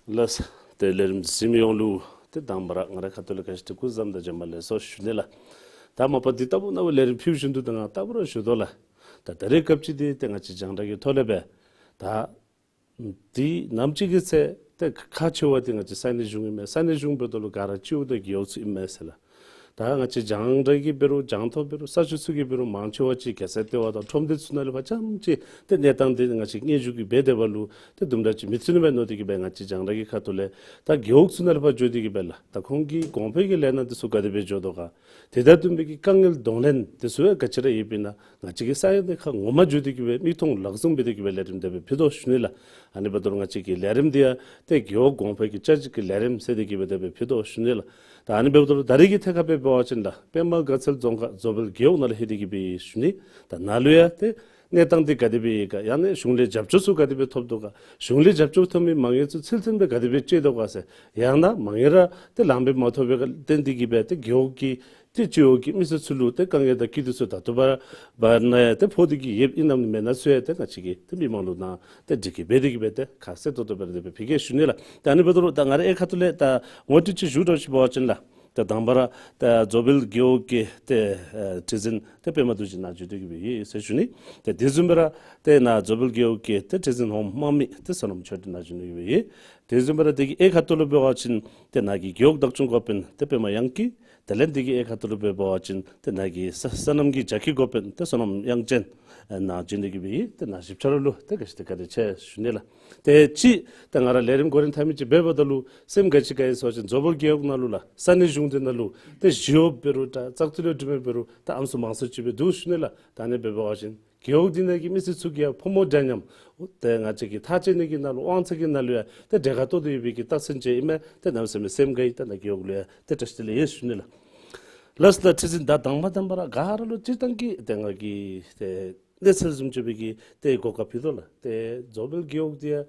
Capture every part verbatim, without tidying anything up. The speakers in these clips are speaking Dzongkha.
ལགས། ཏེ་ལས་རིམ་གཟིགས་མི་ཡོངས་ལུ་ཏེ་དང་པ་ར་ང་རའི་ཁ་ཐུག་ལས་ག་ཅི་ཏེ་སྐུ་གཟུགས་བཟང་དང་བྱོན་པ་ལེགས་སོ་ཞུ་ནི་ལགས། ད་མ་པ་འདི་ལྟ་བུ་ནང་ལས་རིམ་ཕུལ་བཞིན་དུ་ད་ང་ལྟ་བུ་ར་ཞུ་དོ་ལགས། ད་ད་རེས་སྐབས་ཅིག་འདི་ཏེ་ང་བཅས་རྒྱང་བསྒྲགས་ཀྱི་ཐོག་ལས་སྦེ་ད་འདི་ནམ་ཅིག་གི་ཚེ་ཏེ་ཁག་ཆེ་བ་འདི་ང་བཅས་ས་གནས་གཞུང་ཨིན་མས། ས་གནས་གཞུང་འབདཝ་ད་ལུ་ག་ར་སྤྱི་འོག་དང་རྒེད་འོག་ཚུ་ཨིན་མས་ཟེར་ལགས། ད་ང་བཅས་རྒྱང་བསྒྲགས་ཀྱིས་འབད་རུང་རྒྱང་མཐོང་འབད་རུང་ས་ཆ་ཚུ་གིས་འབད་རུང་མང་ཆེ་བ་ཅིག་རྒྱལ་ས་ལྟེ་བ་དང་ཁྲོམ་སྡེ་ཚུ་ནང་ལས་ཕར་རྐྱངམ་ཅིག་ཏེ་གནས་སྟངས་འདི་ང་བཅས་སྙན་ཞུ་གི་འབད་སྡོདཔ་ལུ་ཏེ་དུམ་གྲ་ཅིག་མི་ཚུད་ནི་མས་མནོ་སྟེ་གིས་སྦེ་ང་བཅས་རྒྱང་བསྒྲགས་ཀྱི་ཁ་ཐུག་ལས་ད་རྒེད་འོག་ཚུ་ནང་ལས་ཕར་འགྱོ་སྟེ་གིས་སྦེ་ལགས། ད་ཁོང་གི་གོང་འཕེལ་གྱི་ལས་སྣ་འདི་ཚུ་ག་དེ་སྦེ་འགྱོ་དོ་ག། དེ་དང་བསྟུན་པའི་གི་དཀའ་ངལ་གདོང་ལེན་འདི་ཚུ་ཡང་ག་ཅི་ར་ཡོདཔ་ཨིན་ན་ང་བཅས་ཀྱིས་ས་གནས་ཁག་ངོ་མ་འགྱོ་སྟེ་གིས་སྦེ་མིག་མཐོང་ལག་ཟུང་འབད་དེ་གིས་སྦེ་ལས་རིམ་དེ་སྦེ་ཕུལ་དོ་ཞུ་ནི་ལགས། ཨ་ནི་འབདཝ་ད་ལུ་ང་བཅས་ཀྱི་ལས་རིམ་འདི་ཡང་ཏེ་རྒེད་འོག་གོང་འཕེལ་གྱི་བཅའ་སྒྲིག་གི་ལས་རིམ་ཟེར་ཏེ་གིས་སྦེ་དེ་སྦེ་ཕུལ་དོ་ཞུ་ནི་ལགས། ད་ཨ་ནི་འབདཝ་ད་ལུ་ད་རེས་ཀྱི་ཐད་ཁར་འབད་བ་ཅིན་ལགས་པདྨ་དགའ་ཚལ་རྫོང་ཁག་མཛོ་སྦིས་རྒེད་འོག་ནང་ལུ་ལྷོད་དེ་གིས་སྦེ་ཞུ་ནི། ད་ནཱ་ལུ་ཡང་ཏེ་གནས་སྟངས་འདི་ག་དེ་སྦེ་ཡོད་ག། ཡང་ན་གཞུང་ལས་རྒྱབ་སྐྱོར་ཚུ་ག་དེ་སྦེ་ཐོབ་དོ་ག། གཞུང་ལས་རྒྱབ་སྐྱོར་ཐོབ་མི་མ་དངུལ་ཚུ་ཚུལ་མཐུན་སྦེ་ག་དེ་སྦེ་སྤྱོད་དོ་ག་ཟེར། ཡང་ན་མ་དངུལ་ར་ཏེ་ལངམ་སྦེ་མ་ཐོབ་པའི་བརྟེན་ཏེ་གིས་སྦེ་ཏེ་རྒེད་འོག་གི་ཏེ་སྤྱི་འོག་གི་མི་སེར་ཚུ་ལུ་ཏེ་དཀའ་ངལ་དང་སྐྱིད་སྡུག་ཚུ་ད་ལྟོ་བར་བར་ན་ཡང་ཏེ་ཕོག་སྟེ་གིས་ཡོདཔ་ཨིན་ནམ་མེན་ན་ཚུ་ཡང་ཏེ་ང་བཅས་ཀྱིས་ཏེ་མི་མང་ལུ་ནཱ་ཏེ་འདྲི་བཀོད་འབད་དེ་གིས་སྦེ་ཏེ་ཁ་གསལ་ཏོག་ཏོ་སྦེ་ར་དེ་སྦེ་ཕུལ་གེ་ཞུ་ནི་ལགས། ད་ཨ་ནི་འབདཝ་ད་ལུ་ད་ང་རའི་ཨེ་ཁ་ཐུག་ལས་ད་ངོ་སྤྲོད་ཅིག་ཞུ་དོ་ཅིག་འབད་བ་ཅིན་ལགས། ད་དང་པ་ར་ད་མཛོ་སྦིས་རྒེད་འོག་གི་ཏེ་ཨེ་ཁྲི་འཛིན་ཏེ་པདྨ་རྡོ་རྗེ་ནཱ་བྱོན་ཏེ་གིས་སྦེ་ཡོད་ཟེར་ཞུ་ནི། ཏེ་དེ་བཟུམ་སྦེ་ར་ཏེ་ནཱ་མཛོ་སྦིས་རྒེད་འོག་གི་ཏེ་ཁྲི་འཛིན་ཧོངས་དམག་མི་ཏེ་བསོད་ནམས་ཆོས་སྒྲོན་ནཱ་བྱོན་ཏེ་གིས་སྦེ་ཡོད། དེ་བཟུམ་སྦེ་ར་དེ་གི་ཨེ་ཁ་ཐུག་ལུ་འབད་བ་ཅིན་ཏེ་ནཱ་གི་རྒེད་འོག་བདག་སྐྱོང་འགོ་དཔོན་ཏེ་པདྨ་དབྱངས་སྐྱིད། དེ་ལས་དེ་གི་ཨེ་ཁ་ཐུག་ལུ་འབད་བ་ཅིན་ཏེ་ནཱ་གི་ས་སོ་ནམ་གྱི་རྒྱ་སྐྱེད་འགོ་དཔོན་ཏེ་བསོད་ནམས་དབྱངས་ཅན་ཨེ་ནཱ་བྱོན་ཏེ་གིས་སྦེ་ཡོད། ཏེ་ནཱ་བཞི་ཆ་ར་ལུ་ཏེ་ག་ཅི་ཏེ་བཀའ་དྲིན་ཆེ་ཞུ་ནི་ལགས། ཏེ་ཅིག་ཏེ་ང་ར་ལས་རིམ་འགོ་འདྲེན་འཐབ་མི་ཅིག་འབདཝ་ད་ལུ་སེམས་དགའ་ཅིག་ག་ཨིན་ཟེར་བ་ཅིན་མཛོ་སྦིས་རྒེད་འོག་ནང་ལུ་ལགས་ས་གནས་གཞུང་འདི་ནང་ལུ་ཏེ་ཞི་གཡོགཔ་འབད་རུང་ད་བཙག་འཐུ་ལས་གྲུབ་མི་འབད་རུང་ད་ཨམ་སྲུ་མང་སུ་ཅིག་སྦེ་འདུག་ཞུ་ནི་ལགས། ད་ཨ་ནི་འབད་བ་ཅིན་རྒེད་འོག་འདི་ནང་གི་མི་སེར་ཚུ་གིས་ཡང་ཕོ་མོ་འདྲ་མཉམ་ཏེ་ང་བཅས་ཀྱི་ཐག་བཅད་ནི་གི་ནང་ལུ་དབང་ཚད་ཀྱི་ནང་ལུ་ཡང་ཏེ་གྲལ་ཁར་གཏོགས་ཏེ་ཡོད་པའི་གི་རྟགས་མཚན་ཅིག་ཨིན་མས། ཏེ་གནམ་མེད་ས་མེད་སེམས་དགའ་ཡི། ད་ནཱ་རྒེད་འོག་ལུ་ཡང་ཏེ་བཀྲ་ཤིས་བདེ་ལེགས་ཡོད་ཞུ་ནི་ལགས། ལགས་སོ། ད་ཁྲི་འཛིན་ད་དང་པ་དང་པ་ར་ག་ར་ལུ་སྤྱིར་བཏང་གི་ཏེ་ང་གིས་ཏེ་གནས་ཚུལ་བཟུམ་ཅིག་སྦེ་གི་ཏེ་གོ་སྐབས་ཕུལ་དོ་ལགས། ཏེ་མཛོ་སྦིས་རྒེད་འོག་འདི་ཡང་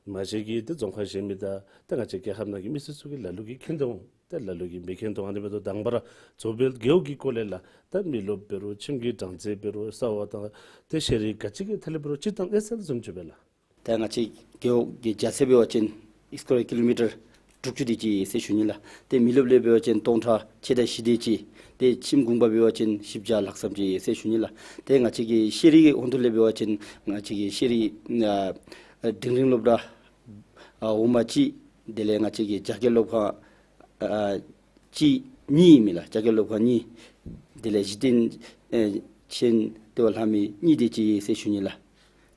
མ་གཞི་གི་ཏེ་རྫོང་ཁག་གཞན་མི་དང་ཏེ་ང་བཅས་རྒྱལ་ཁབ་ནང་གི་མི་སེར་ཚུ་གིས་ལ་ལུ་གིས་མཁྱེན་དོ་འོང་། ཏེ་ལ་ལུ་གིས་མི་མཁྱེན་དོ་འོང་། ཨ་ནི་འབདཝ་ད་དང་པ་ར་མཛོ་སྦིས་རྒེད་འོག་གི་སྐོར་ལས་ལགས་ད་མི་རློབས་འབད་རུང་ཁྱིམ་གྱི་གྲངས་རྩིས་འབད་རུང་གསར་པ་དང་ཏེ་ཤེས་རིག་ག་ཅི་གི་ཐད་ལས་འབད་རུང་སྤྱིར་བཏང་གནས་ཚུལ་བཟུམ་ཅིག་སྦེ་ལགས། ད་ང་བཅས་རྒེད་འོག་གི་རྒྱ་ཚད་འབད་བ་ཅིན་སི་ཀོ་ཡར་ཀི་ལོ་མི་ཊར་དྲུག་ཅུ་དེ་ཅིག་ཟེར་ཞུ་ནི་ལགས། ཏེ་མི་རློབས་ལས་འབད་བ་ཅིན་སྟོང་ཕྲག་ཕྱེད་དང་བཞི་དེ་ཅིག། ཏེ་ཁྱིམ་གུང་པ་འབད་བ་ཅིན་བཞི་བརྒྱ་ལྷག་ཙམ་ཅིག་ཟེར་ཞུ་ནི་ལགས། ཏེ་ང་བཅས་ཀྱི་ཤེས་རིག་གི་ཧོང་ཐུག་ལས་འབད་བ་ཅིན་ང་བཅས་ཀྱི་ཤེས་རིག་ཨ་འབྲིང་རིམ་སློབ་གྲྭ་ཨ་འོག་མ་གཅིག། དེ་ལས་ང་བཅས་ཀྱི་རྒྱ་སྐད་སློབ་ཁང་ཨ་གཅིག་གཉིས་ཨིན་མས་ལགས། རྒྱ་སྐད་སློབ་ཁང་གཉིས། དེ་ལས་གཞི་རྟེན་ཨེ་ཅན་ལྟེ་བ་ལྷ་མི་གཉིས་དེ་ཅིག་ཟེར་ཞུ་ནི་ལགས།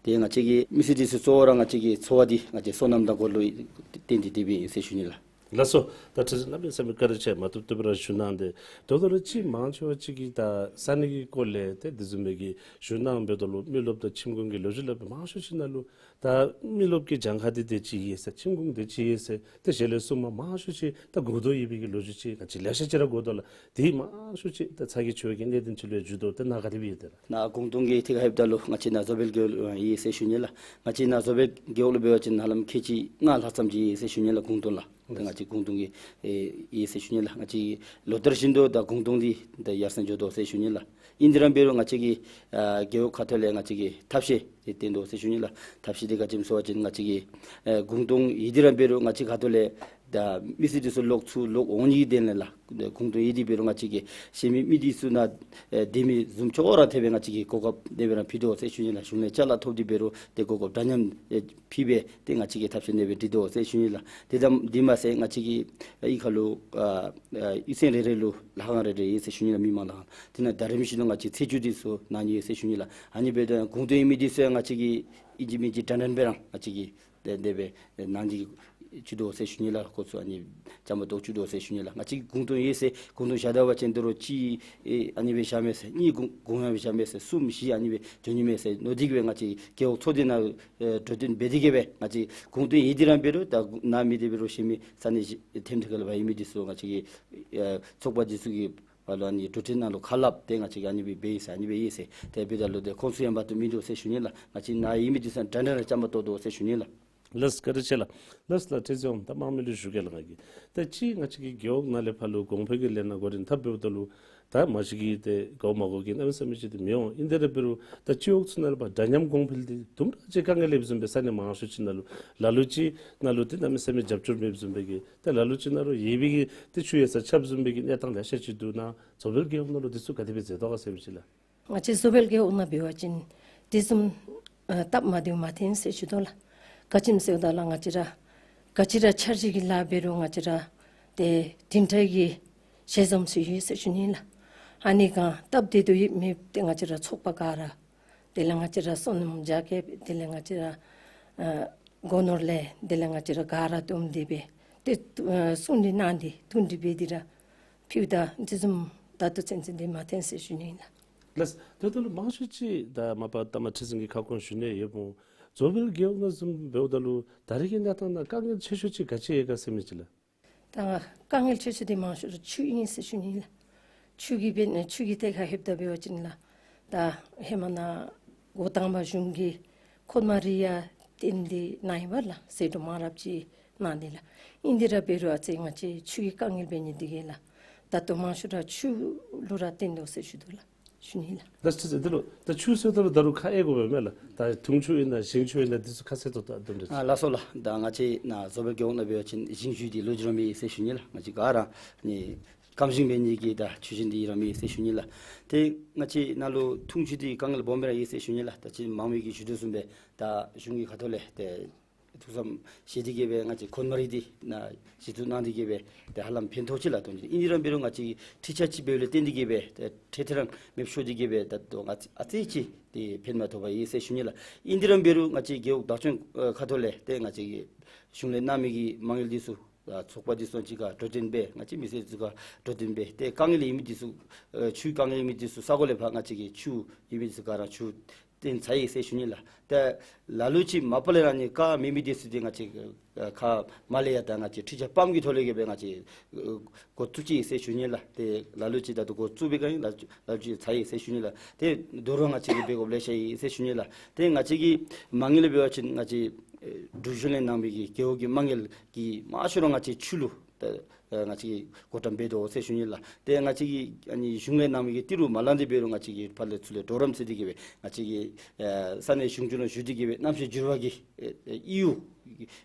ཏེ་ང་བཅས་ཀྱི་མི་སེར་འདི་ཚུ་གཙོ་བོ་ར་ང་བཅས་ཀྱི་འཚོ་བ་འདི་ང་བཅས་སོ་ནམ་དང་འགོ་ལུ་བརྟེན་ཏེ་སྡོདཔ་ཨིན་ཟེར་ཞུ་ནི་ལགས། ལགས་སོ། ད་ཁྲི་འཛིན་གནམ་མེད་ས་མེད་བཀའ་དྲིན་ཆེ། མ་བཏུབ་བཏུབ་སྦེ་ར་ཞུ་གནང་སྟེ། ད་ལྟོ་ར་ཅིག་མང་ཆེ་བ་ཅིག་གིས་ད་ས་གནས་ཀྱི་སྐོར་ལས་ཏེ་དེ་བཟུམ་མའི་གི་ཞུ་གནང་འབདཝ་ད་ལུ་མི་རློབས་དང་ཁྱིམ་གུང་གི་ལོ་རྒྱུས་སླབ་པའི་མང་ཤོས་ཅིག་ནང་ལུ་ད་མི་རློབས་ཀྱི་གྱངས་ཁ་འདི་དེ་ཅིག་ཡོད་ཟེར་ཁྱིམ་གུང་དེ་ཅིག་ཡོད་ཟེར་ཏེ་ཞལ་ལས་གསུངམ་མང་ཤོས་ཅིག་ད་གོ་དོ་ཡོད་པའི་གི་ལོ་རྒྱུས་ཅིག་ང་བཅས་ལེ་ཤ་ཅིག་ར་གོ་དོ་ལགས། དེ་མང་ཤོས་ཅིག་ད་ཚ་གྱང་ཆེ་བའི་གི་གནད་དོན་ཅིག་ལུ་འགྱུར་དོ། ཏེ་ནཱ་ག་དེ་སྦེ་ཡོད་དེ་ལགས། ནཱ་གུང་སྟོང་གི་ཐད་ཁར་ལྷོདཔ་ད་ལུ་ང་བཅས་ནཱ་མཛོ་སྦིས་རྒེད་འོག་ཡོད་ཟེར་ཞུ་ནི་ལགས། ང་བཅས་ནཱ་མཛོ་སྦིས་རྒེད་འོག་ལུ་འབད་བ་ཅིན་ཧ་ལམ་ཁལ་གཅིག་ལྔ་ལྷག་ཙམ་ཅིག་ཡོད་ཟེར་ཞུ་ནི་ལགས་གུང་སྟོང་ལགས། ད་ང་བཅས་གུང་སྟོང་གི་ཨེ་ཡོད་ཟེར་ཞུ་ནི་ལགས། ང་བཅས་ལོ་ལྟར་བཞིན་དུ་ད་གུང་སྟོང་འདི་ད་ཡར་སེང་འགྱོ་དོ་ཟེར་ཞུ་ནི་ལགས། ཨིན་དེ་ར་འབད་རུང་ང་བཅས་ཀྱི་ཨ་རྒེད་འོག་ཁ་ཐུག་ལས་ང་བཅས་ཀྱིས་ཐབས་ཤེས་ཏེ་བཏོན་དོ་ཟེར་ཞུ་ནི་ལགས། ཐབས་ཤེས་འདི་ག་ཅི་སྨོ་ཟེར་བ་ཅིན་ང་བཅས་ཀྱི་ཨེ་གུང་སྟོང་ཡོད་དེ་ར་འབད་རུང་ང་བཅས་ཁ་ཐུག་ལས་ད་མི་སེར་འདི་ཚུ་ལོག་ཚུར་ལོག་འོང་ནི་གི་དོན་ལས་ལགས། གུང་སྟོང་ཡོད་དེ་འབད་རུང་ང་བཅས་ཀྱིས་གཞན་མི་མི་འདི་ཚུ་ནཱ་ཨེ་སྡོད་མི་བཟུམ་ཅོག་ར་འཐདཔ་སྦེ་ང་བཅས་ཀྱིས་གོ་སྐབས་དེ་སྦེ་ར་ཕུལ་དོ་ཟེར་ཞུ་ནི་ལགས། གཞུང་ལས་ཅ་ལ་ཐོབ་སྟེ་འབད་རུང་ཏེ་གོ་སྐབས་འདྲ་མཉམ་ཨེ་ཕུལ་སྦེ་ཏེ་ང་བཅས་ཀྱིས་ཐབས་ཤེས་དེ་སྦེ་སྒྲིག་དོ་ཟེར་ཞུ་ནི་ལགས། ཏེ་ད་དེ་མ་ཚད་ང་བཅས་ཀྱི་ཨ་གཡུས་ཁ་ལུ་ཨ་ཨ་གཡུས་ཚན་རེ་རེ་ལུ་ལྷ་ཁང་རེ་རེ་ཡོད་ཟེར་ཞུ་ནི་ལགས། མི་མང་ལྷ་ཁང་། དེ་ནང་ད་རིམ་བཞིན་དུ་ང་བཅས་ཚེས་བཅུ་འདི་ཚུ་གནང་ནི་ཡོད་ཟེར་ཞུ་ནི་ལགས། ཨ་ནི་འབདཝ་ད་གུང་སྟོང་ཡོད་མི་འདི་ཚུ་ཡང་ང་བཅས་ཀྱིས་ཨིན་ཅི་མིན་ཅི་འདྲན་འདྲ་སྦེ་ར་ང་བཅས་ཀྱིས་ཏེ་དེ་སྦེ་གནང་སྟེ་བཅུག་དོ་ཟེར་ཞུ་ནི་ལགས། ཁོང་ཚུ་ཨ་ནི་བཅའ་མར་གཏོགས་བཅུག་དོ་ཟེར་ཞུ་ནི་ལགས། ང་བཅས་གུང་སྟོང་ཡོད་ཟེར་གུང་སྟོང་བཞག་ད་པ་ཅིན་དོ་རུང་གཅིག་ཨེ་ཨ་ནི་སྦེ་བཞག་མས་ཟེར། གཉིས་གུང་གུང་ཡང་སྦེ་བཞག་མས་ཟེར། གསུམ་བཞི་ཨ་ནི་སྦེ་འགྱོ་ནི་མས་ཟེར་མནོ་སྟེ་གིས་སྦེ་ང་བཅས་རྒེད་འོག་ཚོགས་སྡེ་ནང་ཨེ་གྲོས་བསྟུན་འབད་དེ་གིས་སྦེ་ང་བཅས་གུང་སྟོང་ཡོད་དེ་ར་འབད་རུང་ད་ནཱ་མེད་དེ་འབད་རུང་གཞན་མི་ས་གནས་ཐེམ་ཐིག་ཁ་ལས་ཕར་ཡོད་མི་འདི་ཚུ་ང་བཅས་ཀྱི་ཨེ་ཚོགས་པ་འདི་ཚུ་གི་ཕར་ལུ་ཨ་ནི་གྲོས་བསྟུན་ནང་ལུ་ཁ་སླབ་སྟེ་ང་བཅས་ཀྱིས་ཨ་ནི་སྦེ་འབད་ཡི་ཟེར། ཨ་ནི་སྦེ་ཡོད་ཟེར། ཏེ་འབདཝ་ད་ལུ་ཏེ་ཁོང་ཚུ་ཡང་མ་བཏུབ་མིན་འདུག་ཟེར་ཞུ་ནི་ལགས། ང་བཅས་ནཱ་ཡོད་མི་འདི་ཚུ་འདྲན་འདྲ་ར་བཅའ་མར་གཏོགས་དོ་ཟེར་ཞུ་ནི་ལགས། ལགས་བཀའ་དྲིན་ཆེ་ལགས། ལགས་ལགས་ཁྲི་འཛིན་ད་དམངས་མི་ལུ་ཞུ་གེ་ལགས། ང་གིས་ད་ཅི་ང་བཅས་ཀྱི་རྒེད་འོག་ནང་ལས་ཕར་ལུ་གོང་འཕེལ་གྱི་ལས་སྣ་འགོ་འདྲེན་འཐབ་འབདཝ་ད་ལུ་ ད་མ་གཞི་གི་ཏེ་དགའཝ་མ་དགའཝ་གི་གནམ་མེད་ས་མེད་ཅིག་ཏེ་མི་འོང་། ཨིན་དེ་ར་འབད་རུང་ད་སྤྱི་འོག་ཚུ་ནང་ལུ་འདྲ་མཉམ་གོང་འཕེལ་འདི་དུམ་གྲ་ཅིག་དཀའ་ངལ་ཡོདཔ་བཟུམ་སྦེ་ས་གནས་མང་ཤོས་ཅིག་ནང་ལུ་ལ་ལུ་ཅིག་ནང་ལུ་ཏེ་གནམ་མེད་ས་མེད་རྒྱབ་སྐྱོར་མེདཔ་བཟུམ་སྦེ་གི་ཏེ་ལ་ལུ་ཅིག་ནང་ལུ་ཡོད་པའི་གི་ཏེ་ཆུ་ཡོད་ས་ཆགསཔ་བཟུམ་སྦེ་གི་གནས་སྟངས་ལེ་ཤ་ཅིག་འདུག་ན། བཟོ་བལ་རྒེད་འོག་ནང་ལུ་འདི་ཚུ་ག་དེ་སྦེ་མཛད་དོ་ག་ཟེར་བ་ཅིན་ལགས། ང་བཅས་བཟོ་བལ་རྒེད་འོག་ནང་འབད་བ་ཅིན་དེ་བཟུམ་ཨ་སྟབས་མ་བདེཝ་མ་ཐོན་ཟེར་ཞུ་དོ་ལགས། ག་ཅི་སྨོ་ཟེརཝ་ད་ལགས་ང་བཅས་ར་ག་ཅི་ར་འཆར་གཞི་གི་ལཱ་འབད་རུང་ང་བཅས་ར་ཏེ་འགྲིམ་འགྲུལ་གྱི་ཞལ་འཛོམས་ཚུ་ཡོད་ཟེར་ཞུ་ནི་ལགས། ཨ་ནི་ག་སྟབས་བདེ་ཏོག་ཏོ་ཡོད་མེད་ཏེ་ང་བཅས་ར་ཚོགས་པ་ག་ར་དེ་ལས་ང་བཅས་ར་སོ་ནམ་རྒྱ་སྐྱེད་དེ་ལས་ང་བཅས་ར་ཨ་སྒོ་ནོར་ལས་དེ་ལས་ང་བཅས་ར་ག་ར་བསྡོམས་ཏེ་སྦེ་ཏེ་ཨ་གསུང་གྲོས་གནང་སྟེ་ཐུགས་འདྲི་འབད་དེ་ར་ཕུལཝ་ད་དེ་བཟུམ་ད་ལྟོ་ཚུན་ཚོད་འདི་མ་ཐོན་ཟེར་ཞུ་ནི་ཨིན་ལགས། ལགས། ད་ལྟོ་ལུ་མང་ཤོས་ཅིག་ད་མ་པ་ད་མ་ཁྲི་འཛིན་གྱིས་ཁ་སྐོང་ཞུ་ནི་ཡོདཔ་འོང་། བཟོ་བལ་རྒེད་འོག་ནང་བཟུམ་འབདཝ་ད་ལུ་ད་རེས་ཀྱི་གནས་སྟངས་ནང་དཀའ་ངལ་ཆེ་ཤོས་ཅིག་ག་ཅི་ཡོད་ག་ཟེར་མི་ཅིག་ལགས། ད་དཀའ་ངལ་ཆེ་ཤོས་འདི་མང་ཤོས་ར་ཆུ་ཨིན་ཟེར་ཞུ་ནི་ལགས། ཆུ་གི་འབད་ཆུ་གི་ཐད་ཁར་ལྷོདཔ་ད་འབད་བ་ཅིན་ལགས། ད་ཧེ་མ་ནཱ་འགོ་དང་པ་གཞུང་གིས་ཁོ་དམར་རི་ཡར་བཏོན་ཏེ་གནང་ཡི་པ་ལགས། ཟད་འགྲོ་མང་རབས་ཅིག་གནང་ནི་ལགས། ཨིན་དེ་ར་འབད་རུང་ཨ་ཙི་ང་བཅས་ཆུ་གི་དཀའ་ངལ་འབད་ནི་འདི་གིས་ལགས། ད་ལྟོ་མང་ཤོས་ར་ཆུ་ལུ་ར་བརྟེན་དོ་ཟེར་ཞུ་དོ་ལགས། ཞུ་ནི་ལགས། ད་ཅི་ཟེར་འདི་ལུ་ད་ཆུ་ཟེརཝ་ད་ལུ་ད་རུང་ཁག་ཡོད་དགོ་པས་མེན་ལགས། ད་འཐུང་ཆུ་ཨིན་ན་ཞིང་ཆུ་ཨིན་ན་འདི་ཚུ་ཁ་གསལ་ཏོག་ཏོ་སྟོན་རོགས་ཅིག། ཨ་ལགས་སོ་ལགས། ད་ང་བཅས་ནཱ་བཟོ་བལ་རྒེད་འོག་ནང་འབད་བ་ཅིན་ཞིང་ཆུ་འདི་ལོ་རྒྱུས་ར་མེད་ཟེར་ཞུ་ནི་ལགས། ང་བཅས་ག་ར་ནི་སྐམ་ཞིང་འབད་ནི་གི་ད་ཆུ་ཞིང་འདི་ར་མེད་ཟེར་ཞུ་ནི་ལགས། ཏེ་ང་བཅས་ནཱ་ལུ་འཐུང་ཆུ་འདི་དཀའ་ངལ་སྦོམ་སྦེ་ར་ཡོད་ཟེར་ཞུ་ནི་ལགས། ད་ཅི་མང་མི་གིས་ཞུ་དོ་བཟུམ་སྦེ་ད་གཞུང་གི་ཁ་ཐུག་ལས་ཏེ་ཐུགས་བསམ་བཞེས་ཏེ་གི་སྦེ་ང་བཅས་ཁོ་དམར་རི་འདི་ནཱ་གཞི་བཙུགས་གནང་སྟེ་གི་སྦེ་ཏེ་ཧ་ལམ་ཕན་ཐོགས་ཅི་ལགས་དོན་ཅི། ཨིན་རུང་འབད་རུང་ང་བཅས་ཀྱི་འཕྲུལ་ཆས་ཅིག་འབདཝ་ལས་བརྟེན་ཏེ་གི་སྦེ་ཏེ་འཕྲལ་འཕྲལ་ར་མེདཔ་ཤོར་ཏེ་གི་སྦེ་ད་ལྟོ་ང་བཅས་ཨ་ཙི་ཅིག་ཏེ་ཕན་མ་ཐོགས་པར་ཡོད་ཟེར་ཞུ་ནི་ལགས། ཨིན་དེ་ར་འབད་རུང་ང་བཅས་རྒེད་འོག་བདག་སྐྱོང་ཨ་ཁ་ཐུག་ལས་ཏེ་ང་བཅས་ཀྱི་གཞུང་ལས་གནང་མི་གི་མ་དངུལ་འདི་ཚུ་ཨ་ཚོགས་པ་འདི་ཚུ་གཅིག་ཁར་འགྲོ་དོན་འབད་ང་བཅས་མི་སེར་ཚུ་ཁར་འགྲོ་དོན་འབད་ཏེ་དཀའ་ངལ་ཡོད་མི་འདི་ཚུ་ཨ་ཆུའི་དཀའ་ངལ་ཡོད་མི་འདི་ཚུ་ས་གོ་ལས་ཕར་ང་བཅས་ཀྱི་ཆུ་ཡོད་མི་འདི་ཚུ་ག་ར་ཆུ་བཏོན་ཚར་ཡི་ཟེར་ཞུ་ནི་ལགས། ཏེ་ལ་ལུ་ཅིག་མ་པ་ལས་ར་ནི་ཀ་མེད་མི་འདི་ཚུ་འདི་ང་བཅས་ཨ་ཁ་མ་ལས་ཡར་ད་ང་བཅས་འཕྲུལ་ཆས་པམཔ་གི་ཐོག་ལས་གི་སྦེ་ང་བཅས་ཨ་འགོ་བཙུགས་ཅི་ཟེར་ཞུ་ནི་ལགས། ཏེ་ལ་ལུ་ཅིག་ད་ལྟོ་འགོ་བཙུགས་པའི་སྒང་ཨིན། ལ་ལུ་ཅིག་ཚར་ཡི་ཟེར་ཞུ་ནི་ལགས། ཏེ་དོ་རུང་ང་བཅས་ཀྱིས་འབད་དགོཔ་ལེ་ཤ་ཡོད་ཟེར་ཞུ་ནི་ལགས། ཏེ་ང་བཅས་ཀྱི་མ་དངུལ་ལས་འབད་བ་ཅིན་ང་བཅས་ཨེ་འབྲུག་གཞུང་ལས་གནང་མི་གི་རྒེད་འོག་གི་མ་དངུལ་གྱི་མང་ཤོས་ར་ང་བཅས་ཆུ་ལུ་ད་ཨ་ང་བཅས་ཀྱིས་བགོ་བཀྲམ་འབད་དོ་ཟེར་ཞུ་ནི་ལགས། ཏེ་ང་བཅས་ཀྱིས་ཨ་ནི་གཞུང་ལས་གནང་མི་གི་ཏི་རུ་མ་ལང་སྟེ་འབད་རུང་ང་བཅས་ཀྱིས་ཕར་ལས་ཚུར་ལས་གྲོགས་རམ་ཟེར་ཏེ་གི་སྦེ་ང་བཅས་ཀྱིས་ཨེ་ས་གནས་གཞུང་ཆུ་ནང་ཞུ་སྟེ་གི་སྦེ་གནམ་གཤིས་འགྱུར་བ་གི་ཨེ་ཨེ་ཨི་ཡུ་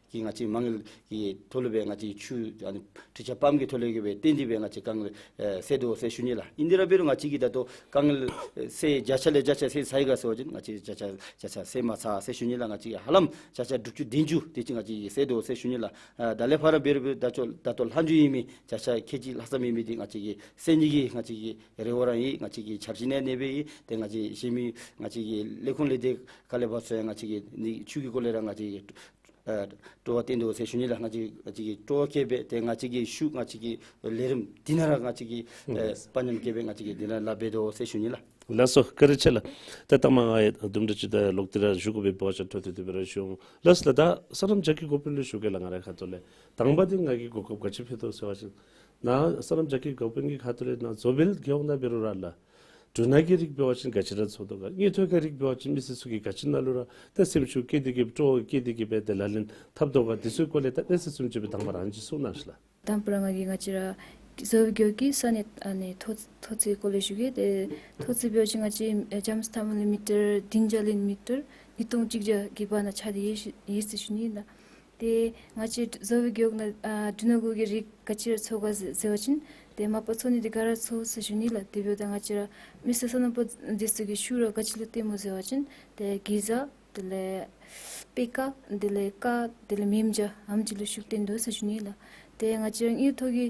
གི་ང་བཅས་མ་དངུལ་གྱི་ཐོག་ལུ་སྦེ་ང་བཅས་ཆུ་ཨ་ནི་འཕྲུལ་ཆས་པམཔ་གི་ཐོག་ལས་གི་སྦེ་བཏོན་ཏེ་སྦེ་ང་བཅས་དཀའ་ངལ་ཨེ་སེལ་དོ་ཟེར་ཞུ་ནི་ལགས། ཨིན་དེ་ར་འབད་རུང་ང་བཅས་ཀྱིས་ད་ལྟོ་དཀའ་ངལ་ཨེ་སེལ་བརྒྱ་ཆ་ལས་བརྒྱ་ཆ་སེལ་ཚར་ཡི་ག་ཟེར་བ་ཅིན་ང་བཅས་བརྒྱ་ཆ་བརྒྱ་ཆ་སེལ་མ་ཚར་ཟེར་ཞུ་ནི་ལགས། ང་བཅས་ཀྱིས་ཧ་ལམ་བརྒྱ་ཆ་དྲུག་ཅུ་བདུན་ཅུ་དེ་ཅིག་ང་བཅས་ཀྱིས་སེལ་དོ་ཟེར་ཞུ་ནི་ལགས། ཨ་ད་ལས་ཕར་འབད་རུང་འབད་ད་ལྟོ་ད་ལྟོ་ལྷག་མཇུག་ཡོད་མི་བརྒྱ་ཆ་ཁལ་གཅིག་ལྷག་ཙམ་ཡོད་མི་འདི་ང་བཅས་ཀྱིས་སེལ་ནི་གི་ང་བཅས་ཀྱི་རེ་བ་ར་ཡོད། ང་བཅས་ཀྱིས་ཆབ་སྲིད་ནང་ནང་སྦེ་ཡོད། ཏེ་ང་བཅས་གཞན་མི་ང་བཅས་ཀྱི་ལས་ཁུངས་ལས་སྡེ་ཁག་ལས་ཕར་ཚུ་ཡང་ང་བཅས་ཀྱིས་ནི་ཆུ་གི་སྐོར་ལས་ར་ང་བཅས་ཀྱིས་ཨ་སྤྲོ་བ་བཏོན་དོ་ཟེར་ཞུ་ནི་ལགས། ང་བཅས་ང་བཅས་ཀྱིས་སྤྲོ་བ་བསྐྱེད་སྦེ་ཏེ་ང་བཅས་ཀྱི་ཤུགས་ང་བཅས་ཀྱི་ལས་རིམ་འདི་ནང་ར་ང་བཅས་ཀྱིས་ཨེ་དཔའ་ཉམས་བསྐྱེད་སྦེ་ང་བཅས་ཀྱིས་འདི་ནང་ལཱ་འབད་དོ་ཟེར་ཞུ་ནི་ལགས། ལགས་སོ་བཀའ་དྲིན་ཆེ་ལགས། ཏེ་ད་མ་ང་ཡང་དུམ་གྲ་ཅིག་ད་ལོག་སྟེ་ར་ཞུ་དགོ་པའི་བར་ཆ་འཕྲོ་མཐུད་དེ་སྦེ་ར་ཞུ་འོང་། ལགས་སོ་ལགས། ད་སོ་ནམ་རྒྱ་སྐྱེད་འགོ་དཔོན་ལུ་ཞུ་གེ་ལགས། ང་རའི་ཁ་ཐུག་ལས་དང་པ་འདི་ང་གིས་གོ་སྐབས་ག་ཅི་ཕུལ་དོ་ཟེར་བ་ཅིན་ནཱ་སོ་ནམ་རྒྱ་སྐྱེད་འགོ་དཔོན་གྱི་ཁ་ཐུག་ལས་ནཱ་བཟོ་བལ་རྒེད་འོག་ནང་འབད་རུང་ར་ལགས། འབྲུ་སྣ་གི་རིགས་འབད་བ་ཅིན་ག་ཅི་ར་འཚོ་དོ་ག། དངུལ་ཐོག་གི་རིགས་འབད་བ་ཅིན་མི་སེར་ཚུ་གིས་ག་ཅི་ནང་ལུ་ར་ད་སེམས་ཤུགས་བསྐྱེད་དེ་གི་སྤྲོ་བ་བསྐྱེད་དེ་གི་སྦེ་ཏེ་ལག་ལེན་འཐབ་དོ་ག། དེ་ཚུ་སྐོར་ལས་ད་གནས་ཚུལ་ཅིག་སྦེ་དང་པ་ར་ཨ་ནི་ཅིག་གསུང་གནང་ཤིག་ལགས། དང་པ་ར་ང་གིས་ང་བཅས་ར་བཟོ་བལ་རྒེད་འོག་གི་ས་གནས་ཨ་ནི་ཐོག་ཐོག་བརྩེགས་སྐོར་ལས་ཞུ་གེ། ཏེ་ཐོག་བརྩེགས་འབད་བ་ཅིན་ང་བཅས་ཨེ་རྒྱ་མཚོ་མཐའ་མ་ལས་མི་ཊར་བདུན་བརྒྱ་ལས་མི་ཊར་ཉིས་སྟོང་གཅིག་བརྒྱ་གི་བར་ན་ཆགས་ཏེ་ཡོད་ཟེར་ཡོད་ཟེར་ཞུ་ནི་ཨིན་ལགས། ཏེ་ང་བཅས་བཟོ་བལ་རྒེད་འོག་ནང་ཨ་འབྲུ་སྣ་གི་རིགས་ག་ཅི་ར་འཚོ་ག་ཟེར་ཟེར་བ་ཅིན་ཏེ་མ་པ་འཚོ་ནི་འདི་ག་ར་འཚོ་ཟེར་ཞུ་ནི་ལགས། དེ་འབདཝ་ད་ང་བཅས་ར་མི་སེར་སོ་ནམ་པ་འདི་ཚུ་གི་ཤུགས་ར་ག་ཅི་ལུ་བརྟེན་སྨོ་ཟེར་བ་ཅིན་ཏེ་གེ་ཛ་དེ་ལས་པེ་ཀ་དེ་ལས་ཀ་དེ་ལས་མེ་མཇའ་ཨ་ནེམ་ཅིག་ལུ་ཤུགས་བརྟེན་དོ་ཟེར་ཞུ་ནི་ལགས། ཏེ་ང་བཅས་ར་དངུལ་ཐོག་གི་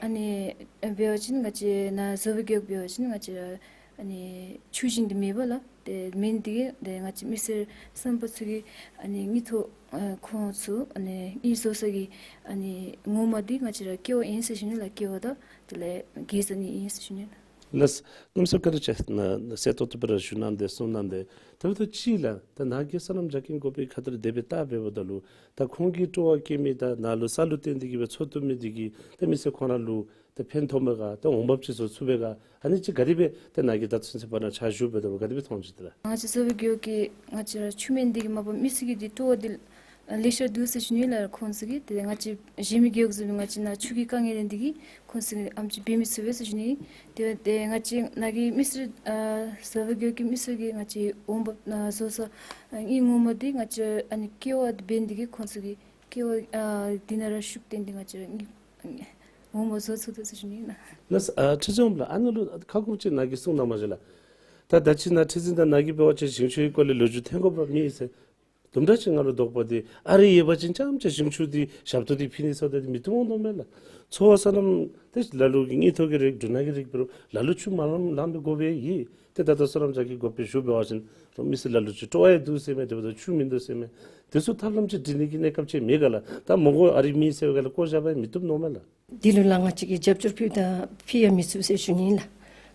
ཨ་ནི་འབད་བ་ཅིན་ང་བཅས་ནཱ་བཟོ་བལ་རྒེད་འོག་འབད་བ་ཅིན་ང་བཅས་ར་ཨ་ནི་ཆུ་ཞིང་འདི་མེད་པས་ལགས། ཏེ་མེན་འདི་གིས་ཏེ་ང་བཅས་མི་སེར་སོ་ནམ་པ་ཚུ་གི་ཨ་ནི་དངུལ་ཐོག་ཨ་ཁོང་ཚུ་ཨ་ནི་དངུལ་བཟོ་ས་གི་ཨ་ནི་ངོ་མ་འདི་ང་བཅས་ར་ཀེ་བ་ཨིན་ཟེར་ཞུ་ནི་ལགས། ཀེ་བ་དང་དེ་ལས་གེ་ཛ་ཨ་ནི་ཨིན་ཟེར་ཞུ་ནི་ལགས། ལགས། གནམ་མེད་ས་མེད་བཀའ་དྲིན་ཆེ། ནཱ་གསལ་ཏོག་ཏོ་སྦེ་ར་ཞུ་གནང་སྟེ་གསུང་གནང་སྟེ། ད་ལྟོ་ཅིག་ལགས་ད་ནཱ་གི་སོ་ནམ་རྒྱ་སྐྱེད་འགོ་དཔོན་གྱི་ཁ་ཐུག་ལས་དེ་སྦེ་བལྟ་འབདཝ་ད་ལུ་ད་ཁོང་གིས་སྤྲོ་བ་བསྐྱེད་མི་ད་ནཱ་ལུ་ས་ལུ་བརྟེན་ཏེ་གི་སྦེ་འཚོ་བཏུབ་མི་འདི་གིས་ད་མི་སེར་ཁོང་ར་ལུ་ད་ཕན་ཐོགས་མས་ག། ད་འོང་འབབ་ཅིག་བཟོ་ཚུགས་པས་ག། ཨ་ནི་ཅིག་ག་དེ་སྦེ་ད་ནཱ་གིས་ད་ཚུན་ཚོད་བར་ན་ཕྱག་ཞུ་འབདཝ་ད་ག་དེ་སྦེ་མཐོང་ཅི་ཏེ་ལགས། ང་བཅས་བཟོ་བལ་རྒེད་འོག་གི་ང་བཅས་ར་ཆུ་མེན་འདི་གིས་མ་པ་མི་སེར་གྱི་འདི་སྤྲོ་བ་འདི་ ལེ་ཤ་འདུག་ཟེར་ཞུ་ནི་ལགས། ཁོང་ཚུ་གིས་ཏེ་ང་བཅས་གཞན་མི་རྒེད་འོག་ཚུ་ང་བཅས་ནཱ་ཆུ་གི་དཀའ་ངལ་ལས་འདི་གིས་ཁོང་ཚུ་གིས་ཨམ་ཅིག་འབད་མི་ཚུགས་པས་ཟེར་ཞུ་ནི། ཏེ་ཏེ་ང་བཅས་ནཱ་གི་མི་སེར་ཨ་ཟ་བའི་རྒེད་འོག་གི་མི་སེར་གྱིས་ང་བཅས་འོང་འབབ་ཨ་བཟོ་ས་ཨ་གཉིས་ངོ་མ་འདི་ང་བཅས་ཨ་ནི་ཀེ་བ་འདི་འབད་ནི་འདི་གིས་ཁོང་ཚུ་གིས་ཀེ་བ་ཨ་འདི་ནང་ར་ཤུགས་བཏོན་ཏེ་ང་བཅས་གཉིས་ངོ་མ་བཟོ་ཚུགས་དོ་ཟེར་ཞུ་ནི་ལགས། ལགས་སོ། ཨ་ཁྲི་འཛིན་ལགས། ཨ་ནཱ་ལུ་ཁ་སྐོར་ཅིག་ནཱ་གིས་གསུང་གནང་མ་ཤེས་ལགས། ད་ད་ཅི་ནཱ་ཁྲི་འཛིན་དང་ནཱ་གིས་འབད་བ་ཅིན་ཞིང་ཆུའི་སྐོར་ལས་ལོ་རྒྱུས་ཐོན་དགོཔ་ར་མེད་ཟེར། དུམ་གྲ་ཅིག་ང་ལུ་དོགས་པ་འདི་ཨ་རི་ཡོད་པ་ཅིན་རྐྱངམ་ཅིག་ཞིང་ཆུ་འདི་ཞབས་ཏོག་འདི་ཕུལ་ནི་ཟེརཝ་ད་འདི་མི་བཏུབ་འོང་དོ་མས་ལགས། ཚོ་བ་སོ་ནམ་ཏེ་ལ་ལུ་གི་དངུལ་ཐོག་གི་རིགས་འབྲུ་སྣ་གི་རིགས་འབད་རུང་ལ་ལུ་ཆུ་མ་ལང་ལང་པའི་དགོ་པས་ཡོད། ཏེ་ད་ལྟོ་སོ་ནམ་ཅག་གིས་དགོཔ་སྦེ་ཞུ་འབད་བ་ཅིན་རོགས་མི་སེར་ལ་ལུ་ཅིག་སྤྲོ་བ་ཡང་འདུག་ཟེར་མས། དེ་འབདཝ་ད་ཆུ་མིན་འདུག་ཟེར་མས། དེ་ཚུ་ཐབས་ལམ་ཅིག་སྒྲིག་ནི་གི་གནས་སྐབས་ཅིག་མེད་ག་ལགས། ད་མི་དགོ་ཨ་རི་མེད་ཟེར་བའི་སྒང་ལས་བཀོ་བཞག་པ་མི་བཏུབ་མནོཝ་མས་ལགས། འདི་ལུ་ལགས་ང་བཅས་ཀྱིས་རྒྱབ་སྐྱོར་ཕུལ་ད་ཕུལ་ཡང་མི་ཚུགས་ཟེར་ཞུ་ནི་ལགས།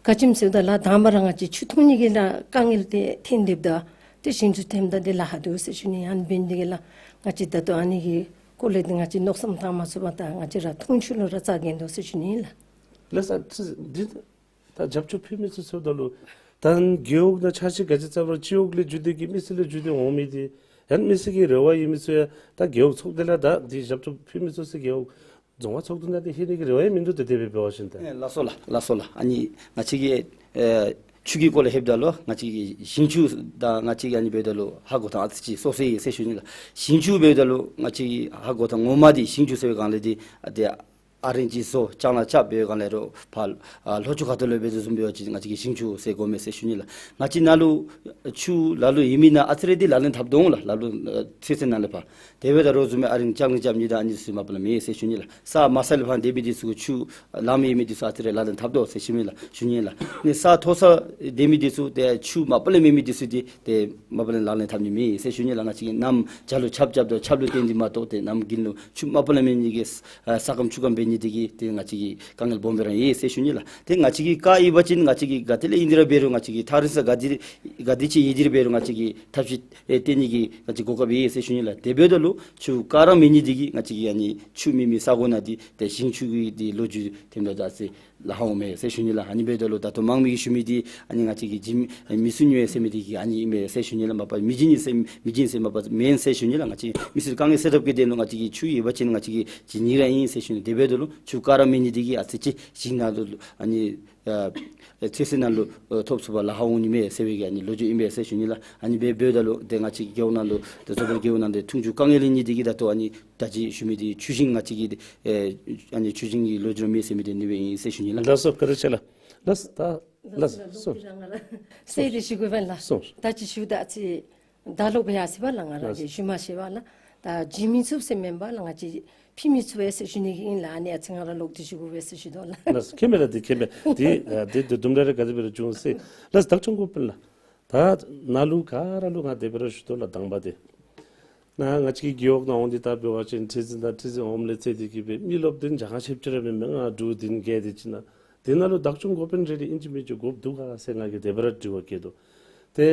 ག་ཅི་སྨོ་ཟེརཝ་ད་ལགས་དང་པ་ར་ང་བཅས་ཆུ་འཐུང་ནི་གི་ལགས་དཀའ་ངལ་འདི་ཐོན་སྡོདཔ་ད་ཏེ་ཞིང་ཆུ་ཐོནམ་ད་འདི་ལཱ་ཁག་འདུག་ཟེར་ཞུ་ནི། ཨ་ནི་འབད་ནི་འདི་གིས་ལགས་ང་བཅས་ད་ལྟོ་ཨ་ནི་གི་སྐོར་ལས་འདི་ང་བཅས་མནོ་བསམ་བཏང་མ་ཚུགས་པར་ད་ང་བཅས་ར་འཐུང་ཆུ་ལུ་ར་རྩ་འགེངས་དོ་ཟེར་ཞུ་ནི་ལགས། ལགས་སོ། འདི་ད་རྒྱབ་སྐྱོར་ཕུལ་མི་ཚུགས་ཟེརཝ་ད་ལུ་ད་རྒེད་འོག་ནང་འཆར་གཞི་ག་ཅི་བརྩམ་རུང་སྤྱི་འོག་ལས་བརྒྱུད་དེ་གིས་མི་སེར་ལས་བརྒྱུད་དེ་འོང་མི་འདི་ཡང་མི་སེར་གྱི་རེ་བ་ཡོད་མི་ཚུ་ཡང་ད་རྒེད་འོག་ཚོགས་སྡེ་ལས་ད་འདི་རྒྱབ་སྐྱོར་ཕུལ་མི་ཚུགས་ཟེར་རྒེད་འོག་རྫོང་ཁག་ཚོགས་འདུ་ནང་འདི་ལྷོད་ནི་གི་རེ་བ་ཡང་མིན་འདུག། ཏེ་དེ་སྦེ་འབད་བ་ཅིན་ད། ཨེ་ལགས་སོ་ལགས། ལགས་སོ་ལགས། ཨ་ནི་ང་བཅས་ཀྱིས་ཨེ་ཆུ་གི་སྐོར་ལས་ལྷོདཔ་ད་ལུ་ང་བཅས་ཀྱིས་ཞིང་ཆུ་དང་ང་བཅས་ཀྱིས་ཨ་ནི་འབདཝ་ད་ལུ་ཧ་གོ་ཐངས་ཨ་ཙི་ཅིག་སོ་སོ་ཡོད་ཟེར་ཞུ་ནི་ལགས། ཞིང་ཆུ་འབདཝ་ད་ལུ་ང་བཅས་ཀྱིས་ཧ་གོ་ཐངས་ངོ་མ་འདི་ཞིང་ཆུ་ཟེར་བའི་སྒང་ལས་འདི་ཨ་ཏེ་ཨ་རིང་ཅིག་བཟོ་ལྕང་ལཱ་རྐྱབ་འབད་བའི་སྒང་ལས་རོགས་ཕར་ཨ་ལྷོ་ཕྱོགས་ཁ་ཐུག་ལུ་འབད་དོ་བཟུམ་འབད་བ་ཅིན་ང་བཅས་ཀྱིས་ཞིང་ཆུ་ཟེར་གོ་མས་ཟེར་ཞུ་ནི་ལགས། ང་བཅས་ནཱ་ལུ་ཆུ་ལ་ལུ་ཡོད་མི་ནང་ཨ་ཙི་རེ་འདི་ལག་ལེན་འཐབ་དོ་འོང་ལགས། ལ་ལུ་ཨ་ཚོད་བསྲེ་ནང་ལས་ཕར། དེ་འབདཝ་ད་རོགས་བཟུམ་མའི་ཨ་རིང་ལྕང་ལཱ་རྐྱབ་ནི་དང་ཨ་ནི་ཚུ་མ་པ་ལས་མེད་ཟེར་ཞུ་ནི་ལགས། ས་མ་ས་ལས་ཕར་སྡོད་མི་འདི་ཚུ་གིས་ཆུ་ལངམ་ཡོད་མི་འདི་ཚུ་ཨ་ཙི་རེ་ལག་ལེན་འཐབ་དོ་ཟེར་ཞུ་ནི་ལགས། ཞུ་ནི་ལགས། ཨ་ནི་ས་མཐོ་ས་སྡོད་མི་འདི་ཚུ་ཏེ་ཆུ་མ་པ་ལས་མེད་མི་འདི་ཚུ་འདི་ཏེ་མ་པ་ལས་ལག་ལེན་འཐབ་ནི་མེད་ཟེར་ཞུ་ནི་ལགས། ང་བཅས་ཀྱིས་གནམ་བྱཱར་ལུ་ཆརཔ་རྐྱབ་དོ། ཆརཔ་ལུ་བརྟེན་ཏེ་མ་གཏོགས་ཏེ་གནམ་དགུན་ལུ་ཆུ་མ་པ་ལས་མེད་ནི་གི་ས་ས་སྐམ་ཆུ་སྐམ་འབད་ནི་འདི་གིས་ཏེ་ང་བཅས་ཀྱི་དཀའ་ངལ་སྦོམ་སྦེ་ར་ཨིན་ཟེར་ཞུ་ནི་ལགས། ཏེ་ང་བཅས་ཀྱི་བཀའ་ཡོད་པ་ཅིན་ང་བཅས་ཀྱིས་ག་ཏེ་ལས་ཨིན་ཏེ་ར་འབད་རུང་ང་བཅས་ཀྱིས་ཐག་རིང་ས་ག་ཏེ་ག་ཏེ་ཅིག་ཡོད་དེ་ར་འབད་རུང་ང་བཅས་ཀྱིས་ཐབས་ཤེས་ཨེ་བཏོན་ནི་གི་ང་བཅས་གོ་སྐབས་ཡོད་ཟེར་ཞུ་ནི་ལགས། དེ་འབདཝ་ད་ལུ་ཆུ་ག་ར་མེད་ནི་འདི་གིས་ང་བཅས་ཀྱི་ཨ་ནི་ཆུ་མེད་མི་ས་གོ་ནང་འདི་ཏེ་ཞིང་ཆུ་གི་འདི་ལོ་རྒྱུས་ཐོནམ་ད་ཨ་ཙི་ལཱ་ཁག་འོང་མས་ཟེར་ཞུ་ནི་ལགས། ཨ་ནི་འབདཝ་ད་ལུ་ད་ལྟོ་དམངས་མི་གིས་ཞུ་མི་འདི་ཨ་ནི་ང་བཅས་ཀྱིས་བྱིན་མི་ཚུགས་ནི་ཟེར་མི་འདི་གིས་ཨ་ནི་ཨིན་མས་ཟེར་ཞུ་ནི་ལགས། མ་པ་མི་བྱིན་ནི་ཟེར་མི་བྱིན་ཟེར་མ་པ་མེན་ཟེར་ཞུ་ནི་ལགས། ང་བཅས་མི་སེར་དཀའ་ངལ་སེལ་ཐབས་ཀྱི་དོན་ལུ་ང་བཅས་ཀྱིས་ཆུ་ཡོད་པ་ཅིན་ང་བཅས་ཀྱིས་བྱིན་ནི་ར་ཨིན་ཟེར་ཞུ་ནི། དེ་འབདཝ་ད་ལུ་ཆུ་ག་ར་མེད་ནི་འདི་གིས་ཨ་ཙི་ཅིག་ཞིང་ནང་ལུ་ཨ་ནི་ཨ་ཚོད་བསྲེ་ནང་ལུ་ཨ་ཐོབ་ཚུགས་པར་ལཱ་ཁག་འོང་ནི་མས་ཟེར་བའི་གི་ཨ་ནི་ལོ་རྒྱུས་ཨིན་པས་ཟེར་ཞུ་ནི་ལགས། ཨ་ནི་འབད་འབདཝ་ད་ལུ་ཏེ་ང་བཅས་རྒེད་འོག་ནང་ལུ་ཏེ་བཟོ་པའི་རྒེད་འོག་ནང་ཏེ་འཐུང་ཆུ་དཀའ་ངལ་ཨིན་ནི་འདི་གིས་ད་ལྟོ་ཨ་ནི་ད་ཅི་ཞུ་མི་འདི་ཆུ་ཞིང་ང་བཅས་ཀྱི་ཨེ་ཨ་ནི་ཆུ་ཞིང་གི་ལོ་རྒྱུས་ར་མེད་ཟེར་མི་འདི་ཨ་ནི་སྦེ་ཨིན་ཟེར་ཞུ་ནི་ལགས། ལགས་སོ། བཀའ་དྲིན་ཆེ་ལགས། ལགས་སོ། ད་ལགས་སོ། ལགས་སོ། ལགས་སོ། ཟེར་ཏེ་ཞུ་དགོ་པས་ལགས། སོ། ད་ཅི་ཞུཝ་ད་ཨ་ཙི་ད་ལོག་སྦེ་ཡར་སོ་པས་ལགས། ང་ར་གིས་ཞུ་མ་ཤེས་པས་ལགས། ད་བྱིན་མི་ཚུགས་ཟེར་མེན་པས་ལགས། ང་བཅས་ཕུལ་མི་ཚུགས་པས་ཟེར་ཞུ་ནི་གི་ཨིན་ལགས། ཨ་ནི་ཨ་ཙི་ང་ར་ལོག་སྟེ་ཞུ་དགོ་པས་ཟེར་ཞུ་དོ་ལགས། ལགས་སོ། ཁྱད་མེད་ལགས། འདི་ཁྱད་མེད། འདི་ཨ་འདི་འདི་དུམ་གྲ་རེ་ག་དེ་སྦེ་ར་བྱུང་ཟེར། ལགས་སོ། བདག་སྐྱོང་འགོ་དཔོན་ལགས། ད་ནཱ་ལུ་ག་ར་ལུ་ང་དེ་སྦེ་ར་ཞུ་དོ་ལགས། དང་པ་འདི་ནཱ་ང་བཅས་ཀྱི་རྒེད་འོག་ནང་འོང་སྟེ་ད་འབད་བ་ཅིན་ཁྲི་འཛིན་དང་ཁྲི་འཛིན་འོགམ་ལས་ཚད་དེ་གིས་སྦེ་མི་རློབས་འདི་གྱངས་ཁ་ཆེཝ་ཅིག་ར་མེན་མས། ལྔ་དྲུག་བདུན་བརྒྱད་དེ་ཅིག་ནང་། དེ་ནང་ལུ་བདག་སྐྱོང་འགོ་དཔོན་རེ་རེ་ཨིན་ཅི་མིན་ཅི་དགོཔ་འདུག་ག་ཟེར་ང་གིས་དེ་སྦེ་ར་དྲི་བ་བཀོད་དོ། ཏེ་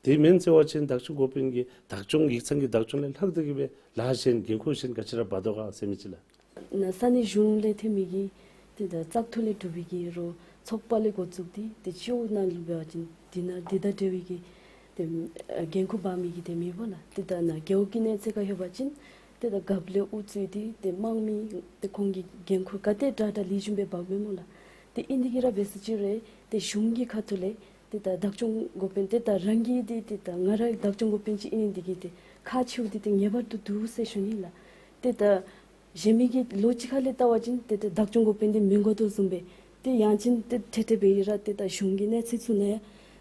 དེ་མེན་ཟེར་བ་ཅིན་བདག་སྐྱོང་འགོ་དཔོན་གྱིས་བདག་སྐྱོང་ཡིག་ཚང་གི་བདག་སྐྱོང་ལས་ལྷག་སྟེ་གིས་སྦེ་ལཱ་གཞན་འགན་ཁུར་གཞན་ག་ཅི་ར་འབག་དོ་ག་ཟེར་མི་ཅིག་ལགས། ནཱ་ས་གནས་གཞུང་ལས་ཐོན་མི་གི་ཏེ་ད་བཙག་འཐུ་ལས་གྲུབ་པའི་གི་རོགས་ཚོགས་པ་ལས་འགོ་བཙུགས་ཏེ་ཏེ་སྤྱི་འོག་ནང་ལུ་འབད་བ་ཅིན་འདི་ནང་འདི་དང་འབྲེལ་བའི་གི་ཏེ་ཨ་འགན་ཁུར་འབག་མི་གི་ཏེ་མེད་པས་ལགས། ཏེ་ད་ནཱ་རྒེད་འོག་གི་གནས་ཚད་ཁར་ལྷོད་པ་ཅིན་ཏེ་ད་རྒཔོ་ལས་དབུ་གཙོས་ཏེ་ཏེ་དམངས་མི་ཏེ་ཁོང་གི་འགན་ཁུར་ག་དེ་དྲག་དྲག་ལེགས་ཤོམ་སྦེ་འབག་མས་སྨོ་ལགས། ཏེ་ཨིན་དེ་གིས་ར་འབད་ས་ཅིག་རུང་ཏེ་གཞུང་གི་ཁ་ཐུག་ལས་ཏེ་ད་བདག་སྐྱོང་འགོ་དཔོན་ཏེ་ད་རང་གི་འདི་ཏེ་ད་ང་ར་བདག་སྐྱོང་འགོ་དཔོན་ཅིག་ཨིན་ནི་འདི་གིས་ཏེ་ཁག་ཆེཝ་འདི་ཏེ་ངེས་པར་དུ་འདུག་ཟེར་ཞུ་ནི་ལགས། ཏེ་ད་གཞན་མི་གི་ལོ་གཅིག་ཁ་ལས་བལྟ་བ་ཅིན་ཏེ་ད་བདག་སྐྱོང་འགོ་དཔོན་འདི་མི་དགོ་དོ་བཟུམ་སྦེ་ཏེ་ཡང་ཅིན་ཏེ་ཏེ་ཏེ་འབད་ཡི་ར་ཏེ་ད་གཞུང་གི་གནས་ཚད་ཚུ་ནང་ཡང་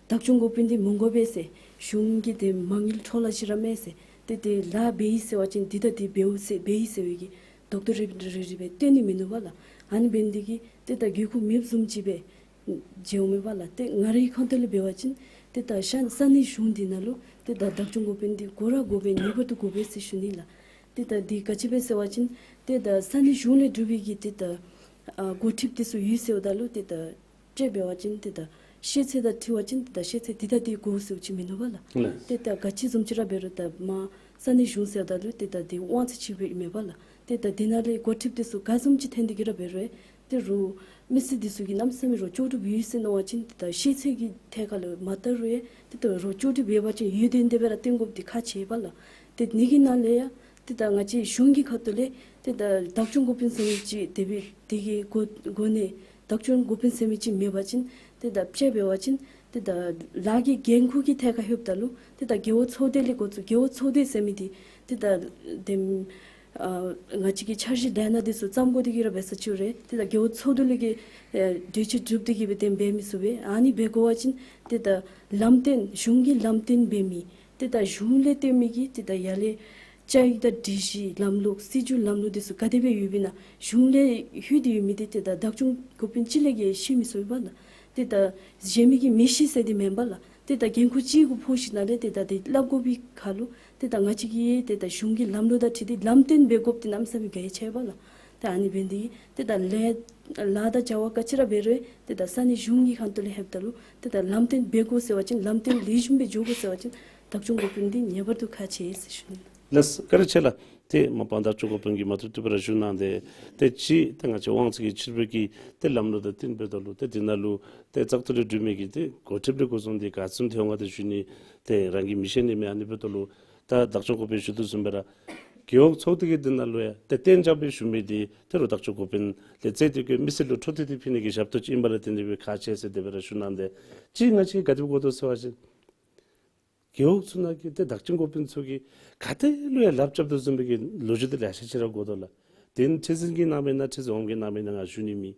བདག་སྐྱོང་འགོ་དཔོན་འདི་མི་དགོ་པས་ཟེར་གཞུང་གི་ཏེ་མ་དངུལ་འཕྲོ་བརླག་ཅིག་ར་མེད་ཟེར་ཏེ་ཏེ་ལཱ་འབད་ཡི་ཟེར་བ་ཅིན་འདི་ད་འདི་འབདཝ་ཟེར་འབད་ཡི་ཟེར་བའི་གི་རྡོག་རྡོག་རིལ་རིལ་རིལ་སྦེ་སྟོན་ནི་མིན་ནུག་པ་ལགས། ཨ་ནི་འབད་ནི་འདི་གིས་ཏེ་ད་དགོས་མཁོ་མེདཔ་བཟུམ་ཅིག་སྦེ་མཇལཝ་མས་པ་ལགས། ཏེ་ང་རའི་ཁ་ཐུག་ལས་འབད་བ་ཅིན་ཏེ་ད་ཤ་ས་གནས་གཞུང་འདི་ནང་ལུ་ཏེ་ད་བདག་སྐྱོང་འགོ་དཔོན་འདི་དགོ་ར་དགོ་པས། ངེས་པར་དུ་དགོ་པས་ཟེར་ཞུ་ནི་ལགས། ཏེ་ད་འདི་ག་ཅི་སྦེ་ཟེར་བ་ཅིན་ཏེ་ད་ས་གནས་གཞུང་ལས་གྲུབ་པའི་གི་ཏེ་ད་ཨ་འགོ་ཁྲིདཔ་འདི་ཚུ་ཡོད་ཟེརཝ་ད་ལུ་ཏེ་ད་དཔྱེ་འབད་བ་ཅིན་ཏེ་ད་ཤེས་ཚད་དང་འཁྲིལ་བ་ཅིན་ཏེ་ད་ཤེས་ཚད་འདི་ད་འདི་དགོ་ཟེརཝ་ཅིག་མིན་ནུག་པ་ལགས། ལགས། ཏེ་ད་ག་ཅི་བཟུམ་ཅིག་ར་འབད་རུང་ད་མ་ས་གནས་གཞུང་ཟེརཝ་ད་ལུ་ཏེ་ད་འདི་དབང་ཚད་ཆེ་བའི་མས་པ་ལགས། ཏེ་ད་འདི་ནང་ལས་འགོ་ཁྲིདཔ་འདི་ཚུ་ག་བཟུམ་ཅིག་ཐོན་ཏེ་གིས་ར་འབད་རུང་ཏེ་རོགས་མི་སེར་འདི་ཚུ་གིས་གནམ་མེད་ས་མེད་རོགས་ལྕོགས་གྲུབ་ཡོད་ཟེར་མནོ་བ་ཅིན་ཏེ་ད་ཤེས་ཚད་ཀྱི་ཐད་ཁར་ལུ་མ་བལྟ་རུང་ཡང་ཏེ་ད་རོགས་ལྕོགས་གྲུབ་ཡོད་པ་ཅིན་ཡོད་དེ་དེ་སྦེ་ར་སྟོན་དགོཔ་འདི་ཁག་ཆེ་བས་ལགས། ཏེ་འདི་གི་ནང་ལས་ཡང་ ཏེ་ད་ང་བཅས་གཞུང་གི་ཁ་ཐུག་ལས་ཏེ་ད་བདག་སྐྱོང་འགོ་དཔོན་ཟེར་མི་ཅིག་དེ་སྦེ་དེ་གི་འགོ་འགོ་ནས་བདག་སྐྱོང་འགོ་དཔོན་ཟེར་མི་ཅིག་མེད་པ་ཅིན་ཏེ་ད་དཔྱེ་འབད་བ་ཅིན་ཏེ་ད་ལཱ་གི་འགན་ཁུར་གྱི་ཐད་ཁར་ལྷོདཔ་ད་ལུ་ཏེ་ད་རྒེད་འོག་ཚོགས་སྡེ་ལས་འགོ་བཙུགས། རྒེད་འོག་ཚོགས་སྡེ་ཟེར་མི་འདི་ཏེ་ད་དེམ་ཨ་ང་བཅས་ཀྱི་འཆར་གཞི་ལས་སྣ་འདི་ཚུ་བརྩམ་དགོ་དེ་གི་ར་འབད་ས་ཅིག་རེ། ཏེ་ད་རྒེད་འོག་ཚོགས་འདུ་ལས་ཀྱི་ཨེ་གྲོས་ཆོད་གྲུབ་སྟེ་གི་སྦེ་དེམ་འབད་མི་ཚུགས་པས། ཨ་ནི་འབད་དགོ་པ་ཅིན་ཏེ་ད་ལམ་སྟོན་གཞུང་གི་ལམ་སྟོན་འབད་མི་ཏེ་ད་གཞུང་ལས་སྟོན་མི་གི་ཏེ་ད་ཡར་ལས་བཅའ་ཡིག་དང་སྒྲིག་གཞི་ལམ་ལུགས་སྲིད་བྱུས་ལམ་ལུགས་འདི་ཚུ་ག་དེ་སྦེ་ཡོདཔ་ཨིན་ན་གཞུང་ལས་ལྷོད་དེ་ཡོད་མི་འདི་ཏེ་ད་བདག་སྐྱོང་འགོ་དཔོན་གཅིག་ལས་ཀྱི་ཤེས་མི་ཚུགས་པས་ལགས། ཏེ་ད་གཞན་མི་གིས་མི་ཤེས་ཟེར་དེ་མེན་པས་ལགས། ཏེ་ད་འགན་ཁུར་གཅིག་གུ་ཕོག་ཞིནམ་ལས་ཏེ་ད་དེ་སླབ་དགོ་པའི་ཁར་ལུ་ཏེ་ད་ང་བཅས་ཀྱིས་ཏེ་ད་གཞུང་གི་ལམ་ལུགས་དང་འཁྲིལ་ཏེ་ལམ་སྟོན་འབད་དགོཔ་འདི་གནམ་མེད་ས་མེད་གལ་ཆེ་བས་ལགས། ཏེ་ཨ་ནི་འབད་ནི་འདི་གིས་ཏེ་ད་ལས་ལཱ་དང་བྱ་བ་ག་ཅི་ར་འབད་རུང་ཏེ་ད་ས་གནས་གཞུང་གི་ཁ་ཐུག་ལས་ལྷོདཔ་ད་ལུ་ཏེ་ད་ལམ་སྟོན་འབད་དགོ་ཟེར་བ་ཅིན་ལམ་སྟོན་ལེགས་ཤོམ་སྦེ་འགྱོ་དགོ་ཟེར་བ་ཅིན་བདག་སྐྱོང་འགོ་དཔོན་འདི་ངེས་པར་དུ་ཁག་ཆེ་ཟེར་ཞུ་ནི། ལགས་སོ། བཀའ་དྲིན་ཆེ་ལགས། ཏེ་མ་པ་བདག་སྐྱོང་འགོ་དཔོན་གྱིས་མ་བཏུབ་བཏུབ་སྦེ་ར་ཞུ་གནང་སྟེ་ཏེ་ཅིག་ཏེ་ང་བཅས་དབང་ཚད་ཀྱི་ཕྱིར་འབུད་ཀྱི་ཏེ་ལམ་ལུགས་དང་བསྟུན་འབདཝ་ད་ལུ་ཏེ་འདི་ནང་ལུ་ཏེ་བཙག་འཐུ་ལས་གྲུབ་མི་གི་ཏེ་འགོ་ཁྲིདཔ་ལས་འགོ་བཟུང་སྟེ་ག་ཙམ་ཐོན་འོང་ག་ཏེ་ཞུ་ནི་ཏེ་རང་གིས་མི་ཤེས་ནི་མས། ཨ་ནི་འབདཝ་ད་ལུ་ད་བདག་སྐྱོང་འགོ་དཔོན་ཞུ་དོ་བཟུམ་སྦེ་ར་རྒེད་འོག་ཚོགས་སྡེ་གི་འདི་ནང་ལུ་ཡང་ཏེ་གཏན་འཇགས་སྦེ་བཞུགས་མི་འདི་ཏེ་རོགས་བདག་སྐྱོང་འགོ་དཔོན་ལས་བརྩིས་ཏེ་གི་མི་སེར་ལུ་འཕྲོ་མཐུད་དེ་ཕུལ་ནི་གི་ཞབས་ཏོག་ཅིག་ཨིན་པ་ལས་བརྟེན་ཏེ་སྦེ་ཁག་ཆེ་ཟེར་དེ་སྦེ་ར་ཞུ་གནང་སྟེ་ཅིག་ང་བཅས་ག་དེ་སྦེ་དགོ་དོ་ཟེར་བ་ཅིན་རྒེད་འོག་ཚུ་ནང་གི་ཏེ་བདག་སྐྱོང་འགོ་དཔོན་ཚུ་གིས་ག་ཏེ་ལུ་ཡང་ལགཔ་རྐྱབ་དོ་བཟུམ་སྦེ་གི་ལོ་རྒྱུས་འདི་ལེ་ཤ་ཅིག་ར་གོ་དོ་ལགས། དེ་ནི་ཁྲི་འཛིན་གྱི་ནང་མེན་ན་ཁྲི་འཛིན་འོགམ་གྱི་ནང་མེན་ན་ང་ཞུ་ནི་མེད།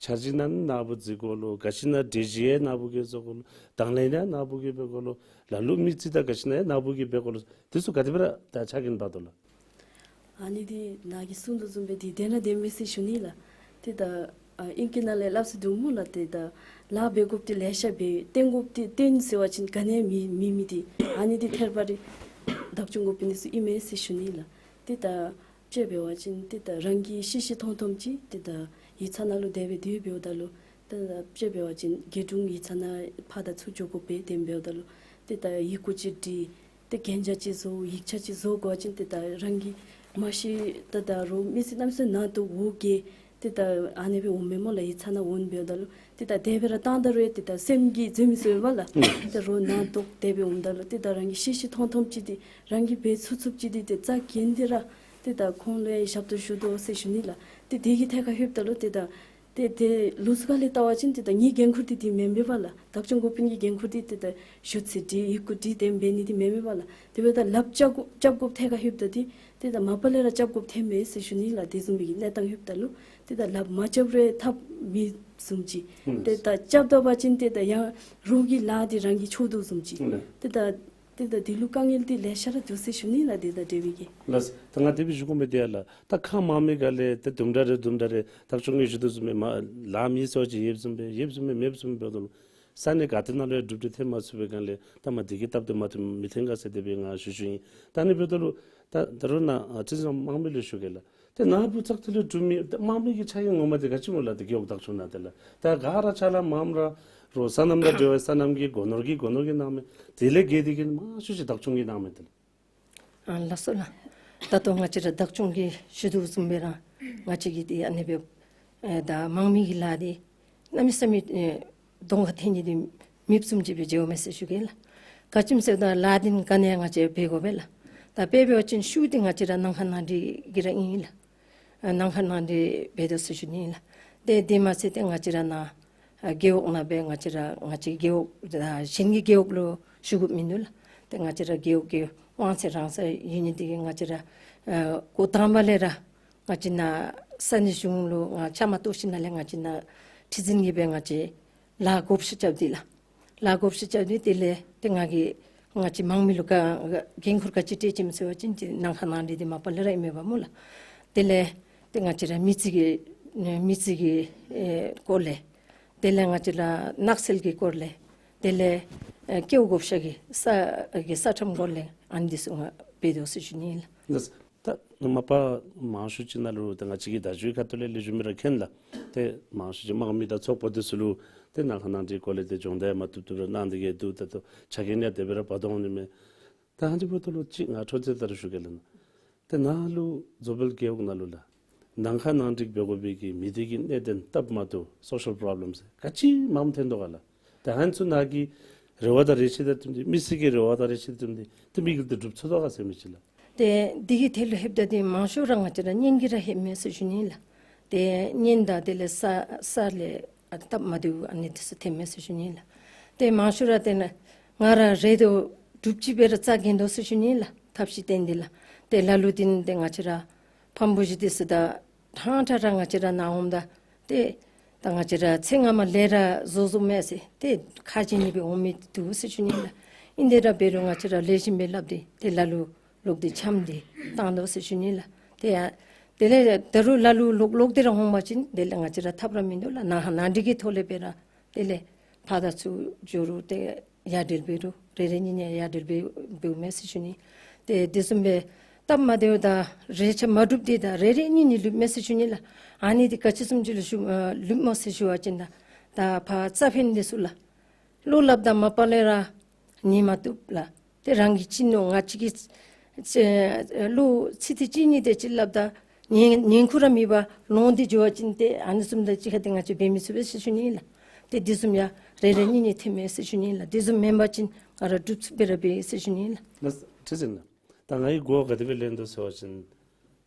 འཆར་གཞི་ནང་ན་ནཱ་བུ་བརྩི་དགོ་ལོ། ག་ཅི་ན་གྲོས་གཞི་ཡང་ན་ནཱ་བུ་གིས་བཟོ་དགོ་ལོ། དང་ལེན་ཡང་ན་ནཱ་བུ་གིས་འབད་དགོ་ལོ། ལ་ལུ་མི་རྩིས་དང་ག་ཅི་ན་ཡང་ན་ནཱ་བུ་གིས་འབད་དགོ་ལོ། དེ་ཚུ་ག་དེ་སྦེ་ར་ད་ཆ་རྐྱེན་འབད་དོ་ལགས། ཨ་ནི་འདི་ནཱ་གིས་གསུང་དོ་བཟུམ་སྦེ་འདི་དེ་ནང་དེ་མེན་ཟེར་ཞུ་ནི་ལགས། ཏེ་ད་ཨ་ཨིང་སྐད་ནང་ལས་སླབ་ས་འདུག་སྨོ་ལགས། ཏེ་ད་ལཱ་འབད་དགོཔ་འདི་ལེ་ཤ་འབད་བཏོན་དགོཔ་འདི་བཏོན་ཟེར་བ་ཅིན་ག་ནི་ཡང་མེད་མེད་མི་འདི་ཨ་ནི་འདི་ཐད་ཀར་བདག་སྐྱོང་འགོ་དཔོན་འདི་ཚུ་ཨིན་མས་ཟེར་ཞུ་ནི་ལགས། ཏེ་ད་དཔྱེ་འབད་བ་ཅིན་ཏེ་ད་རང་གིས་ཤེས་ཤེས་མཐོང་མཐོངམ་ཅིག་ཏེ་ད་ཡིག་ཚང་ནང་ལུ་དེ་སྦེ་སྡོད་འབདཝ་ད་ལུ་ཏེ་ད་དཔྱེ་འབད་བ་ཅིན་དགེ་སྒྲུང་ཡིག་ཚང་ནང་ཕར་དང་ཚུར་འགྱོ་དགོ་པས། དེ་འབདཝ་ད་ལུ་ཏེ་ད་ཡི་གུ་ཅིག་བྲི་ཏེ་གན་རྒྱ་ཅིག་བཟོ་ཡིག་ཆ་ཅིག་བཟོ་དགོ་པ་ཅིན་ཏེ་ད་རང་གིས་མ་ཤེས། ད་ད་རོགས་མི་སེར་གནམ་མེད་ས་མེད་ནང་དོག་འོ་བརྒྱལ་ཏེ་ད་ཨ་ནི་སྦེ་འོང་མས་སྨོ་ལགས། ཡིག་ཚང་ནང་འོང་འབདཝ་ད་ལུ་ཏེ་ད་དེ་སྦེ་ར་བཏང་ད་རུང་ཏེ་ད་སེམས་ཀྱིས་འཛོལ་མི་ཚུགས་པས་ལགས། ཏེ་རོགས་ནང་དོག་དེ་སྦེ་འོངམ་ད་ལུ་ཏེ་ད་རང་གིས་ཤེས་ཤེས་མཐོང་མཐོངམ་ཅིག་འདི་རང་གིས་འབད་ཚུགས་ཚུགསཔ་ཅིག་འདི་ཏེ་རྩ་འགེངས་ཏེ་ར་ཏེ་ད་ཁོང་ལུ་ཡང་ཞབས་ཏོག་ཞུ་དོ་ཟེར་ཞུ་ནི་ལགས། ཏེ་དེ་གི་ཐད་ཁར་ལྷོདཔ་ད་ལུ་ཏེ་ད་ཏེ་ཏེ་ལོགས་སུ་ཁ་ལས་བལྟ་བ་ཅིན་ཏེ་ད་ངེའི་འགན་ཁུར་འདི་འདི་མེན་པས་ལགས། བདག་སྐྱོང་འགོ་དཔོན་གྱི་འགན་ཁུར་འདི་ཏེ་ད་ཞུ་ཚིག་བྲི་ཡི་གུ་བྲི་དེམ་འབད་ནི་འདི་མེན་པས་ལགས། དེ་འབདཝ་ད་ལགཔ་རྐྱབ་དགོ་རྐྱབ་དགོཔ་ཐད་ཁར་ལྷོདཔ་ད་འདི་ཏེ་ད་མ་པ་ལས་ར་རྐྱབ་དགོཔ་ཐོན་མས་ཟེར་ཞུ་ནི་ལགས། དེ་བཟུམ་མའི་གི་གནས་སྟངས་ལྷོདཔ་ད་ལུ་ཏེ་ད་ལགཔ་མ་རྐྱབ་རུང་ཐབས་མེད་བཟུམ་ཅིག་ཨུམ་ཏེ་ད་རྐྱབ་ད་པ་ཅིན་ཏེ་ད་ཡང་རོགས་ཀྱི་ལཱ་འདི་རང་གིས་འཕྱོག་དོ་བཟུམ་ཅིག་ཨུམ་ཏེ་ད་ཏེ་ད་འདི་ལུ་དཀའ་ངལ་འདི་ལེ་ཤ་ར་འདུག་ཟེར་ཞུ་ནི་ལགས། ཏེ་ད་དེ་སྦེ་གི། ལགས། ད་ང་དེ་སྦེ་ཞུ་དགོ་མི་འདི་ཡང་ལགས། ད་ཁག་མང་མི་ག་ལས་ཏེ་དུམ་གྲ་རེ་དུམ་གྲ་རེ་བདག་སྐྱོང་གིས་ཞུ་དོ་བཟུམ་སྦེ་མ་ལཱ་མེད་ཟེར་བ་ཅིན་ཡོདཔ་བཟུམ་སྦེ་ཡོདཔ་བཟུམ་སྦེ་མེདཔ་བཟུམ་སྦེ་འབདཝ་ད་ལུ་ས་གནས་ག་ཏེ་ནང་ལུ་ཡང་གྲུབ་འབྲས་ཐོན་མ་ཚུགས་པའི་སྒང་ལས་ད་མ་དེ་གི་སྟབས་བདེ་མ་ཐོན་མི་ཐོན་ག་ཟེར་དེ་སྦེ་ང་ཞུ་ཞུཝ་ཨིན། ད་ཨ་ནི་འབདཝ་ད་ལུ་ད་ད་རུང་ནཱ་ཨ་ཁྲི་འཛིན་དམངས་མི་ལུ་ཞུ་གེ་ལགས། ཏེ་ནཱ་བུ་བཙག་འཐུ་ལས་གྲུབ་མི་ཏེ་དམངས་མི་གི་ཆ་རྐྱེན་ངོ་མ་འདི་ག་ཅི་སྨོ་ལགས། ཏེ་རྒེད་འོག་བདག་སྐྱོང་ནང་ཏེ་ལགས་ད་ག་ར་ཅ་ལ་མངམ་ར་རོགས་སོ་ནམ་དང་འབྲེལ་བའི་སོ་ནམ་གྱི་སྒོ་ནོར་གྱི་སྒོ་ནོར་གྱི་གནང་མི་དེ་ལས་བརྒལ་ཏེ་གི་མང་ཤོས་ཅིག་བདག་སྐྱོང་གིས་གནང་མི་ཏེ་ལགས། ཨ་ལགས་སོ་ལགས། ད་ལྟོ་ང་བཅས་ར་བདག་སྐྱོང་གིས་ཞུ་དོ་བཟུམ་སྦེ་ར་ང་བཅས་ཀྱིས་ཏེ་ཨ་ནི་སྦེ་ཨེ་ད་དམངས་མི་གི་ལཱ་འདི་གནམ་མེད་ས་མེད་ཨེ་གདོང་ཁར་འཐོན་ནི་འདི་མེདཔ་བཟུམ་ཅིག་སྦེ་མཇལཝ་མས་ཟེར་ཞུ་གེ་ལགས། ག་ཅི་སྨོ་ཟེརཝ་ད་ལཱ་འདི་ག་ནི་ཡང་ང་བཅས་འབད་དགོ་པས་ལགས། ད་དཔེ་འབད་བ་ཅིན་ཤུལ་འདི་ང་བཅས་ར་ནང་ཁང་ནང་འགྲིགས་ཀྱི་ར་ཨིན་ལགས། ཨ་ནང་ཁང་ནང་འགྲིགས་འབད་དོ་ཟེར་ཞུ་ནི་ལགས། ཏེ་དེ་མ་ཚད་ཏེ་ང་བཅས་ར་ནཱ་ཨ་རྒེད་འོག་ནང་སྦེ་ང་བཅས་ར་ང་བཅས་རྒེད་འོག་ཨ་གཞན་གྱི་རྒེད་འོག་ལུ་ཞུ་དགོཔ་མིན་འདུག་ལགས། ཏེ་ང་བཅས་ར་རྒེད་འོག་གི་དབང་ཚད་རང་སར་ཡོད་ནི་འདི་གིས་ང་བཅས་ར་ཨ་འགོ་དང་པ་ལས་ར་ང་བཅས་ནཱ་ས་གནས་གཞུང་ལུ་ང་བཅའ་མར་གཏོགས་ཞིནམ་ལས་ང་བཅས་ནཱ་ཁྲི་འཛིན་གྱིས་སྦེ་ང་བཅས་ལཱ་བགོ་བཤའ་རྐྱབ་སྟེ་ལགས། ལཱ་བགོ་བཤའ་རྐྱབ་སྟེ་དེ་ལས་ཏེ་ང་གིས་ང་བཅས་དམངས་མི་ལུ་ག་འགན་ཁུར་ག་ཅི་སྤྲོད་ཅི་སྨོ་ཟེར་བ་ཅིན་ཏེ་ནང་ཁང་ནང་འགྲིགས་འདི་མ་པ་ལས་ར་ཨིན་མས་པ་སྨོ་ལགས། དེ་ལས་ཏེ་ང་བཅས་ར་མི་རྩིས་ཀྱི་མི་རྩིས་ཀྱི་ཨེ་སྐོར་ལས་དེ་ལས་ང་བཅས་ར་ནགས་ཚལ་གྱི་སྐོར་ལས་དེ་ལས་ཨེ་སྐྱེ་བོ་བགོ་བཤའ་གི་ས་གི་ས་ཁྲམ་སྐོར་ལས་ཨ་ནི་འདི་ཚུ་ང་འབད་དོ་ཟེར་ཞུ་ནི་ལགས། ལགས། ད་མ་པ་མང་ཤོས་ཅིག་ནང་ལུ་ད་ང་བཅས་ཀྱི་བརྡ་བརྒྱུད་ཁ་ཐུག་ལས་ལེགས་ཤོམ་སྦེ་ར་མཁྱེན་ལགས། ཏེ་མང་ཤོས་ཅིག་དམངས་མི་དང་ཚོགས་པ་འདི་ཚུ་ལུ་ཏེ་ནང་ཁང་ནང་འགྲིགས་སྐོར་ལས་ཏེ་སྦྱོང་བརྡར་མ་བཏུབ་བཏུབ་ར་གནང་སྟེ་གི་འདུག། ད་ལྟོ་ཆ་རྐྱེན་ཡང་དེ་སྦེ་ར་འབད་དོ་འོང་ནི་མས། ད་ཨ་ནི་འབདཝ་ད་ལུ་ཅིག་ང་འཕྲོ་མཐུད་དེ་ར་ཞུ་གེ་ལགས། ཏེ་ནཱ་ལུ་རྫོང་དཔོན་རྒེད་འོག་ནང་ལུ་ལགས་ནང་ཁང་ནང་འགྲིགས་འབད་དགོ་པའི་གི་མི་སྡེ་གི་གནད་དོན་སྟབས་མ་བདེཝ་སོ་ཤལ་པོརོབ་ལེམས་ག་ཅི་མངམ་ཐོན་དོ་ག་ལགས། ད་ཨ་ནི་ཚུ་ནཱ་གི་རེ་བ་དང་རེ་ཆེ་དང་བསྟུན་ཏེ་མི་སེར་གྱི་རེ་བ་དང་རེ་ཆེ་དང་བསྟུན་ཏེ་ཏེ་དམིགས་ཡུལ་འདི་འགྲུབ་ཚུགས་དོ་ག་ཟེར་མི་ཅིག་ལགས། ཏེ་འདི་གི་ཐད་ལུ་ལྷོདཔ་ད་འདི་མང་ཤོས་ར་ང་བཅས་ར་གཉེན་གྱིས་ར་ལྷོདཔ་མས་ཟེར་ཞུ་ནི་ལགས། ཏེ་གཉེན་དང་དེ་ལས་ས་ས་ལས་ཨ་སྟབས་མ་བདེཝ་ཨ་ནི་འདི་ཚུ་ཐོནམ་མས་ཟེར་ཞུ་ནི་ལགས། ཏེ་མང་ཤོས་ར་ཏེ་ནཱ་ང་ར་རེ་དོ་དྲུག་ཅུ་སྦེ་ར་རྩ་འགེངས་དོ་ཟེར་ཞུ་ནི་ལགས། ཐབས་ཤེས་བཏོན་ཏེ་ལགས། ཏེ་ལ་ལུ་འདི་ནི་ཏེ་ང་བཅས་ར་ཕམ་བུ་གཞི་འདི་ཚུ་ད་ཕྲང་ཕྲང་ར་ང་བཅས་ར་ནཱ་འོངམ་ད་ཏེ་ད་ང་བཅས་ར་ཚེ་སྔ་མ་ལས་ར་བཟོ་བཟོཝ་མས་ཟེར་ཏེ་ཁ་འབྱལ་ནི་སྦེ་འོང་མི་འདུག་ཟེར་ཞུ་ནི་ལགས། ཨིན་ཏེ་ར་འབད་རུང་ང་བཅས་ར་ལེགས་ཤོམ་སྦེ་སླབ་སྟེ་ཏེ་ལ་ལུ་ལོག་སྟེ་འཆམ་སྟེ་བཏང་དོ་ཟེར་ཞུ་ནི་ལགས། ཏེ་ཡང་དེ་ལས་ད་རུང་ལ་ལུ་ལོག་ལོག་སྟེ་ར་འོང་པ་ཅིན་དེ་ལས་ང་བཅས་ར་ཐབས་ར་མིན་འདུག་ལགས། ནང་ནང་འགྲིག་གི་ཐོག་ལས་འབད་ར་དེ་ལས་ཕར་དང་ཚུར་འགྱོ་རུང་ཏེ་ཡ་བྲལ་འབད་རུང་རེ་རེ་གཉིས་གཉིས་ཡ་བྲལ་འབད་འབདཝ་མས་ཟེར་ཞུ་ནི། ཏེ་དེ་བཟུམ་སྦེ་སྟབས་མ་བདེཝ་དང་རེ་ཆ་མ་གྲུབ་སྟེ་ད་རེ་རེ་གཉིས་གཉིས་ལུསཔ་མས་ཟེར་ཞུ་ནི་ལགས། ཨ་ནི་འདི་ག་ཅི་བཟུམ་ཅིག་ལུ་ཞུ་ཨ་ལུསཔ་སྨོ་ཟེར་ཞུ་བ་ཅིན་ད་ད་ཕར་རྩ་ཕན་འདི་ཚུ་ལགས། བློ་སླབ་ད་མ་པ་ལས་ར་ཉན་མ་བཏུབ་ལགས། ཏེ་རང་གིས་ཅིག་མནོ་ང་བཅས་ཀྱིས་ཅིག་བློ་ཚིག་དེ་གཅིག་གཉིས་དེ་ཅིག་སླབ་ད་ཉན་ཉན་ཁུ་ར་མེད་པར་ལོང་སྟེ་འགྱོ་བ་ཅིན་ཏེ་ཨ་ནི་བཟུམ་དང་གཅིག་ཁར་ཏེ་ང་བཅས་འབད་མི་ཚུགས་པས་ཟེར་ཞུ་ནི་ལགས། ཏེ་དེ་བཟུམ་ཡང་རེ་རེ་གཉིས་གཉིས་ཐོནམ་མས་ཟེར་ཞུ་ནི་ལགས། དེ་བཟུམ་མེན་པ་ཅིན་ང་ར་སྒྲུབ་ཚུགསཔ་སྦེ་ར་འབད་ཟེར་ཞུ་ནི་ལགས། ལགས་ཁྲི་འཛིན་ལགས། ད་ང་གིས་གོ་བ་ག་དེ་སྦེ་ལེན་དོ་ཟེར་བ་ཅིན་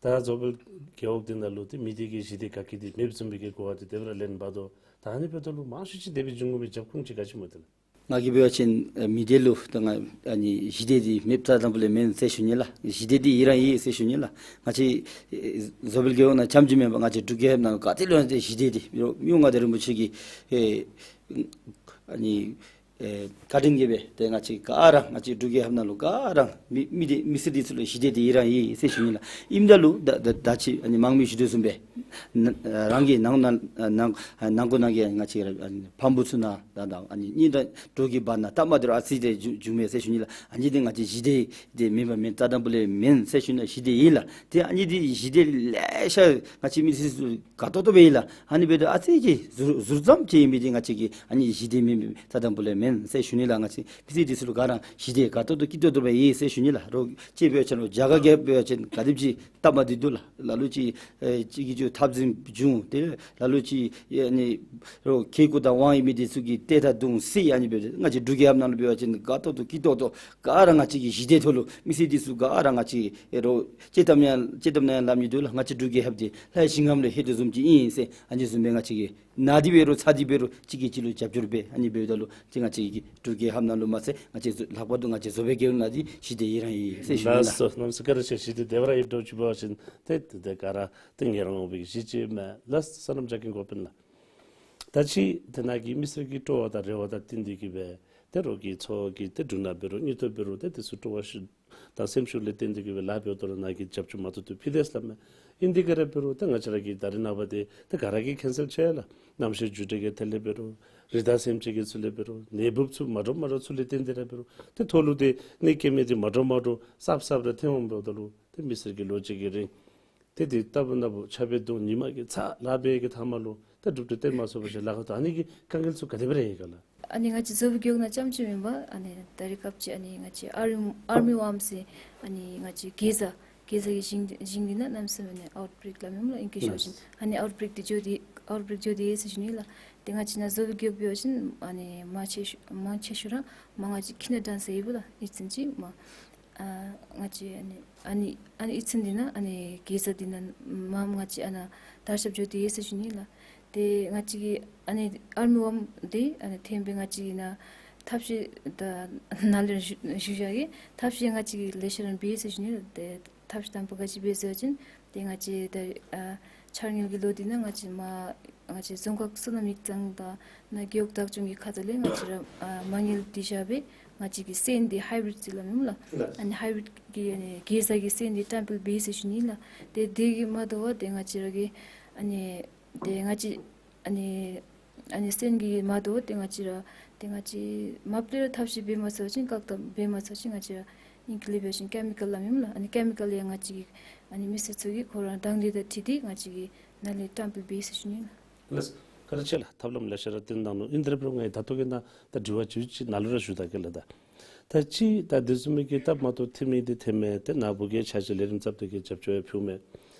ད་རྫོགས་པའི་རྒེད་འོག་འདི་ནང་ལུ་ཏེ་མི་སྡེ་གི་ཞི་བདེ་ག་གི་འདི་མེདཔ་བཟུམ་མའི་གི་གོ་བ་འདི་དེ་སྦེ་ར་ལེན་འབདཝ་ད་ད་ཨ་ནི་འབདཝ་ད་ལུ་མང་ཤོས་ཅིག་དེ་སྦེ་འབྱུང་དགོ་མི་རྒྱབ་ཁུངས་ཅིག་ག་ཅི་སྨོ་ཏེ་ལགས། ང་གིས་འབད་བ་ཅིན་ཨ་མི་སྡེ་ལུ་ད་ང་ཨ་ནི་ཞི་བདེ་འདི་མེདཔ་རྩ་དང་པོ་ལས་མེན་ཟེར་ཞུ་ནི་ལགས། ཞི་བདེ་འདི་ཡི་རང་ཨིན་ཟེར་ཞུ་ནི་ལགས། ང་བཅས་ཨེ་རྫོགས་པའི་རྒེད་འོག་ནང་རྐྱངམ་ཅིག་མེན་པར་ང་བཅས་འབྲུག་རྒྱལ་ཁབ་ནང་ག་ཏེ་ལུ་ཡང་ཏེ་ཞི་བདེ་འདི་མི་དབང་མངའ་བདག་རིན་པོ་ཆེ་གིས་ཨེ་ཨ་ནི་ཨེ་བཀའ་དྲིན་གྱིས་སྦེ་ཏེ་ང་བཅས་ག་ར་ང་བཅས་འབྲུག་རྒྱལ་ཁབ་ནང་ལུ་ག་ར་མི་མི་སྡེ་མི་སེར་འདི་ཚུ་ལུ་ཞི་བདེ་འདི་ཡི་རང་ཨིན་ཟེར་ཞུ་ནི་ལགས། ཨིནམ་ད་ལུ་ད་ད་ད་ཅི་ཨ་ནི་དམངས་མི་ཞུ་དོ་བཟུམ་སྦེ་ན་རང་གི་ནང་ན་ནང་ནང་འཁོད་ནང་གི་ང་བཅས་ར་ཨ་ནི་ཕམ་བུ་ཚུ་ནང་ད་ད་ཨ་ནི་གཉེན་དང་གྲོགས་ཀྱི་བར་ན་སྟབས་མ་བདེཝ་ཨ་ཙི་ཅིག་འབྱུང་འབྱུང་མས་ཟེར་ཞུ་ནི་ལགས། ཨ་ནི་འདི་ང་བཅས་ཞི་བདེ་འདི་མེན་པ་མེན་རྩ་དང་པོ་ལས་མེན་ཟེར་ཞུ་ནི་ལགས། ཞི་བདེ་ཨིན་ལགས། ཏེ་ཨ་ནི་འདི་ཞི་བདེ་ལེ་ཤ་ང་བཅས་མི་སེར་ཚུ་དགའ་ཏོག་ཏོ་སྦེ་ཨིན་ལགས། ཨ་ནི་འབདཝ་ད་ཨ་ཙི་ཅིག་ཟུར་ཟུར་ཙམ་ཅིག་ཨིན་མི་འདི་ང་བཅས་ཀྱིས་ཨ་ནི་ཞི་བདེ་མེན་པའི་རྩ་དང་པོ་ལས་མེན་ཟེར་ཞུ་ནི་ལགས། ང་བཅས་མི་སེར་འདི་ཚུ་ལུ་ག་ར་ཞི་བདེ་དགའ་ཏོག་ཏོ་སྐྱིད་ཏོག་ཏོ་སྦེ་ཨིན་ཟེར་ཞུ་ནི་ལགས། རོགས་ཅིག་འབད་བ་ཅིན་རོགས་རྒྱ་གར་གྱི་འབད་བ་ཅིན་ག་དེམ་ཅིག་སྟབས་མ་བདེ་འདུག་ལགས། ལ་ལུ་ཅིག་ཨེ་གཅིག་གིས་གཅིག་འཐབ་འཛིང་འབྱུང་། ཏེ་ལ་ལུ་ཅིག་ཨ་ནི་རོགས་ཁེ་ཀོ་དང་དབང་ཡོད་མི་འདི་ཚུ་གིས་ཏེ་ད་རྡུང་བསད། ཨ་ནི་འབད་ང་བཅས་འབྲུག་རྒྱལ་ཁབ་ནང་ལུ་འབད་བ་ཅིན་དགའ་ཏོག་ཏོ་སྐྱིད་ཏོག་ཏོ་ག་ར་ང་བཅས་ཀྱི་ཞི་བདེ་ཐོག་ལུ་མི་སེར་འདི་ཚུ་ག་ར་ང་བཅས་ཨེ་རོགས་དཔྱེ་གཏམ་ཡང་དཔྱེ་གཏམ་ནང་ཡང་སླབ་ནི་འདུག་ལགས། ང་བཅས་འབྲུག་རྒྱལ་ཁབ་འདི་ལྷའི་ཞིང་ཁམས་ལུ་ལྷོད་དོ་བཟུམ་ཅིག་ཨིན་ཟེར། ཨ་ནི་བཟུམ་སྦེ་ང་བཅས་ཀྱིས་ན་སྟེ་འབད་རུང་ཚ་སྟེ་འབད་རུང་གཅིག་གིས་གཅིག་ལུ་རྒྱབ་སྐྱོར་འབད། ཨ་ནི་འབདཝ་ད་ལུ་ཏེ་ང་བཅས་ཀྱི་འབྲུག་རྒྱལ་ཁབ་ནང་ལུ་མ་ཚད་ང་བཅས་ལྷག་པར་དུ་ང་བཅས་རྫོགས་པའི་རྒེད་འོག་ནང་འདི་ཞི་བདེ་ཡི་རང་ཨིན་ཟེར་ཞུ་ནི་ལགས། ལགས་སོ། གནམ་མེད་ས་མེད་བཀའ་དྲིན་ཆེ། ཞི་བདེ་བདེ་བར་ཡོད་དོ་ཅིག་འབད་བ་ཅིན་ཏེ་ཏེ་ཏེ་ག་ར་ཏེ་ངལ་རངས་འོང་པའི་གཞི་ཅིག་མས། ལགས་སོ། བསོད་ནམས་རྒྱ་མཚོ་གིས་གོ་སྤེལ་གནང་། ད་ཅི་དེ་ནང་གི་མི་སེར་གྱི་སྤྲོ་བ་དང་རེ་བ་དང་བསྟུན་ཏེ་གིས་སྦེ་ཏེ་རོགས་ཀྱི་ཚོགས་ཀྱི་ཏེ་འབྲུ་སྣ་འབད་རུང་མིག་ཏོ་འབད་རུང་ཏེ་དེ་ཚུ་སྤྲོ་བ་ཞུ་དང་སེམས་ཤུགས་ལས་བརྟེན་ཏེ་གིས་སྦེ་ལཱ་འབདཝ་ད་ར་ནཱ་གིས་རྒྱབ་སྐྱོར་མ་ཐུབ་ཐུབ་ཕུལ་དེས་སླབ་མས། ཨིན་ཏེ་ག་ར་འབད་རུང་ཏེ་ང་བཅས་ར་གི་ད་རེས་ནངས་པ་འདི་ཏེ་ག་ར་གིས་མཁྱེན་གསལ་ཆེ་ལགས། གནམ་གཤིས་འགྱུར་ལྡོག་གི་ཐད་ལས་འབད་རུང་རི་དྭགས་སེམས་ཅན་གྱི་ཚུ་ལས་འབད་རུང་ནད་འབུཔ་ཚུ་མ་འདྲཝ་མ་འདྲཝ་ཚུ་ལས་བརྟེན་ཏེ་ར་འབད་རུང་ཏེ་ཐོག་ལུ་ཏེ་གནོད་སྐྱེལ་མི་འདི་མ་འདྲཝ་མ་འདྲཝ་གསརཔ་གསརཔ་ར་ཐོན་འོངམ་འབདཝ་ད་ལུ་ཏེ་མི་སེར་གྱི་ལོ་གཅིག་གི་རིང་ཏེ་འདི་ལྟ་བུ་ན་བུ་ཆར་པའི་གདུང་ཉི་མ་གི་ཚ་ལཱ་འབད་བའི་གི་མཐའ་མ་ལུ་ད་གྲུབ་འབྲས་སྟོན་མ་ཚུགས་པ་ཅིན་ལཱ་ཁག་ཏུ་ཨ་ནི་གི་དཀའ་ངལ་ཚུ་ག་དེ་སྦེ་ར་ཡོད་ག་ལགས། ཨ་ནི་ང་བཅས་རྫོགས་པའི་རྒེད་འོག་ནང་རྐྱངམ་ཅིག་མེན་པར་ཨ་ནི་ད་རེས་སྐབས་ཅིག་ཨ་ནི་ང་བཅས་ཨར་མི་ཨར་མི་ཝརམ་ཟེར་ཨ་ནི་ང་བཅས་གེ་ཛ་གེ་ཛ་གི་ཞིང་ཞིང་འདི་ནང་གནམ་མེད་ས་མེད་ཨ་ནི་ཨའུཊ་བྷི་རེཀ་སླབ་མས་སྨོ་ལགས། ཨིང་སྐད་ཤོད་བ་ཅིན་ཨ་ནི་ཨའུཊ་བྷི་རེཀ་འདི་འགྱོ་སྟེ་ཨའུཊ་བྷི་རེཀ་འགྱོ་སྟེ་ཡོད་ཟེར་ཞུ་ནི་ལགས། ཏེ་ང་བཅས་ནཱ་རྫོགས་པའི་རྒེད་འོག་འབད་བ་ཅིན་ཨ་ནི་མང་ཆེ་ཤོས་མང་ཆེ་ཤོས་ར་མང་ང་བཅས་ཁྱིམ་ནང་གྲང་ས་ཡོདཔ་ལགས། ཨིན་ཙང་ཅིག་མ་ཨ་ང་བཅས་ཨ་ནི་ཨ་ནི་ཨ་ནི་ཨིན་ཙང་འདི་ནང་ཨ་ནི་གེ་ཛ་འདི་ནང་མ་ང་བཅས་ཨ་ནཱ་དར་ཁྱབ་འགྱོ་སྟེ་ཡོད་ཟེར་ཞུ་ནི་ལགས། ཏེ་ང་བཅས་ཀྱི་ཨ་ནི་ཨར་མི་ཝརམ་འདི་ཨ་ནི་ཐོན་སྦེ་ང་བཅས་ཀྱིས་ནཱ་ཐབས་ཤེས་ད་ནཱ་ལས་ཞུ་ཞུ་བཞག་གེ། ཐབས་ཤེས་ང་བཅས་ཀྱིས་ལེ་ཤ་ར་འབད་ཡི་ཟེར་ཞུ་ནི་ལགས། ཏེ་ཐབས་ཤེས་དང་པ་ག་ཅི་འབད་ཟེར་བ་ཅིན་ཏེ་ང་བཅས་ད་ཨ་འཆར་དངུལ་གྱི་ལོ་འདི་ནང་ང་བཅས་མ་ང་བཅས་རྫོང་ཁག་སོ་ནམ་ཡིག་ཚང་དང་ནཱ་རྒེད་འོག་བདག་སྐྱོང་གི་ཁ་ཐུག་ལས་ང་བཅས་ར་ཨ་མ་དངུལ་བཏོན་བཞག་སྦེ་ང་བཅས་ཀྱིས་སོན་འདི་ཧའི་བྷི་རིཌ་ཟེར་སླབ་མས་སྨོ་ལགས། ཨ་ནི་ཧའི་བྷི་རིཌ་ཀྱི་ཨ་ནི་གེ་ཛ་གི་སོན་འདི་བཀྲམ་སྤེལ་འབད་ཡི་ཟེར་ཞུ་ནི་ལགས། ཏེ་དེ་གིས་མ་དོ་བར་ཏེ་ང་བཅས་ར་གི་ཨ་ནི་ཏེ་ང་བཅས་ཨ་ནི་ཨ་ནི་སོན་གྱིས་མ་དོ་བར་ཏེ་ང་བཅས་ར་ཏེ་ང་བཅས་མ་པ་ལས་ར་ཐབས་ཤེས་འབད་མ་ཚུགས་པ་ཅིན་བཀག་དམ་འབད་མ་ཚུགས་པ་ཅིན་ང་བཅས་ར་ཨིང་སྐད་ལས་འབད་བ་ཅིན་ཀེ་མི་ཀཱལ་སླབ་མས་སྨོ་ལགས། ཨ་ནི་ཀེ་མི་ཀཱལ་ཡང་ང་བཅས་ཀྱི་ཨ་ནི་མི་སེར་ཚུ་གིས་ཁོ་ར་དང་འདོད་དང་འཁྲིལ་ཏེ་ང་བཅས་ཀྱིས་ནཱ་ལས་བཀྲམ་སྤེལ་འབད་ཡི་ཟེར་ཞུ་ནི་ལགས། ལགས། བཀའ་དྲིན་ཆེ་ལགས། ཐབས་ལམ་ལེ་ཤ་ར་བཏོན་གནང་ནུག། ཨིན་ཏེ་ར་འབད་རུང་ང་གིས་ད་ལྟོ་གི་ནང་ད་དྲི་བ་ཅིག་ཅིག་ནཱ་ལུ་ར་ཞུ་ད་གེ་ལགས། ད་ད་ཅི་ད་དེ་བཟུམ་མའི་གི་སྟབས་མ་བདེཝ་ཐོན་མི་འདི་ཐོནམ་མས། ཏེ་ནཱ་བུ་གིས་ཕྱག་ཕྱིད་ལས་རིམ་བརྩམས་ཏེ་གིས་རྒྱབ་སྐྱོར་ཡང་ཕུལཝ་མས།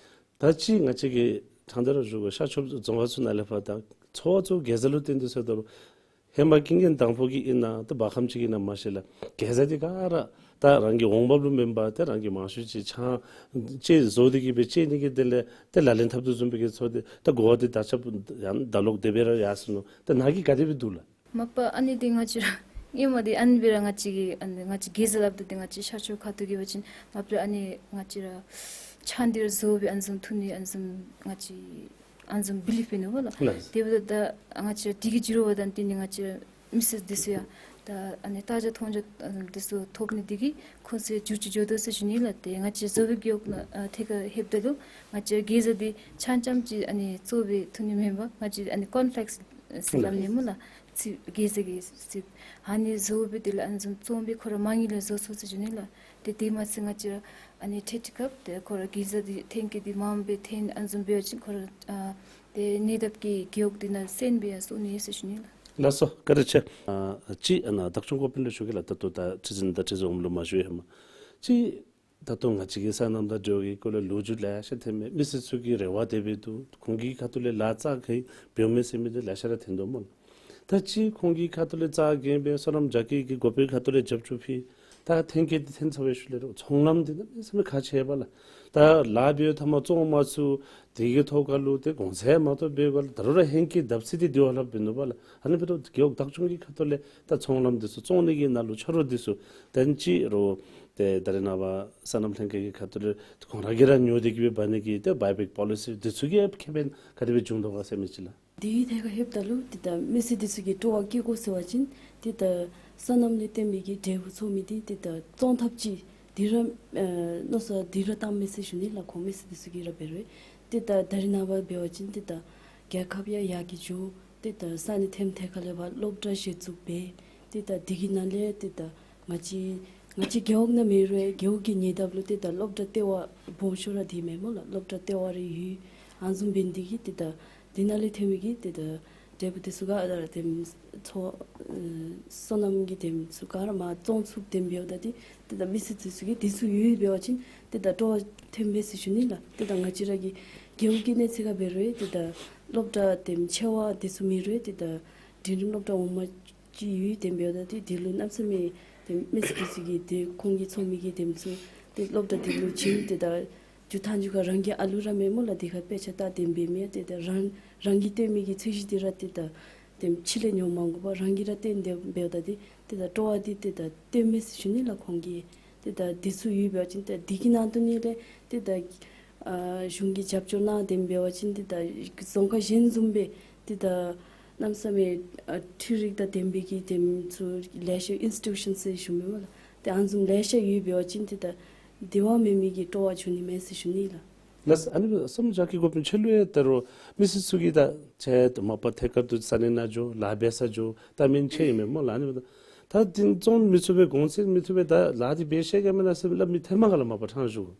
ད་ཅི་ང་བཅས་ཀྱིས་ཕྲང་སྟེ་ར་ཞུ་དགོ། ཤར་ཕྱོགས་རྫོང་ཁག་ཚུ་ནང་ལས་ཕར་ད་ཚོ་བ་ཚུ་གེ་ཛ་ལུ་བརྟེན་ཏེ་སོང་ད་རུང་ཧེ་མ་ཀུན་མཁྱེན་དང་ཕུ་གི་ཨིན་ན་ཏེ་བར་ཁམས་ཅིག་གི་ནང་མ་ཤེས་ལགས། གེ་ཛ་འདི་ག་ར་ ད་རང་གི་འོང་འབབ་ལུ་མེན་པར་ཏེ་རང་གི་མང་ཤོས་ཅིག་ཆང་ཅིག་བཟོ་སྟེ་གི་སྦེ་བཅད་ནི་གི་དེ་ལས་ཏེ་ལག་ལེན་འཐབ་དོ་བཟུམ་སྦེ་གི་ཚོར་ཏེ་ད་གོ་བ་འདི་ད་ཆ་ཡང་ད་ལོག་དེ་སྦེ་ར་ཡར་སོ་ནུག། ད་ནཱ་གིས་ག་དེ་སྦེ་འདུག་ལགས། མ་པ་ཨ་ནི་འདི་ང་བཅས་ར་ཧེ་མ་འདི་ཨ་ནི་སྦེ་ར་ང་བཅས་ཀྱི་ཨ་ནི་ང་བཅས་གེ་ཟ་སླབ་ད་འདི་ང་བཅས་ཤར་ཕྱོགས་ཁ་ཐུག་གི་འབད་བ་ཅིན་མ་པ་ར་ཨ་ནི་ང་བཅས་ར་ཆང་འདི་ར་བཟོ་སྦེ་ཨ་ནི་བཟུམ་འཐུང་ནི་ཨ་ནི་བཟུམ་ང་བཅས་ཨ་ནི་བཟུམ་བི་ལིབ་ཨིན་ནོ་ལགས། ལགས། དེ་འབདཝ་ད་ད་ང་བཅས་ར་འདི་གི་ཕྱི་རོལ་པ་དང་བསྟུན་ནི་ང་བཅས་ར་མི་སེར་འདི་ཚུ་ཡང་ད་ཨ་ནི་བརྟག་དཔྱད་མཐོང་རྒྱ་ཨ་ནི་འདི་ཚུ་ཐོབ་ནི་འདི་གིས་ཁོང་ཚུ་འགྱུར་ཅིག་འགྱོ་དོ་ཟེར་ཞུ་ནི་ལགས། ཏེ་ང་བཅས་བཟོ་བའི་རྒེད་འོག་ནང་ཨ་ཐད་ཁར་ལྷོདཔ་ད་ལུ་ང་བཅས་གེ་ཟ་འདི་ཆང་རྐྱངམ་ཅིག་ཨ་ནི་བཙོ་སྦེ་འཐུང་ནི་མེན་པར་ང་བཅས་ཨ་ནི་ཀོརན་ཕླེགསི་ཟེར་སླབ་ནི་སྨོ་ལགས། ཚིག་གེ་ཟ་གི་ཚིག་ཨ་ནི་བཟོ་སྦེ་དེ་ལས་ཨ་ནི་བཟུམ་བཙོང་སྦེ་ཁོ་ར་མ་དངུལ་ལས་བཟོ་ཚུགས་ཟེར་ཞུ་ནི་ལགས། ཏེ་དེ་མ་ཚད་ང་བཅས་ར་ཨ་ནི་ཁྲལ་འཁྲི་སྐབས་ཏེ་ཁོ་ར་གེ་ཟ་འདི་ཐོན་སྐྱེད་འདི་མངམ་སྦེ་ཐོན་ཨ་ནི་བཟུམ་འབད་བ་ཅིན་ཁོ་ར་ཨ་ཏེ་ཉེ་འདབས་ཀྱི་རྒེད་འོག་འདི་ནང་སོན་སྦེ་ཡང་སོང་ནི་ཟེར་ཞུ་ནི་ལགས། ལགས་སོ། བཀའ་དྲིན་ཆེ། ཨ་ཅིག་ཨ་ནཱ་བདག་སྐྱོང་འགོ་དཔོན་ལུ་ཞུ་གེ་ལགས། ད་ལྟོ་ད་ཁྲི་འཛིན་དང་ཁྲི་འཛིན་འོགམ་ལུ་མ་ཞུ་ཡི་ཧེ་མ། ཅིག་ད་ལྟོ་ང་བཅས་ཀྱི་སོ་ནམ་དང་འབྲེལ་བའི་སྐོར་ལས་ལོ་རྒྱུས་ལེ་ཤ་ཐོནམ་མས། མི་སེར་ཚུ་གི་རེ་བ་དེ་སྦེ་འདུག། ཁོང་གི་ཁ་ཐུག་ལས་ལཱ་རྩ་གིས་འབདཝ་མས་ཟེར་མི་འདི་ལེ་ཤ་ར་ཐོན་དོ་སྨོ་ལགས། ད་ཅི་ཁོང་གི་ཁ་ཐུག་ལས་རྩ་གིས་འབད་སོ་ནམ་རྒྱ་སྐྱེད་ཀྱི་འགོ་དཔོན་ཁ་ཐུག་ལས་རྒྱབ་སྐྱོར་ཕུལ། ད་ཐོན་སྐྱེད་འདི་ཐོན་ཚར་བའི་ཤུལ་ལས་ར་ཚོང་ལམ་འདི་གནམ་མེད་ས་མེད་ཁག་ཆེ་བས་ལགས། ད་ལཱ་འབདཝ་ཐ་མ་བཙོང་མི་ཚུ་དེ་གི་ཐོག་ཁར་ལུ་ཏེ་གོང་ཚད་མ་གཏོགས་འབད་བ་ལགས། ད་རུང་ར་ཧེང་སྐལ་བརྡབ་གསིག་འདི་དེ་བ་ལྷགཔ་འབད་ནུག་པ་ལགས། ཨ་ནི་འབད་རུང་རྒེད་འོག་བདག་སྐྱོང་གི་ཁ་ཐུག་ལས་ད་ཚོང་ལམ་འདི་ཚུ་བཙོང་ནི་གི་ནང་ལུ་ཆ་རོགས་འདི་ཚུ་ཏེ་ཅིག་རུང་ཏེ་ད་རེས་ནངས་པ་སོ་ནམ་ལྷན་ཁག་གི་ཁ་ཐུག་ལས་ཁོང་ར་གིས་ར་ཉོ་སྟེ་གི་སྦེ་འབག་ནི་གི་ཏེ་བའི་བེཀ་པོ་ལི་སི་འདི་ཚུ་གི་ཁེ་ཕན་ག་དེ་སྦེ་བྱུང་དོ་ག་ཟེར་མི་ཅིག་ལགས། དེ་གི་ཐད་ཁར་ལྷོདཔ་ད་ལུ་ཏེ་ད་མི་སེར་འདི་ཚུ་གིས་སྤྲོ་བ་བསྐྱེད་དགོ་ཟེར་བ་ཅིན་ཏེ་ད་སོ་ནམ་ལས་བརྟེན་པའི་གི་འབྲས་བུ་ཚོགས་མི་འདི་ཏེ་ད་བཙོང་ཐབས་ཅིག་འདི་ར་ཨ་མནོ་བསམ་འདི་ར་བཏངམ་མས་ཟེར་ཞུ་ནི་ལགས། ཁོང་མི་སེར་འདི་ཚུ་གིས་ར་འབད་རུང་ཏེ་ད་ད་རེས་ནངས་པ་འབད་བ་ཅིན་ཏེ་ད་རྒྱལ་ཁབ་ཡང་ཡར་རྒྱས་འགྱོ། ཏེ་ད་ས་གནས་ཐོནམ་ཐད་ཁར་ལས་ཕར་སློབ་གྲྭ་གཞི་བཙུགས་འབད། ཏེ་ད་དེ་གི་ནང་ལས་ཏེ་ད་ང་བཅས་ང་བཅས་རྒེད་འོག་ནང་མེད་རུང་རྒེད་འོག་གི་ཉེ་འདབས་ལུ་ཏེ་ད་སློབ་གྲྭ་ལྟེ་བ་སྦོམ་ཤོས་ར་འདི་མས་སྨོ་ལགས། སློབ་གྲྭ་ལྟེ་བ་རེ་ཡོད། ཨ་ནི་བཟུམ་འབད་ནི་འདི་གིས་ཏེ་ད་འདི་ནང་ལས་ཐོན་མི་གི་ཏེ་ད་འབྲས་བུ་འདི་ཚུ་ག་ར་དེམ་ཚོ་ཨེ་སོ་ནམ་གྱི་དེམ་ཚུ་ག་ར་མར་བཙོང་ཚུགསཔ་དེམ་འབདཝ་ད་འདི་ཏེ་ད་མི་སེར་འདི་ཚུ་གིས་འདི་ཚུ་ཡོད་འབད་བ་ཅིན་ཏེ་ད་སྤྲོ་བ་ཐོནམ་མས་ཟེར་ཞུ་ནི་ལགས། ཏེ་ད་ང་བཅས་ར་གི་རྒེད་འོག་གི་གནས་ཚད་ཁར་འབད་རུང་ཏེ་ད་སློབ་གྲྭ་དེམ་ཆེ་བ་འདི་ཚུ་མེད་རུང་ཏེ་ད་འབྲིང་རིམ་སློབ་གྲྭ་འོག་མ་ཅིག་ཡོད། དེམ་འབདཝ་ད་ཏེ་འདི་ལུ་གནམ་མེད་ས་མེད་ཏེ་མི་སེར་འདི་ཚུ་གིས་ཏེ་ཁོང་གིས་ཚོང་མི་གི་དེམ་ཚུ་ཏེ་སློབ་གྲྭ་འདི་ལུ་བྱིན། ཏེ་ད་མཇུག་མཐའ་མཇུག་ཁར་རང་གི་ཨ་ལུ་ར་མེན་སྨོ་ལགས། དེ་ཁར་དཔེ་ཆ་ལྟ་དེམ་འབད་མི་ཏེ་ད་རང་རང་གིས་སྟོན་མི་གི་ཚད་གཞི་འདི་ར་ཏེ་ད་དེམ་ཕྱི་ལས་ཉོ་མ་དགོ་པར་རང་གིས་ར་སྟོན། དེམ་འབདཝ་ད་ཏེ་ཏེ་ད་སྤྲོ་བ་འདི་ཏེ་ད་སྟོནམ་མས་ཟེར་ཞུ་ནི་ལགས་ཁོང་གིས། ཏེ་ད་འདི་ཚུ་ཡོད་འབད་བ་ཅིན་ཏེ་འདི་གི་ནང་དོན་ནི་ལས་ཏེ་ད་ཨ་གཞུང་གིས་རྒྱབ་སྐྱོར་གནང་དེམ་འབད་བ་ཅིན་ཏེ་ད་རྫོང་ཁག་གཞན་བཟུམ་སྦེ་ཏེ་ད་གནམ་མེད་ས་མེད་ཨ་འཕྲུལ་རིག་དང་ལྡན་པའི་གི་དེམ་ཚུ་ལེ་ཤ་ཨིནསི་ཊི་ཊུ་ཤཱན་ཟེར་ཞུ་མི་སྨོ་ལགས། ཏེ་ཨ་ནི་བཟུམ་ལེ་ཤ་ཡོད་འབད་བ་ཅིན་ཏེ་ད་དེ་བ་མེད་མི་གི་སྤྲོ་བ་འབྱུང་ནི་མས་ཟེར་ཞུ་ནི་ལགས། ལགས། ཨ་ནི་སོ་ནམ་རྒྱ་སྐྱེད་འགོ་དཔོན་ཁྱོད་ལུ་ཡང་ད་རུང་མི་སེར་ཚུ་གིས་ད་ཁྱོད་མ་པ་ཐད་ཀར་དུ་ས་གནས་ནང་འགྱོ་ལཱ་འབད་ས་འགྱོ་ད་མི་ཆེ་ཨིན་མས་སྨོ་ལགས། ཨ་ནི་ད་ད་འདི་བཙོང་མི་ཚུགས་པས་གོང་ཚད་མི་ཐོབ་པས་ད་ལཱ་འདི་འབད་ཤེས་ག་མེན་ན་ཟེར་སླབ་མི་ཐོནམ་ག་ལགས། མ་པ་ཕྲང་ཞུ་གེ།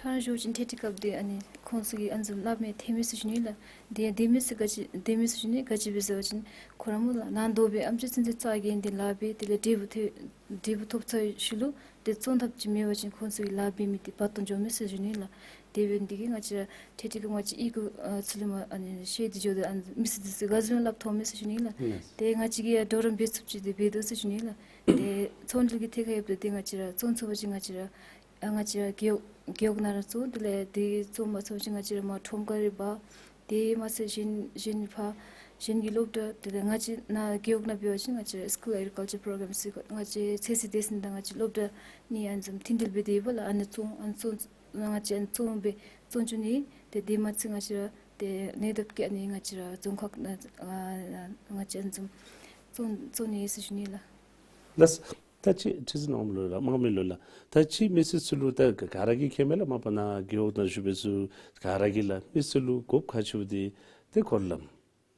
ཕྲང་ཞུ་བ་ཅིན་ཐད་ཀར་སྐབས་འདི་ཨ་ནི་ཁོང་ཚུ་གིས་ཨ་ནི་བཟུམ་སླབ་མི་ཐོནམ་མས་ཟེར་ཞུ་ནི་ལགས། འདི་འདི་མི་སེར་ག་ཅི་འདི་མི་སེར་ཞུ་ནི་ག་ཅི་འབད་ཟེར་བ་ཅིན་ཁོ་ར་སྨོ་ལགས་ནང་དོག་སྦེ་ཨམ་ཅིག་ཚུན་ཚོད་རྩ་གིས་འདི་ལཱ་འབད་དེ་ལས་འབྲས་བུ་ཐོབ་འབྲས་བུ་ཐོབ་ཚར་ཤུལ་ལུ་ཏེ་བཙོང་ཐབས་ཅིག་མེད་པ་ཅིན་ཁོང་ཚུ་གི་ལཱ་འབད་མི་འདི་བར་སྟོང་འགྱོཝ་མས་ཟེར་ཞུ་ནི་ལགས། དེ་འབད་ནི་འདི་གིས་ང་བཅས་ར་ཐད་ཀར་སྐབས་ང་བཅས་ཨི་ཁུག་ཨ་ཚུ་ལས་མར་ཨ་ནི་ཤེས་ཏེ་འགྱོཝ་ད་ཨ་ནི་མི་སེར་འདི་ཚུ་ག་བཟུམ་སླབ་ཐོབ་མས་ཟེར་ཞུ་ནི་ལགས། ལགས། ཏེ་ང་བཅས་ཀྱིས་ཡང་གྲོགས་རམ་འབད་ཚུགསཔ་ཅིག་འདི་འབད་དོ་ཟེར་ཞུ་ནི་ལགས། ཏེ་ཚོང་འབྲེལ་གྱི་ཐད་ཁར་ཡོདཔ་ད་ཏེ་ང་བཅས་ར་བཙོང་ཚུགས་པ་ཅིན་ང་བཅས་ར་ཨ་ང་བཅས་ར་རྒེད་འོག་རྒེད་འོག་ནང་ར་བཙོང་། དེ་ལས་དེ་བཙོང་མ་ཚུགས་པ་ཅིན་ང་བཅས་ར་མར་ཁྲོམ་ཁར་ར་འབག། དེ་མ་ཚད་གཞན་གཞན་ཕར་གཞན་གྱི་སློབ་གྲྭ་དེ་ལས་ང་བཅས་ནཱ་རྒེད་འོག་ནང་འབད་བ་ཅིན་ང་བཅས་ར་སི་ཀུལ་ཨེག་རི་ཀལ་ཅར་པོ་རོ་གརམ་ཟེར་ང་བཅས་ཚོད་བསྲེ་སྡེ་ཚན་དང་ང་བཅས་སློབ་གྲྭ་གཉིས་ཨ་ནི་བཟུམ་མཐུན་འབྲེལ་འབད་དེ་ཡོད་པ་ལགས། ཨ་ནི་བཙོང་ཨ་ནི་བཙོང་ང་བཅས་ཨ་ནི་བཙོང་སྦེ་བཙོང་བཅུག་ནི། ཏེ་དེ་མ་ཚད་ང་བཅས་ར་ཏེ་ཉེ་འདབས་ཀྱི་ཨ་ནི་ང་བཅས་ར་རྫོང་ཁག་ནང་ཨ་ང་བཅས་ཨ་ནི་བཟུམ་བཙོང་བཙོང་ནི་ཟེར་ཞུ་ནི་ལགས། ལགས། ད་ཅི་ཁྲི་འཛིན་འོགམ་ལུ་ལགས་དམངས་མི་ལུ་ལགས། ད་ཅི་མི་སེར་ཚུ་ལུ་ད་ག་ག་ར་གིས་མཁྱེནམ་མས་ལགས། མ་པ་ནཱ་རྒེད་འོག་ནང་བཞུགས་པའི་ཚུ་ག་ར་གིས་ལགས་མི་སེར་ལུ་དགོཔ་ཁག་ཆེཝ་འདི་ཏེ་སྐོར་ལམ་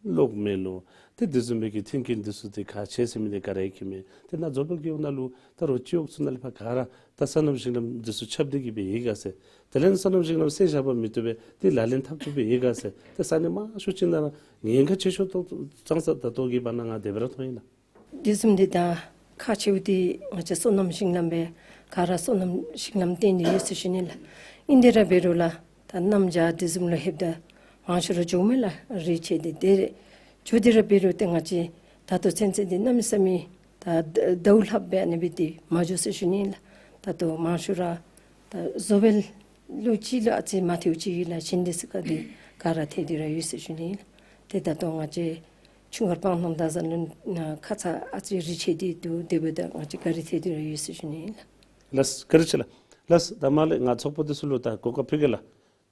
གློག་མེ་ལོང་ཏེ་དེ་བཟུམ་མའི་གི་མཐུན་རྐྱེན་འདི་ཚུ་ཏེ་ཁག་ཆེ་ཟེར་མི་འདི་ག་ར་གིས་མཁྱེནམ་མས། ཏེ་ནཱ་རྫོང་དཔོན་རྒེད་འོག་ནང་ལུ་ད་རོགས་སྤྱི་འོག་ཚུ་ནང་ལས་ཕར་ག་ར་ད་སོ་ནམ་ཞིང་ལམ་འདི་ཚུ་ཁྱབ་སྟེ་གི་སྦེ་ཡོད་ག་ཟེར། དེ་ལས་སོ་ནམ་ཞིང་ལམ་བསལ་བཞག་པ་མི་བཏུབ་པས། ཏེ་ལག་ལེན་འཐབ་བཏུབ་པའི་ཡོད་ག་ཟེར། ཏེ་ས་གནས་མང་ཤོས་ཅིག་ནང་ར་ཉེན་ཁ་ཆེ་ཤོས་ཏོག་ཙང་ཙང་ད་ལྟོ་གི་བར་ན་ང་དེ་སྦེ་ར་མཐོང་ཡི་ལགས། དེ་བཟུམ་འདི་ད་ཁག་ཆེཝ་འདི་ང་བཅས་སོ་ནམ་ཞིང་ལམ་སྦེ་ག་ར་སོ་ནམ་ཞིང་ལམ་བཏོན་ནི་ཡོད་ཟེར་ཞུ་ནི་ལགས། ཨིན་ཏེ་ར་འབད་རུང་ལགས་ད་གནམ་བྱཱར་དེ་བཟུམ་ལུ་ལྷོདཔ་ད་མང་ཤོས་ར་འགྱོཝ་མས་ལགས། རི་ཆེ་སྟེ་དེ་རེ་འགྱོ་སྟེ་ར་འབད་རུང་ཏེ་ང་བཅས་ད་ལྟོ་ཚུན་ཚོད་འདི་གནམ་མེད་ས་མེད་ ད་ད་ཟླཝ་ལྷགཔ་སྦེ་ཨ་ནི་སྦེ་འདི་མ་འགྱོ་ཟེར་ཞུ་ནི་ལགས། ད་ལྟོ་མང་ཤོས་ར་ད་བཟོ་སྦེ་ལུ་ཅིག་ལུ་ཨ་ཙི་མ་ཐེབས་ཅིག་ཡོད་ལགས། གཞན་འདི་ཚུ་ག་འདི་ག་ར་ཐེབས་ཏེ་ར་ཡོད་ཟེར་ཞུ་ནི་ལགས། ཏེ་ད་ལྟོ་ང་བཅས་ཆུ་མཁར་སྤང་ཐང་བདག་ས་ལུ་ཁ་ཙ་ཨ་ཙི་རིགས་ཆད་དེ་འདུག། དེ་འབདཝ་ད་ང་བཅས་ག་ར་ཐེབས་ཏེ་ར་ཡོད་ཟེར་ཞུ་ནི་ལགས། ལགས་བཀའ་དྲིན་ཆེ་ལགས། ལགས་ད་མ་ལས་ང་ཚོགས་པ་འདི་ཚུ་ལུ་ད་གོ་སྐབས་ཕུལ་གེ་ལགས།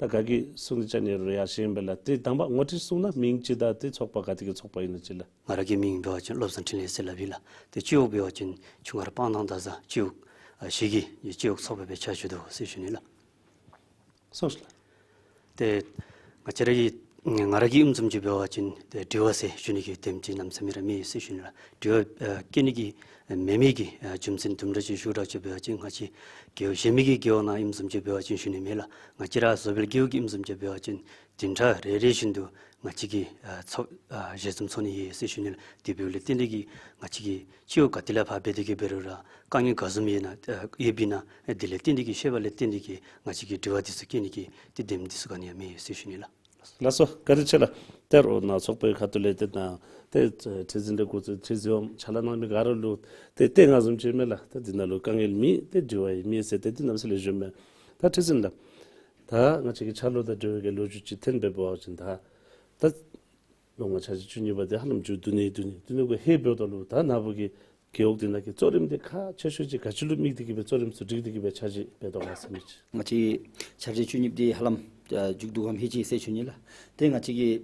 ད་ག་གིས་གསུང་ནི་ཅིག་ཨ་ནི་རུང་ཡང་ཞུ་ནི་ཨིན་པས་ལགས། ཏེ་དང་པ་ངོ་སྤྲོད་གསུངས་ན་མིང་ཅིག་དང་ཏེ་ཚོགས་པ་ག་ཏེ་གི་ཚོགས་པ་ཨིན་ན་ཅིག་ལགས། ང་ར་གི་མིང་འབད་བ་ཅིན་བློ་བཟང་འཕྲིན་ལས་ཟེར་སླབ་ཨིན་ལགས། ཏེ་སྤྱི་འོག་འབད་བ་ཅིན་ཆུ་མཁར་སྤང་ཐང་བདག་ས་སྤྱི་འོག་ཨ་གཞི་གི་སྤྱི་འོག་ཚོགས་པ་སྦེ་ཕྱག་ཞུ་དོ་ཟེར་ཞུ་ནི་ལགས། སོང་ལགས། ཏེ་ང་བཅས་ར་གི་ང་ར་གི་ཨིནམ་བཟུམ་ཅིག་འབད་བ་ཅིན་ཏེ་དྲི་བ་ཟེར་ཞུ་ནི་གི་དེམ་ཅིག་གནམ་མེད་ས་མེད་ར་མེད་ཟེར་ཞུ་ནི་ལགས། དྲི་བ་ཨ་བཀོད་ནི་གི་མེད་མི་གི་ཨ་རྒྱུ་མཚན་དུམ་གྲ་ཅིག་ཞུ་དགོཔ་ཅིག་འབད་བ་ཅིན་ང་བཅས་རྒེད་འོག་གཞན་མི་གི་རྒེད་འོག་ནང་ཨིནམ་བཟུམ་ཅིག་འབད་བ་ཅིན་ཞུ་ནི་མེད་ལགས། ང་བཅས་ར་བཟོ་སྦེ་རྒེད་འོག་གི་ཨིནམ་བཟུམ་ཅིག་འབད་བ་ཅིན་བདུན་ཕྲག་རེ་རེ་བཞིན་དུ་ང་བཅས་ཀྱིས་ཨ་ཚོགས་ཨ་ཞལ་འཛོམས་ཚོགས་ནི་ཡོད་ཟེར་ཞུ་ནི་ལགས། དེ་འབདཝ་ལས་བརྟེན་ཏེ་གིས་ང་བཅས་ཀྱིས་སྤྱི་འོག་ག་ཏེ་ལས་ཕར་འབད་དེ་གིས་འབད་རུང་ར་དཀའ་ངལ་ག་བཟུམ་ཡོད་ན་ཨ་ཡོདཔ་ཨིན་ན་དེ་ལས་བརྟེན་ཏེ་གིས་ཤེས་པ་ལས་བརྟེན་ཏེ་གིས་ང་བཅས་ཀྱིས་དྲི་བ་འདི་ཚུ་བཀོད་ནི་གི་ཏེ་དེམ་འདི་ཚུ་ག་ནི་ཡང་མེད་ཟེར་ཞུ་ནི་ལགས། ལགས་སོ་བཀའ་དྲིན་ཆེ་ལགས། ཏེ་རོགས་ནཱ་ཚོགས་པའི་ཁ་ཐུག་ལས་ཏེ་ནཱ་ཏེ་ཁྲི་འཛིན་ལས་འགོ་བཙུགས་ཁྲི་འཛིན་འོགམ་ཕྱག་ལཱ་གནང་མི་ག་ར་ལུ་ཏེ་ཏེ་ང་བཟུམ་ཅིག་མས་ལགས། ཏེ་འདི་ནང་ལུ་དཀའ་ངལ་མེད་ཏེ་དྲི་བ་ཡང་མེད་ཟེར་ཏེ་ཏེ་གནམ་མེད་ས་མེད་ལེགས་ཤོམ་མས། ད་ཁྲི་འཛིན་ལགས། ད་ང་བཅས་ཀྱི་ཆ་ལུ་ད་དྲི་བའི་གི་ལོ་རྒྱུས་ཅིག་ཐོན་སྦེ་འབད་བ་ཅིན་ད་ད་ལོ་ལྔ་འཆར་གཞི་བཅུ་གཉིས་པ་འདི་ཧ་ལམ་མཇུག་བསྡུ་ནི་བསྡུ་ནི་བསྡུ་ནི་གུ་ལྷོད་འབདཝ་ད་ལུ་ད་ནཱ་བུ་གི་རྒེད་འོག་འདི་ནང་གི་གཙོ་རིམ་འདི་ཁག་ཆེ་ཤོས་ཅིག་ག་ཅི་ལུ་དམིགས་ཏེ་གིས་སྦེ་གཙོ་རིམ་ཚུ་སྒྲིག་སྟེ་གིས་སྦེ་འཆར་གཞི་འབད་དོ་ག་ཟེར་མི་ཅིག། ང་བཅས་འཆར་གཞི་བཅུ་གཉིས་འདི་ཧ་ལམ་ཨ་མཇུག་བསྡུ་གམ་ལྷོད་ཅི་ཟེར་ཞུ་ནི་ལགས། ཏེ་ང་བཅས་ཀྱིས་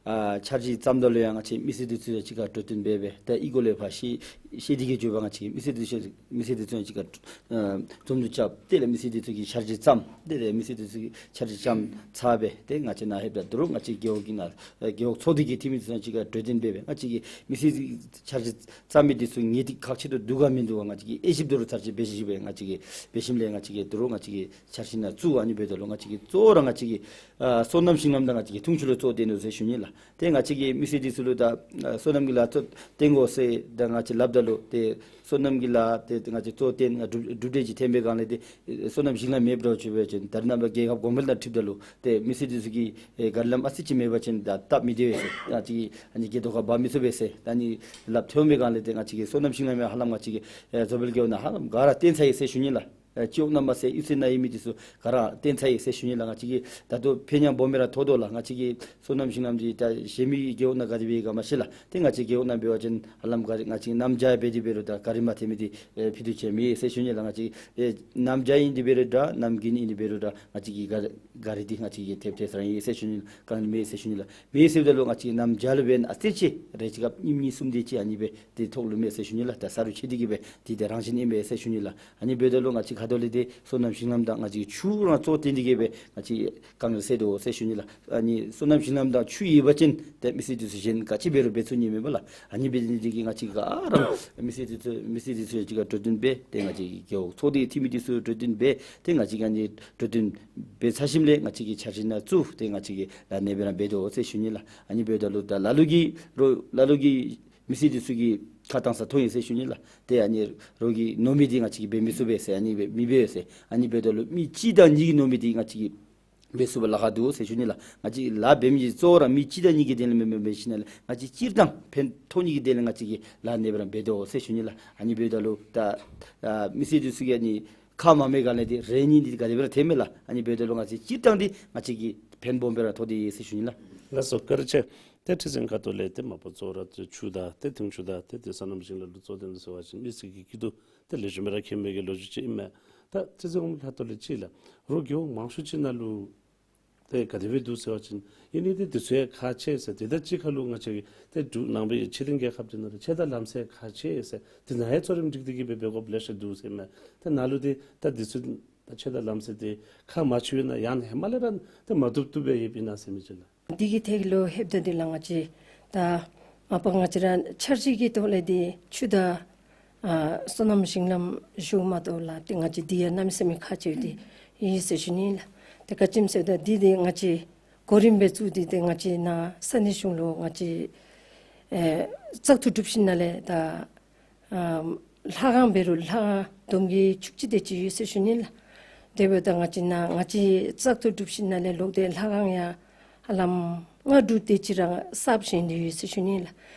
ཨ་འཆར་གཞི་བརྩམ་ད་ལུ་ཡང་ང་བཅས་མི་སེར་འདི་ཚུ་ཡང་གཅིག་ཁར་གྲོས་བསྟུན་འབད་སྦེ་ཏེ་གཡུས་སྒོ་ལས་ཕར་བཤད་བཤད་དེ་གིས་འགྱོ་བ་ང་བཅས་མི་སེར་འདི་ཚུ་མི་སེར་འདི་ཚུ་ཡང་གཅིག་ཁར་ཨ་འཛོམས་འདུ་རྐྱབ་སྟེ་ལས་མི་སེར་འདི་ཚུ་གིས་འཆར་གཞི་བརྩམས་ཏེ་ལས་མི་སེར་འདི་ཚུ་གིས་འཆར་གཞི་བརྩམས་ཚར་སྦེ་ཏེ་ང་བཅས་ནཱ་ལྷོདཔ་ད་ད་རུང་ང་བཅས་རྒེད་འོག་གི་ནང་ཨ་རྒེད་འོག་ཚོགས་སྡེ་གི་འཐུས་མི་འདི་ཚུ་ཡང་གཅིག་ཁར་གྲོས་བསྟུན་འབད་སྦེ་ང་བཅས་ཀྱིས་མི་སེར་འདི་འཆར་གཞི་བརྩམ་མི་འདི་ཚུ་ངེས་ཏིག་ཁག་ཆེ་ཏོག་ཏོ་འདུག་ག་མིན་འདུག་ག་ང་བཅས་ཀྱིས་དབྱེ་ཞིབ་ད་རུང་ཚར་ཅིག་འབད་ཞིནམ་ལས་ང་བཅས་ཀྱིས་འབད་ཞིནམ་ལས་ང་བཅས་ཀྱིས་ད་རུང་ང་བཅས་ཀྱིས་འཆར་གཞི་ནང་བཙུགས། ཨ་ནི་འབདཝ་ད་ལུ་ང་བཅས་ཀྱིས་གཙོ་བོ་ར་ང་བཅས་ཀྱིས་ཨ་སོ་ནམ་ཞིང་ལམ་དང་ང་བཅས་ཀྱིས་འཐུང་ཆུ་ལུ་གཙོ་བོ་བཏོན་ནུག་ཟེར་ཞུ་ནི་ལགས། ཏེ་ང་བཅས་ཀྱིས་མི་སེར་འདི་ཚུ་ལུ་ད་ཨ་སོ་ནམ་གྱི་ལཱ་གཙོ་བཏོན་དགོ་ཟེར་ད་ང་བཅས་སླབ་ད་ལུ་ཏེ་སོ་ནམ་གྱི་ལཱ་ཏེ་ང་བཅས་གཙོ་བོ་བཏོན་ང་གྲུབ་གྲུབ་འབྲས་ཅིག་ཐོན་པའི་སྒང་ལས་ཏེ་སོ་ནམ་ཞིང་ལམ་མེདཔ་འདྲཝ་ཅིག་འབད་བ་ཅིན་ད་རེས་ནངས་པ་རྒྱལ་ཁབ་གོང་འཕེལ་དང་འཁྲིལཝ་ད་ལུ་ཏེ་མི་སེར་འདི་ཚུ་གིས་ཨེ་ག་ར་ལམ་ཨ་ཙི་ཅིག་མེད་པ་ཅིན་ད་སྟབས་མི་བདེ་བས་ཟེར། ད་ཅིག་ཨ་ནི་རྒྱལ་ཁབ་ཁར་འབག་མི་ཚུགས་པས་ཟེར་ད་ཨ་ནི་སླབ་ཐོན་པའི་སྒང་ལས་ཏེ་ང་བཅས་ཀྱིས་སོ་ནམ་ཞིང་ལམ་ཡང་ཧ་ལམ་ང་བཅས་ཀྱིས་ཨེ་བཟོ་སྦེ་རྒེད་འོག་ནང་ཧ་ལམ་ག་ར་བཏོན་ཚར་ཡི་ཟེར་ཞུ་ནི་ལགས། ཨེ་སྤྱི་འོག་ནང་མ་ཚད་གཡུས་ཚན་ནང་ཡོད་མི་འདི་ཚུ་ག་ར་བཏོན་ཚར་ཡི་ཟེར་ཞུ་ནི་ལགས། ང་བཅས་ཀྱིས་ད་ལྟོ་ཕན་ཡང་སྦོམ་སྦེ་ར་ཐོགས་དོ་ལགས། ང་བཅས་ཀྱིས་སོ་ནམ་ཞིང་ལམ་འདི་ད་གཞན་མི་རྒེད་འོག་ནང་ག་དེ་སྦེ་ཡོད་ག་མ་ཤེས་ལགས། ཏེ་ང་བཅས་རྒེད་འོག་ནང་འབད་བ་ཅིན་ཧ་ལམ་ག་ར་ང་བཅས་གནམ་བྱཱར་འབད་དེ་འབད་རུང་ད་ག་ར་མ་ཐོན་མི་འདི་ཨེ་ཕུད་རྡོག་ཅིག་མེད་ཟེར་ཞུ་ནི་ལགས། ང་བཅས་ཨེ་གནམ་བྱཱར་ཨིན་ཏེ་འབད་རུང་འདྲ་གནམ་དགུན་ཨིན་ཏེ་འབད་རུང་འདྲ་ང་བཅས་ཀྱིས་ག་ར་ག་ར་འདི་ང་བཅས་ཀྱིས་ཐེབས་ཐེབས་ས་ར་ཨིན་ཟེར་ཞུ་ནི་ལགས། ག་ནི་མེད་ཟེར་ཞུ་ནི་ལགས། མེད་ཟེརཝ་ད་ལུ་ང་བཅས་གནམ་བྱཱར་ལུ་འབད་ན་ཨ་ཙི་ཅིག་རེ་ཅིག་སྐབས་གཉིས་གཉིས་གསུམ་དེ་ཅིག་ཨ་ནི་སྦེ་ཏེ་ཐོག་ལུ་མས་ཟེར་ཞུ་ནི་ལགས། ད་ས་རུད་ཆད་དེ་གིས་སྦེ་དེ་ཏེ་རང་བཞིན་ཨིན་པས་ཟེར་ཞུ་ནི་ལགས། ཨ་ནི་འབདཝ་ད་ལུ་ང་བཅས་ཁ་ཐུག་ལས་ཏེ་སོ་ནམ་ཞིང་ལམ་དང་ང་བཅས་ཆུ་རང་གཙོ་བཏོན་དེ་གིས་སྦེ་ང་བཅས་དཀའ་ངལ་སེལ་དོ་ཟེར་ཞུ་ནི་ལགས། ཨ་ནི་སོ་ནམ་ཞིང་ལམ་དང་ཆུ་ཡོད་པ་ཅིན་ཏེ་མི་སེར་འདི་ཚུ་གཞན་ག་ཅི་འབད་རུང་འབད་ཚུགས་ནི་མས་པ་ལགས། ཨ་ནི་འབད་ནི་དེ་གིས་ང་བཅས་ག་ར་མི་སེར་འདི་ཚུ་མི་སེར་འདི་ཚུ་གཅིག་ཁར་གྲོས་བསྟུན་འབད་ཏེ་ང་བཅས་རྒེད་འོག་ཚོགས་སྡེ་འཐུས་མི་འདི་ཚུ་གྲོས་བསྟུན་འབད་ཏེ་ང་བཅས་ཀྱིས་ཨ་ནི་གྲོས་བསྟུན་འབད་ཚར་ཞིནམ་ལས་ང་བཅས་ཀྱིས་འཆར་གཞི་ནང་བཙུགས་ཏེ་ང་བཅས་ཀྱིས་ལཱ་ཨ་ནི་སྦེ་ར་འབད་དོ་ཟེར་ཞུ་ནི་ལགས། ཨ་ནི་འབདཝ་ད་ལུ་ད་ལ་ལུ་གིས་རོགས་ལ་ལུ་གིས་མི་སེར་འདི་ཚུ་གིས་ཁ་བཏང་ས་མཐོང་ཡི་ཟེར་ཞུ་ནི་ལགས། ཏེ་ཨ་ནི་རོགས་ཀྱི་མནོ་མི་འདི་ང་བཅས་ཀྱིས་འབད་མི་ཚུགས་པས་ཟེར་ཨ་ནི་སྦེ་མི་འབད་ཟེར། ཨ་ནི་འབདཝ་ད་ལུ་མི་གཅིག་དང་གཉིས་ཀྱི་མནོ་མི་འདི་ང་བཅས་ཀྱིས་འབད་ཚུགས་པར་ལཱ་ཁག་འདུག་ཟེར་ཞུ་ནི་ལགས། ང་བཅས་ལཱ་འབད་མི་གི་གཙོ་བོ་ར་མི་གཅིག་དང་གཉིས་ཀྱི་དོན་ལས་མེན་མེན་མེན་ཞིནམ་ལས་ང་བཅས་སྤྱིར་བཏང་ཕན་ཐོགས་ནི་གི་དོན་ལས་ང་བཅས་ཀྱིས་ལཱ་ཨ་ནི་སྦེ་ར་འབད་དོ་ཟེར་ཞུ་ནི་ལགས། ཨ་ནི་འབདཝ་ད་ལུ་ད་ཨ་མི་སེར་འདི་ཚུ་གིས་ཨ་ནི་ཁ་མ་མནོ་བའི་སྒང་ལས་ཏེ་རེ་གཉིས་འདི་ག་དེ་སྦེ་ར་ཐོནམ་མས་ལགས། ཨ་ནི་འབདཝ་ད་ལུ་ང་བཅས་སྤྱིར་བཏང་འདི་ང་བཅས་ཀྱིས་ཕན་སྦོམ་སྦེ་ར་ཐོགས་ཏེ་ཡོད་ཟེར་ཞུ་ནི་ལགས། ལགས་སོ་བཀའ་དྲིན་ཆེ། ཏེ་ཁྲི་འཛིན་ཁ་ཐུག་ལས་ཏེ་མ་པ་གཙོ་བོ་ར་ཏེ་ཆུ་དང་ཏེ་འཐུང་ཆུ་དང་ཏེ་ཏེ་སོ་ནམ་ཞིང་ལམ་ལུ་གཙོ་བོ་བཏོན་ཏེ་ཟེར་བ་ཅིན་མི་སེར་གྱི་སྐྱིད་སྡུག་ཏེ་ལེགས་ཤོམ་སྦེ་ར་མཁྱེན་མི་གི་ལོ་རྒྱུས་ཅིག་ཨིན་མས། ད་ཁྲི་འཛིན་འོགམ་ཁ་ཐུག་ལས་ཅིག་ལགས། རོགས་རྒེད་འོག་མང་ཤོས་ཅིག་ནང་ལུ་ཏེ་ག་དེ་སྦེ་འདུག་ཟེར་བ་ཅིན་ཨིན་ནི་ཏེ་འདི་ཚུ་ཡང་ཁག་ཆེ་ཟེར། ཏེ་ད་གཅིག་ཁར་ལུ་ང་བཅས་ཀྱི་ཏེ་འབྲུག་ནང་པའི་ཕྱི་གླིང་རྒྱལ་ཁབ་འདི་ནང་ལུ་ཆུ་དང་ལམ་སེལ་ཁག་ཆེ་ཟེར། འདི་ནང་ཡང་གཙོ་རིམ་སྒྲིག་སྟེ་གིས་སྦེ་འབད་དགོཔ་ལེ་ཤ་འདུག་ཟེར་མས། ཏེ་ནཱ་ལུ་ཏེ་ད་འདི་ཚུ་ད་ཆུ་དང་ལམ་སེལ་འདི་ཁག་མ་ཆེ་བས་ན་ཡང་ཧེ་མ་ལས་ར་ཏེ་མ་བཏུབ་བཏུབ་སྦེ་ཡོདཔ་ཨིན་ན་ཟེར་མི་ཅིག་ལགས། འདི་གི་ཐད་ལུ་ལྷོདཔ་ད་འདི་ལགས་ང་བཅས་ད་མ་པ་ང་བཅས་ར་འཆར་གཞི་གི་ཐོག་ལས་འདི་ཆུ་དང་ཨ་སོ་ནམ་ཞིང་ལམ་ཞུ་མ་གཏོགས་ལགས་ཏེ་ང་བཅས་འདི་ཡང་གནམ་མེད་ས་མེད་ཁག་ཆེ་སྟེ་ཡོད་ཟེར་ཞུ་ནི་ལགས། ཏེ་ག་ཅི་སྨོ་ཟེརཝ་ད་འདི་འདི་ང་བཅས་གོ་རིམ་སྦེ་བཙུགས་ཏེ་ཏེ་ང་བཅས་ནཱ་ས་གནས་གཞུང་ལུ་ང་བཅས་ཨེ་བཙག་འཐུ་གྲུབ་ཞིནམ་ལས་ད་ཨ་ལྷ་ཁང་འབད་རུང་ལྷ་ཁང་བསྡོམས་ཀྱིས་བཅུ་གཅིག་དེ་ཅིག་ཡོད་ཟེར་ཞུ་ནི་ལགས། དེ་འབདཝ་ད་ང་བཅས་ནཱ་ང་བཅས་བཙག་འཐུ་གྲུབ་ཞིནམ་ལས་ལོག་སྟེ་ལྷ་ཁང་ཡང་ཧ་ལམ་ལྔ་དྲུག་དེ་ཅིག་ར་གསརཔ་བཞེངས་ཏེ་ཡོད་ཟེར་ཞུ་ནི་ལགས།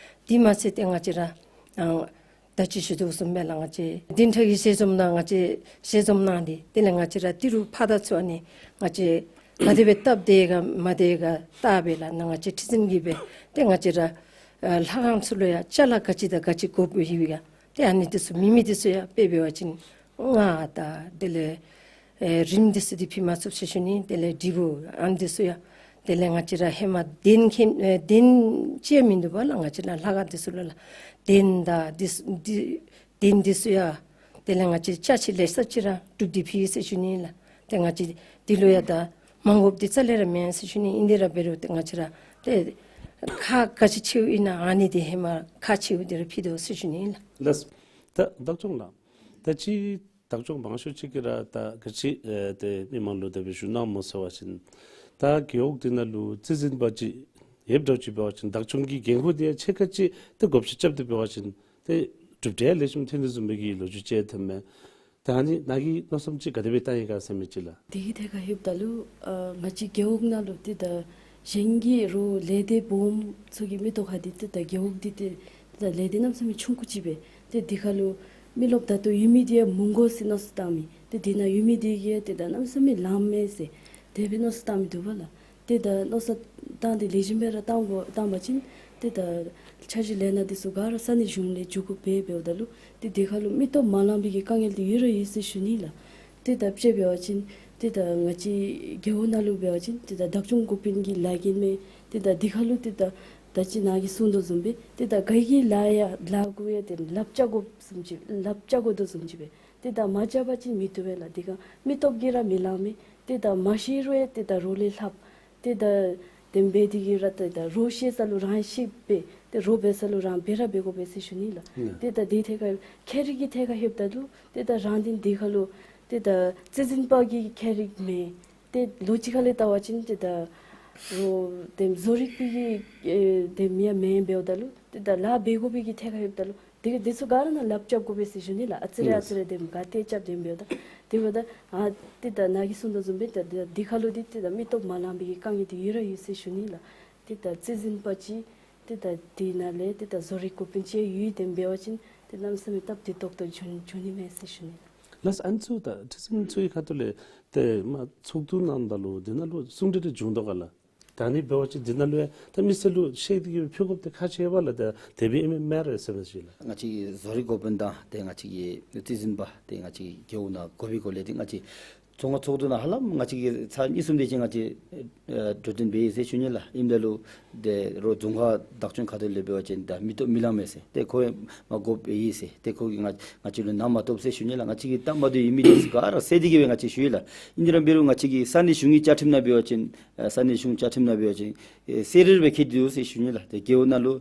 དེ་མ་ཚད་ཏེ་ང་བཅས་ར་ཨ་ ད་ཅི་ཞུ་དོ་བཟུམ་སྦེ་ལགས། ང་བཅས་བདུན་ཕྲག་གི་ཞལ་འཛོམས་ནང་ང་བཅས་ཞལ་འཛོམས་གནང་སྟེ་དེ་ལས་ང་བཅས་ར་ཏི་རུ་ཕར་དང་ཚུར་ཨ་ནི་ང་བཅས་ག་དེ་སྦེ་སྟབས་བདེ་ག་མ་བདེ་ག་བལྟ་སྦེ་ལགས་ནཱ་ང་བཅས་ཁྲི་འཛིན་གྱིས་སྦེ་ཏེ་ང་བཅས་ར་ཨ་ལྷ་ཁང་ཚུ་ལུ་ཡང་ཅ་ལ་ག་ཅི་དང་ག་ཅི་དགོཔ་ཡོད་ག་ཏེ་ཨ་ནི་འདི་ཚུ་མེད་མི་འདི་ཚུ་ཡང་དཔེ་འབད་བ་ཅིན་རྔ་དང་དེ་ལས་ཨེ་རིམས་འདི་ཚུ་འདི་ཕུལ་མ་ཚུགས་ཟེར་ཞུ་ནི། དེ་ལས་དྲིལ་བུ་ཨ་ནི་འདི་ཚུ་ཡང་དེ་ལས་ང་བཅས་ར་ཧེ་མ་གདན་ཁེན་ཨེ་གདན་ཅིག་ཡང་མིན་འདུག་པ་ལགས། ང་བཅས་ར་ལྷ་ཁང་འདི་ཚུ་ལུ་ལགས་གདན་དང་འདི་ཚུ་འདི་གདན་འདི་ཚུ་ཡང་དེ་ལས་ང་བཅས་ཅ་ཆས་ལེ་ཤ་ཅིག་ར་གྲུབ་སྟེ་ཕུལ་ཡི་ཟེར་ཞུ་ནི་ལགས། ཏེ་ང་བཅས་འདི་ལུ་ཡང་ད་མ་དགོཔ་འདི་རྩ་ལས་ར་མེན་ཟེར་ཞུ་ནི། ཨིན་དེ་ར་འབད་རུང་ཏེ་ང་བཅས་ར་ཏེ་ཁག་ག་ཅི་ཆེཝ་ཨིན་ན་ཨ་ནི་འདི་ཧེ་མ་ཁག་ཆེཝ་འདི་ར་ཕུལ་དོ་ཟེར་ཞུ་ནི་ལགས། ལགས། ད་བདག་སྐྱོང་ལགས། ད་ཅི་བདག་སྐྱོང་མང་ཤོས་ཅིག་གིས་ར་ད་ག་ཅི་ཨེ་ཏེ་མི་མང་ལུ་དེ་སྦེ་ཞུ་གནངམ་སྨོ་ཟེར་བ་ཅིན་ད་རྒེད་འོག་འདི་ནང་ལུ་རྩིས་འཛིན་པ་ཅིག་ཡོདཔ་འདྲཝ་ཅིག་འབད་བ་ཅིན་བདག་སྐྱོང་གི་འགན་ཁུར་འདི་ཡང་ཕྱེད་ཀ་ཅིག་ཏེ་བགོ་བཤའ་རྐྱབ་སྟེ་འབད་བ་ཅིན་ཏེ་གྲུབ་འབྲས་ལེགས་ཤོམ་ཐོན་དོ་བཟུམ་སྦེ་གི་ལོ་རྒྱུས་ཅིག་ཐོནམ་མས། ད་ཨ་ནི་ནཱ་གིས་མནོ་བསམ་ཅིག་ག་དེ་སྦེ་བཏང་ཡི་ག་ཟེར་མི་ཅིག་ལགས། དེ་གི་ཐད་ཁར་ལྷོདཔ་ད་ལུ་ཨ་ང་བཅས་རྒེད་འོག་ནང་ལུ་ཏེ་ད་གཞན་གྱི་རོགས་ལས་སྡེ་སྦོམ་ཚུ་གི་མི་ཐོག་ཁར་འདི་ཏེ་ད་རྒེད་འོག་འདི་ཏེ་ད་ལས་སྡེ་གནམ་མེད་ས་མེད་ཆུང་ཀུ་ཅིག་སྦེ་ཏེ་འདི་ཁར་ལུ་མི་རློབས་ད་ལྟོ་ཡོད་མི་འདི་ཡང་མི་དགོ་ཟེར་མནོ་བསམ་བཏང་མི་ཏེ་འདི་ནང་ཡོད་མི་འདི་གིས་ཏེ་ད་གནམ་མེད་ས་མེད་ལངམ་མས་ཟེར་དེ་སྦེ་མནོ་བསམ་བཏང་མི་འདུག་པ་ལགས། ཏེ་ད་མནོ་བསམ་བཏང་སྟེ་ལེགས་ཤོམ་སྦེ་ར་བཏང་དགོ་བཏང་པ་ཅིན་ཏེ་ད་འཆར་གཞི་ལས་སྣ་འདི་ཚུ་ག་ར་ས་གནས་གཞུང་ལས་འགྱོ་དགོཔ་སྦེ་འབདཝ་ད་ལུ་ཏེ་འདི་ཁར་ལུ་མི་སྟོབས་མ་ལང་པའི་གི་དཀའ་ངལ་འདི་ཡོད་ར་ཡོད་ཟེར་ཞུ་ནི་ལགས། ཏེ་ད་དཔྱེ་འབད་བ་ཅིན་ཏེ་ད་ང་བཅས་རྒེད་འོག་ནང་ལུ་འབད་བ་ཅིན་ཏེ་ད་བདག་སྐྱོང་འགོ་དཔོན་གྱི་ལཱ་འགན་མས། ཏེ་ད་འདི་ཁར་ལུ་ཏེ་ད་ད་ཅི་ནཱ་གིས་གསུངས་དོ་བཟུམ་སྦེ་ཏེ་ད་ག་གིས་ལཱ་ཡང་ལཱ་དགོ་ཡང་ཏེ་ལགཔ་རྐྱབ་དགོཔ་བཟུམ་ཅིག་ལགཔ་རྐྱབ་དགོ་དོ་བཟུམ་ཅིག་སྦེ་ཏེ་ད་མ་རྐྱབ་པ་ཅིན་མི་བཏུབ་པས་ལགས། འདི་ཁར་མི་སྟོབས་ཀྱིས་ར་མི་ལང་མས། ཏེ་ད་མ་ཤེས་རུང་ཡང་ཏེ་ད་རོགས་ལས་ལྷབ། ཏེ་ད་དེ་སྦེ་འདི་གིས་ར་ཏེ་ད་རོགས་ཤེས་ས་ལུ་རང་ཤེས་སྦེ་ཏེ་རོགས་འབད་ས་ལུ་རང་འབད་ར་འབད་དགོ་པས་ཟེར་ཞུ་ནི་ལགས། ཨ་ཏེ་ད་འདི་ཐད་ཁར་ཁྱད་རིག་གི་ཐད་ཁར་ལྷོདཔ་ད་ལུ་ཏེ་ད་རང་བདེན་འདི་ཁར་ལུ་ཏེ་ད་རྩིས་འཛིན་པ་གི་ཁྱད་རིག་མེད། ཏེ་ལོ་གཅིག་ཁ་ལས་བལྟ་བ་ཅིན་ཏེ་ད་རོགས་དེ་བཟོ་རིག་པའི་གི་ཨེ་དེ་མི་ཡང་མེན་འབདཝ་ད་ལུ་ཏེ་ད་ལཱ་འབད་དགོ་པའི་གི་ཐད་ཁར་ལྷོདཔ་ད་ལུ་དེ་དེ་ཚུ་ག་ར་ནང་ལགཔ་རྐྱབ་དགོ་པས་ཟེར་ཞུ་ནི་ལགས། ཨ་ཙི་རེ་ཨ་ཙི་རེ་དེམ་ག་ཏེ་རྐྱབ་དེམ་འབདཝ་ད་དེ་འབདཝ་ད་ཨ་ཏེ་ད་ནཱ་གིས་གསུངས་དོ་བཟུམ་སྦེ་ད་ད་འདི་ཁར་ལུ་འདི་ཏེ་ད་མི་སྟོབས་མ་ལང་པའི་གི་དཀའ་ངལ་འདི་ཡོད་ར་ཡོད་ཟེར་ཞུ་ནི་ལགས། ཏེ་ད་རྩིས་འཛིན་པ་ཅིག་ཏེ་ད་འདི་ནང་ལས་ཏེ་ད་བཟོ་རིག་འགོ་དཔོན་ཅིག་ཡོད་དེམ་འབད་བ་ཅིན་ཏེ་གནམ་མེད་ས་མེད་སྟབས་བདེ་ཏོག་ཏོ་འགྱོ་འགྱོ་ནི་མས་ཟེར་ཞུ་ནི་ལགས། ལགས་སོ། ཨ་ནི་ཚུ་ད་ཁྲི་འཛིན་ཚུ་གི་ཁ་ཐུག་ལས་ཏེ་མ་ཚོགས་འདུ་གནངམ་ད་ལུ་འདི་ནང་ལུ་གསུང་གྲོས་འདི་བྱུང་དོ་ག་ལགས། ད་ཨ་ནི་འབད་བ་ཅིན་འདི་ནང་ལུ་ཡང་ད་མི་སེར་ལུ་ཤེས་ཏེ་གི་ཕུལ་དགོཔ་འདི་ཁག་ཆེ་བས་ལགས། ད་དེ་སྦེ་ཨིན་མས་ར་ཟེར་བ་ཅིན་ལགས། ང་བཅས་ཀྱི་བཟོ་རིག་འགོ་དཔོན་དང་ཏེ་ང་བཅས་ཀྱི་རྩིས་འཛིན་པ་ཏེ་ང་བཅས་ཀྱི་རྒེད་འོག་ནང་དགོ་པའི་སྐོར་ལས་ཏེ་ང་བཅས་རྫོང་ཁག་ཚོགས་འདུ་ནང་ཧ་ལམ་ང་བཅས་ཀྱིས་ཚར་གཉིས་གསུམ་དེ་ཅིག་ང་བཅས་ཨེ་གྲོས་བསྟུན་འབད་ཡི་ཟེར་ཞུ་ནི་ལགས། ཨིནམ་ད་ལུ་ཏེ་རོགས་རྫོང་ཁག་བདག་སྐྱོང་ཁ་ཐུག་ལས་འབད་བ་ཅིན་ད་མི་སྟོབས་མི་ལང་མས་ཟེར་ཏེ་ཁོ་ཡང་མ་དགོཔ་ཨིན་ཟེར་ཏེ་ཁོ་གིས་ང་ང་བཅས་ལུ་གནང་མ་བཏུབ་ཟེར་ཞུ་ནི་ལགས། ང་བཅས་ཀྱིས་སྟབས་མ་བདེཝ་ཡོད་མི་འདི་ཚུ་ག་ར་བསལ་ཏེ་གི་སྦེ་ང་བཅས་ཞུ་ཡི་ལགས། ཨིན་དེ་ར་འབད་རུང་ང་བཅས་ཀྱི་ས་གནས་གཞུང་གི་བཅའ་ཁྲིམས་ནང་འབད་བ་ཅིན་ཨེ་ས་གནས་གཞུང་བཅའ་ཁྲིམས་ནང་འབད་བ་ཅིན་ཨེ་གསལ་རི་རི་སྦེ་འཁོད་དེ་འདུག་ཟེར་ཞུ་ནི་ལགས། ཏེ་རྒེད་འོག་ནང་ལུ་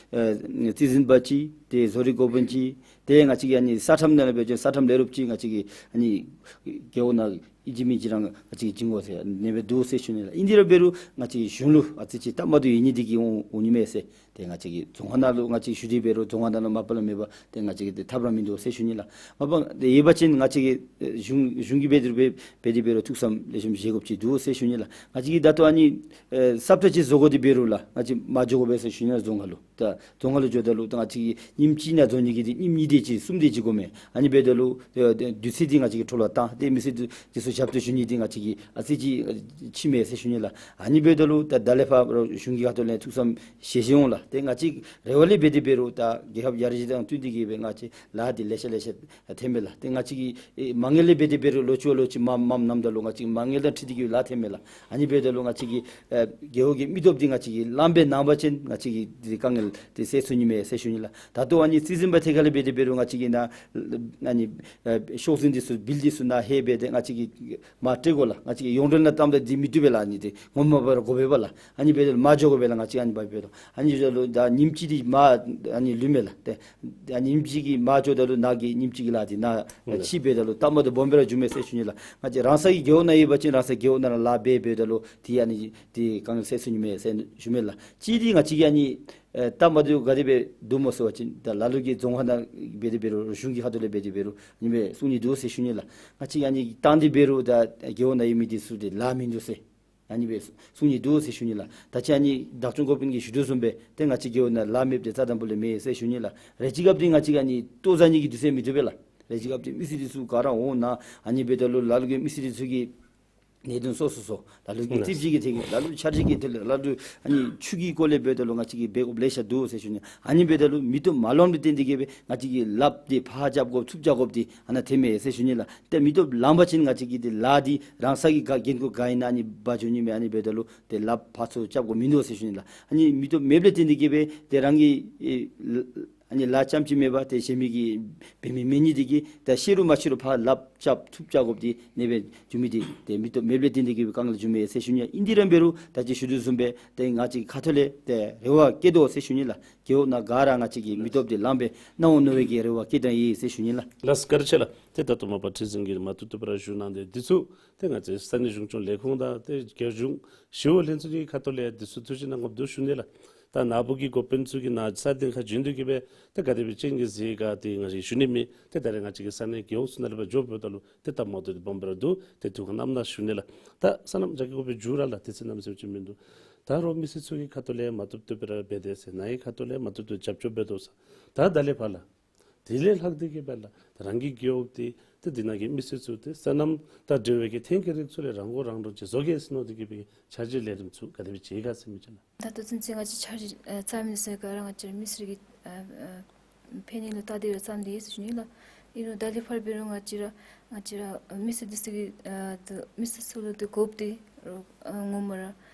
ཨེ་རྩིས་འཛིན་པ་ཅིག་ཏེ་བཟོ་རིག་འགོ་དཔོན་ཅིག་ཏེ་ང་བཅས་ཀྱི་ཨ་ནི་ས་ཁྲམ་ནང་ལུ་འབད་བ་ཅིན་ས་ཁྲམ་ལས་རོགསཔ་ཅིག་ང་བཅས་ཀྱི་ཨ་ནི་རྒེད་འོག་ནང་ཨིན་ཅི་མིན་ཅི་རང་ང་བཅས་ཀྱིས་བྱིན་དགོ་ཟེར་ཨ་ནི་སྦེ་འདུག་ཟེར་ཞུ་ནི་ལགས། ཨིན་དེ་ར་འབད་རུང་ང་བཅས་ཀྱི་གཞུང་ལུ་ཨ་ཙི་ཅིག་སྟབས་མ་བདེཝ་ཡོད་ནི་འདི་གིས་འོང་འོང་ནི་མས་ཟེར། ཏེ་ང་བཅས་ཀྱི་རྫོང་ཁག་ནང་ལུ་ང་བཅས་ཞུ་སྟེ་འབད་རུང་རྫོང་ཁག་ནང་ལུ་མ་པ་ལས་མེད་པར་ཏེ་ང་བཅས་ཀྱིས་ཏེ་ཐབས་ར་མིན་འདུག་ཟེར་ཞུ་ནི་ལགས། མ་པ་ཏེ་ཡོད་པ་ཅིན་ང་བཅས་ཀྱིས་ཨེ་གཞུང་གཞུང་གིས་འབད་དེ་འབད་འབད་དེ་འབད་རུང་ཐུགས་བསམ་ལེགས་ཤོམ་བཞེས་དགོཔ་ཅིག་འདུག་ཟེར་ཞུ་ནི་ལགས། ང་བཅས་ཀྱིས་ད་ལྟོ་ཨ་ནི་ཨེ་ས་ཁྲ་ཅིག་བཟོ་དགོ་སྟེ་འབད་རུང་ལགས་ང་བཅས་མར་འགྱོ་དགོ་པས་ཟེར་ཞུ་ནི་ལགས། རྫོང་ཁག་ལུ་ད་རྫོང་ཁག་ལུ་འགྱོཝ་ད་ལུ་ད་ང་བཅས་ཀྱིས་ཉིནམ་གཅིག་ནང་བཟོ་ནི་གི་འདི་ཉིནམ་གཉིས་དེ་ཅིག་གསུམ་དེ་ཅིག་འགོར་མས། ཨ་ནི་འབདཝ་ད་ལུ་ཨེ་དུས་ཚོད་འདི་ང་བཅས་ཀྱིས་འཕྲོ་བརླག་བཏང་སྟེ་མི་སེར་འདི་འདི་ཚུ་ཞབས་ཏོག་ཞུ་ནི་འདི་ང་བཅས་ཀྱིས་ཨ་ཙི་ཅིག་ཨེ་འཕྱད་མས་ཟེར་ཞུ་ནི་ལགས། ཨ་ནི་འབདཝ་ད་ལུ་ད་ད་ལས་ཕར་གཞུང་གི་ཁ་ཐུག་ལས་ཐུགས་བསམ་བཞེས་བཞེསཔ་འོང་ལགས། ཏེ་ང་བཅས་རེ་བ་ལས་འབད་དེ་འབད་རུང་ད་རྒྱལ་ཁབ་ཡར་རྒྱས་དང་བསྟུན་ཏེ་གི་སྦེ་ང་བཅས་ལཱ་འདི་ལེ་ཤ་ལེ་ཤ་ཐོནམ་མས་ལགས། ཏེ་ང་བཅས་ཀྱིས་ཨེ་མ་དངུལ་ལས་འབད་དེ་འབད་རུང་ལོ་གཅིག་བ་ལོ་གཅིག་མ་མངམ་ནམ་ད་ལུ་ང་བཅས་མ་དངུལ་དང་འཁྲིལ་ཏེ་གི་ལཱ་ཐོནམ་མས་ལགས། ཨ་ནི་འབདཝ་ད་ལུ་ང་བཅས་ཀྱི་ཨེ་རྒེད་འོག་གི་མི་སྟོབས་འདི་ང་བཅས་ཀྱིས་ལངམ་སྦེ་གནང་པ་ཅིན་ང་བཅས་ཀྱི་འདི་དཀའ་ངལ་འདི་སེལ་ཚུགས་ནི་མས་ཟེར་ཞུ་ནི་ལགས། ད་ལྟོ་ཨ་ནི་རྩིས་འཛིན་པ་ཐད་ཁར་ལས་འབད་དེ་འབད་རུང་ང་བཅས་ཀྱིས་ནཱ་ཨ་ནི་ཨེ་ཤོག་འཛིན་འདི་ཚུ་བིལ་འདི་ཚུ་ནཱ་ལྷོད་སྦེ་ཏེ་ང་བཅས་ཀྱིས་མར་སྤྲོད་དགོ་ལགས། ང་བཅས་ཀྱིས་ཡོངས་འབྲེལ་ནང་བཏངམ་ད་འདི་མི་བཏུབ་པས་ལགས། ཨ་ནི་འདི་ངོ་མ་འབད་རུང་དགོ་པས་ལགས། ཨ་ནི་འབདཝ་ད་ལུ་མར་འགྱོ་དགོ་པས་ལགས། ང་བཅས་ཨ་ནི་འབད་འབདཝ་ད་ཨ་ནི་འབདཝ་ད་ལུ་ད་ཉིནམ་གཅིག་འདི་མར་ཨ་ནི་ལུས་མས་ལགས། ཏེ་ཨ་ནི་ཉིནམ་གཅིག་གི་མར་འགྱོཝ་ད་ལུ་ནཱ་གི་ཉིནམ་གཅིག་གི་ལཱ་འདི་ནཱ་ཨ་ཕྱིས་འབདཝ་ད་ལུ་སྟབས་མ་བདེཝ་སྦོམ་སྦེ་ར་འགྱོཝ་མས་ཟེར་ཞུ་ནི་ལགས། ང་བཅས་རང་སོའི་རྒེད་འོག་ནང་ཡོད་པ་ཅིན་རང་སོའི་རྒེད་འོག་ནང་ར་ལཱ་འབད་འབདཝ་ད་ལུ་འདི་ཨ་ནི་འདི་དཀའ་ངལ་སེལ་ཚུགས་ནི་མས་ཟེར་ཞུཝ་མས་ལགས། གཅིག་འདི་ང་བཅས་ཀྱིས་ཨ་ནི་ཨེ་སྟབས་མ་བདེཝ་ག་དེ་སྦེ་འདུག་སྨོ་ཟེར་བ་ཅིན་ད་ལ་ལུ་གིས་རྫོང་ཁག་ནང་འབད་དེ་འབད་རུང་གཞུང་གི་ཁ་ཐུག་ལས་འབད་དེ་འབད་རུང་ཨ་ནི་སྦེ་གསུང་ནི་འདུག་ཟེར་ཞུ་ནི་ལགས། ང་བཅས་ཀྱིས་ཨ་ནི་བཏང་སྟེ་འབད་རུང་ད་རྒེད་འོག་ནང་ཡོད་མི་འདི་ཚུ་འདི་ལཱ་མིན་འདུག་ཟེར། ཨ་ནི་སྦེ་གསུང་ནི་འདུག་ཟེར་ཞུ་ནི་ལགས། ད་ཅི་ཨ་ནི་བདག་སྐྱོང་འགོ་དཔོན་གྱིས་ཞུ་དོ་བཟུམ་སྦེ་ཏེ་ང་བཅས་རྒེད་འོག་ནང་ལཱ་མེདཔ་དེ་རྩ་དང་པོ་ལས་མེད་ཟེར་ཞུ་ནི་ལགས། རེ་ཅིག་སྐབས་འདི་ང་བཅས་ཀྱིས་ཨ་ནི་ལྟོ་ཟ་ནི་གི་དུས་ཚོད་མིན་འདུག་པས་ལགས། རེ་ཅིག་སྐབས་འདི་མི་སེར་འདི་ཚུ་ག་ར་འོང་ནཱ་ཨ་ནི་འབདཝ་ད་ལུ་ལ་ལུ་གིས་མི་སེར་འདི་ཚུ་གི་གནད་དོན་སོ་སོ་སོ་ལ་ལུ་གིས་རྩིས་ཞིབ་ཀྱི་ཐད་ལ་ལུ་འཆར་གཞི་གི་ཐད་ལ་ལ་ལུ་ཨ་ནི་ཆུ་གི་སྐོར་ལས་འབདཝ་ད་ལུ་ང་བཅས་ཀྱིས་འབད་དགོཔ་ལེ་ཤ་འདུག་ཟེར་ཞུ་ནི། ཨ་ནི་འབདཝ་ད་ལུ་མི་སྟོབས་མ་ལོངམ་ལུ་བརྟེན་ཏེ་གིས་སྦེ་ང་བཅས་ཀྱི་ལཱ་འདི་ཕར་རྐྱབ་དགོཔ་ཚུར་རྐྱབ་དགོཔ་འདི་ཨ་ནཱ་ཐོནམ་མས་ཟེར་ཞུ་ནི་ལགས། ཏེ་མི་སྟོབས་ལངམ་པ་ཅིན་ང་བཅས་ཀྱི་འདི་ལཱ་འདི་རང་སོའི་གི་ག་འགན་ཁུར་ག་ཨིན་ན་ཨ་ནི་འབག་འགྱོ་ནི་མས། ཨ་ནི་འབདཝ་ད་ལུ་ཏེ་ལཱ་ཕར་ཚུར་རྐྱབ་དགོཔ་མིན་འདུག་ཟེར་ཞུ་ནི་ལགས། ཨ་ནི་མི་སྟོབས་མེདཔ་ལས་བརྟེན་ཏེ་གིས་སྦེ་ཏེ་རང་གི་ཨེ་ཨ་ནི་ལཱ་རྐྱངམ་ཅིག་མེན་པར་ཏེ་གཞན་མི་གིས་འབད་མི་མེད་ནི་འདི་གིས་ད་ཤེས་རུང་མ་ཤེས་རུང་ཕར་ལཱ་རྐྱབ་ཚུར་རྐྱབ་དགོཔ་འདི་ཨ་ནི་སྦེ་འགྱོ་མི་འདི་ཏེ་མི་སྟོབས་མེདཔ་ལས་བརྟེན་ཏེ་གིས་སྦེ་དཀའ་ངལ་འབྱུངམ་མས་ཟེར་ཞུ་ནི། ཨིན་ཏེ་ར་འབད་རུང་ད་ཅི་ཞུ་དོ་བཟུམ་སྦེ་ཏེ་ང་བཅས་ཁ་ཐུག་ལས་ཏེ་རེ་བ་བསྐྱེད་དོ་ཟེར་ཞུ་ནི་ལགས། རྒེད་འོག་ནང་ག་ར་ང་བཅས་ཀྱི་མི་སྟོབས་འདི་ལངམ་སྦེ་གནང་འོང་མནོ་བའི་གི་རེ་བ་བསྐྱེད་དེ་ཡོད་ཟེར་ཞུ་ནི་ལགས། ལགས་བཀའ་དྲིན་ཆེ་ལགས། ཏེ་ད་ལྟོ་མ་པ་ཁྲི་འཛིན་གྱིས་མ་བཏུབ་བཏུབ་སྦེ་ར་ཞུ་གནང་སྟེ་འདི་ཚུ་ཏེ་ང་བཅས་ས་གནས་གཞུང་སྐྱོང་ལས་ཁུངས་དང་ཏེ་རྒྱལ་གཞུང་ཞི་གཡོག་ལྷན་ཚོགས་ཀྱི་ཁ་ཐུག་ལས་འདི་ཚུ་ཐུགས་ཞིབ་གནང་དགོཔ་འདུག་ཞུ་ནི་ལགས། ད་ནཱ་བུ་གི་འགོ་དཔོན་ཚུ་གིས་ནཱ་ས་སྟེང་ཁར་བྱོན་ཏེ་གིས་སྦེ་ཏེ་ག་དེ་སྦེ་ཅིག་གི་གཟིགས་ག་ཏེ་ང་བཅས་ཞུ་ནི་མེད། ཏེ་ད་རེས་ང་བཅས་ཀྱི་ས་གནས་རྒེད་འོག་ཚུ་ནང་ལས་ཕར་འགྱོ་འབདཝ་ད་ལུ་ཏེ་སྟབས་མ་བདེཝ་འདི་སྦོམ་སྦེ་ར་འདུག། ཏེ་ཐུགས་ཁར་བསྣམས་གནང་ཞུ་ནི་ལགས། ད་སོ་ནམ་རྒྱ་སྐྱེད་འགོ་དཔོན་མཇུག་ར་ལགས། དུས་ཚོད་གནམ་མེད་ས་མེད་ཅིག་མིན་འདུག། ད་རོགས་མི་སེར་ཚུ་གི་ཁ་ཐུག་ལས་མ་བཏུབ་བཏུབ་སྦེ་ར་འབད་དེས་ཟེར་ནཱ་གི་ཁ་ཐུག་ལས་མ་བཏུབ་བཏུབ་རྒྱབ་སྐྱོར་འབད་དོ་ཟེར། ད་ད་ལས་ཕར་ལགས། དེ་ལས་ལྷག་སྟེ་གིས་སྦེ་ལགས་ད་རང་གི་རྒེད་འོག་འདི་ཏེ་འདི་ནང་གི་མི་སེར་ཚུ་ཏེ་སོ་ནམ་དང་འབྲེལ་བའི་གི་ཐོན་སྐྱེད་རིགས་ཚུ་ལས་རང་མགོ་རང་འདྲོངས་ཅིག་བཟོ་གེ་ཟེར་མནོ་སྟེ་གིས་སྦེ་འཆར་གཞི་ལས་རིམ་ཚུ་ག་དེ་སྦེ་བྱེད་ག་ཟེར་མི་ཅིག་ལགས། ད་ལྟོ་ཚུན་ཚོད་ང་བཅས་འཆར་གཞི་ཨ་བརྩམ་མི་ཚུ་ག་ར་ང་བཅས་མི་སེར་གྱི་ཨ་ཨ་ཕན་ནི་ལུ་བལྟ་སྟེ་ར་བརྩམས་ཏེ་ཡོད་ཟེར་ཞུ་ནི་ལགས། ཨིན་རུང་ད་ལས་ཕར་འབད་རུང་ང་བཅས་ར་ང་བཅས་ར་མི་སེར་འདི་ཚུ་གི་ཨ་ད་མི་སེར་ཚུ་ལུ་ཏེ་དགོཔ་འདི་རོགས་ཨ་ངོ་མ་ར་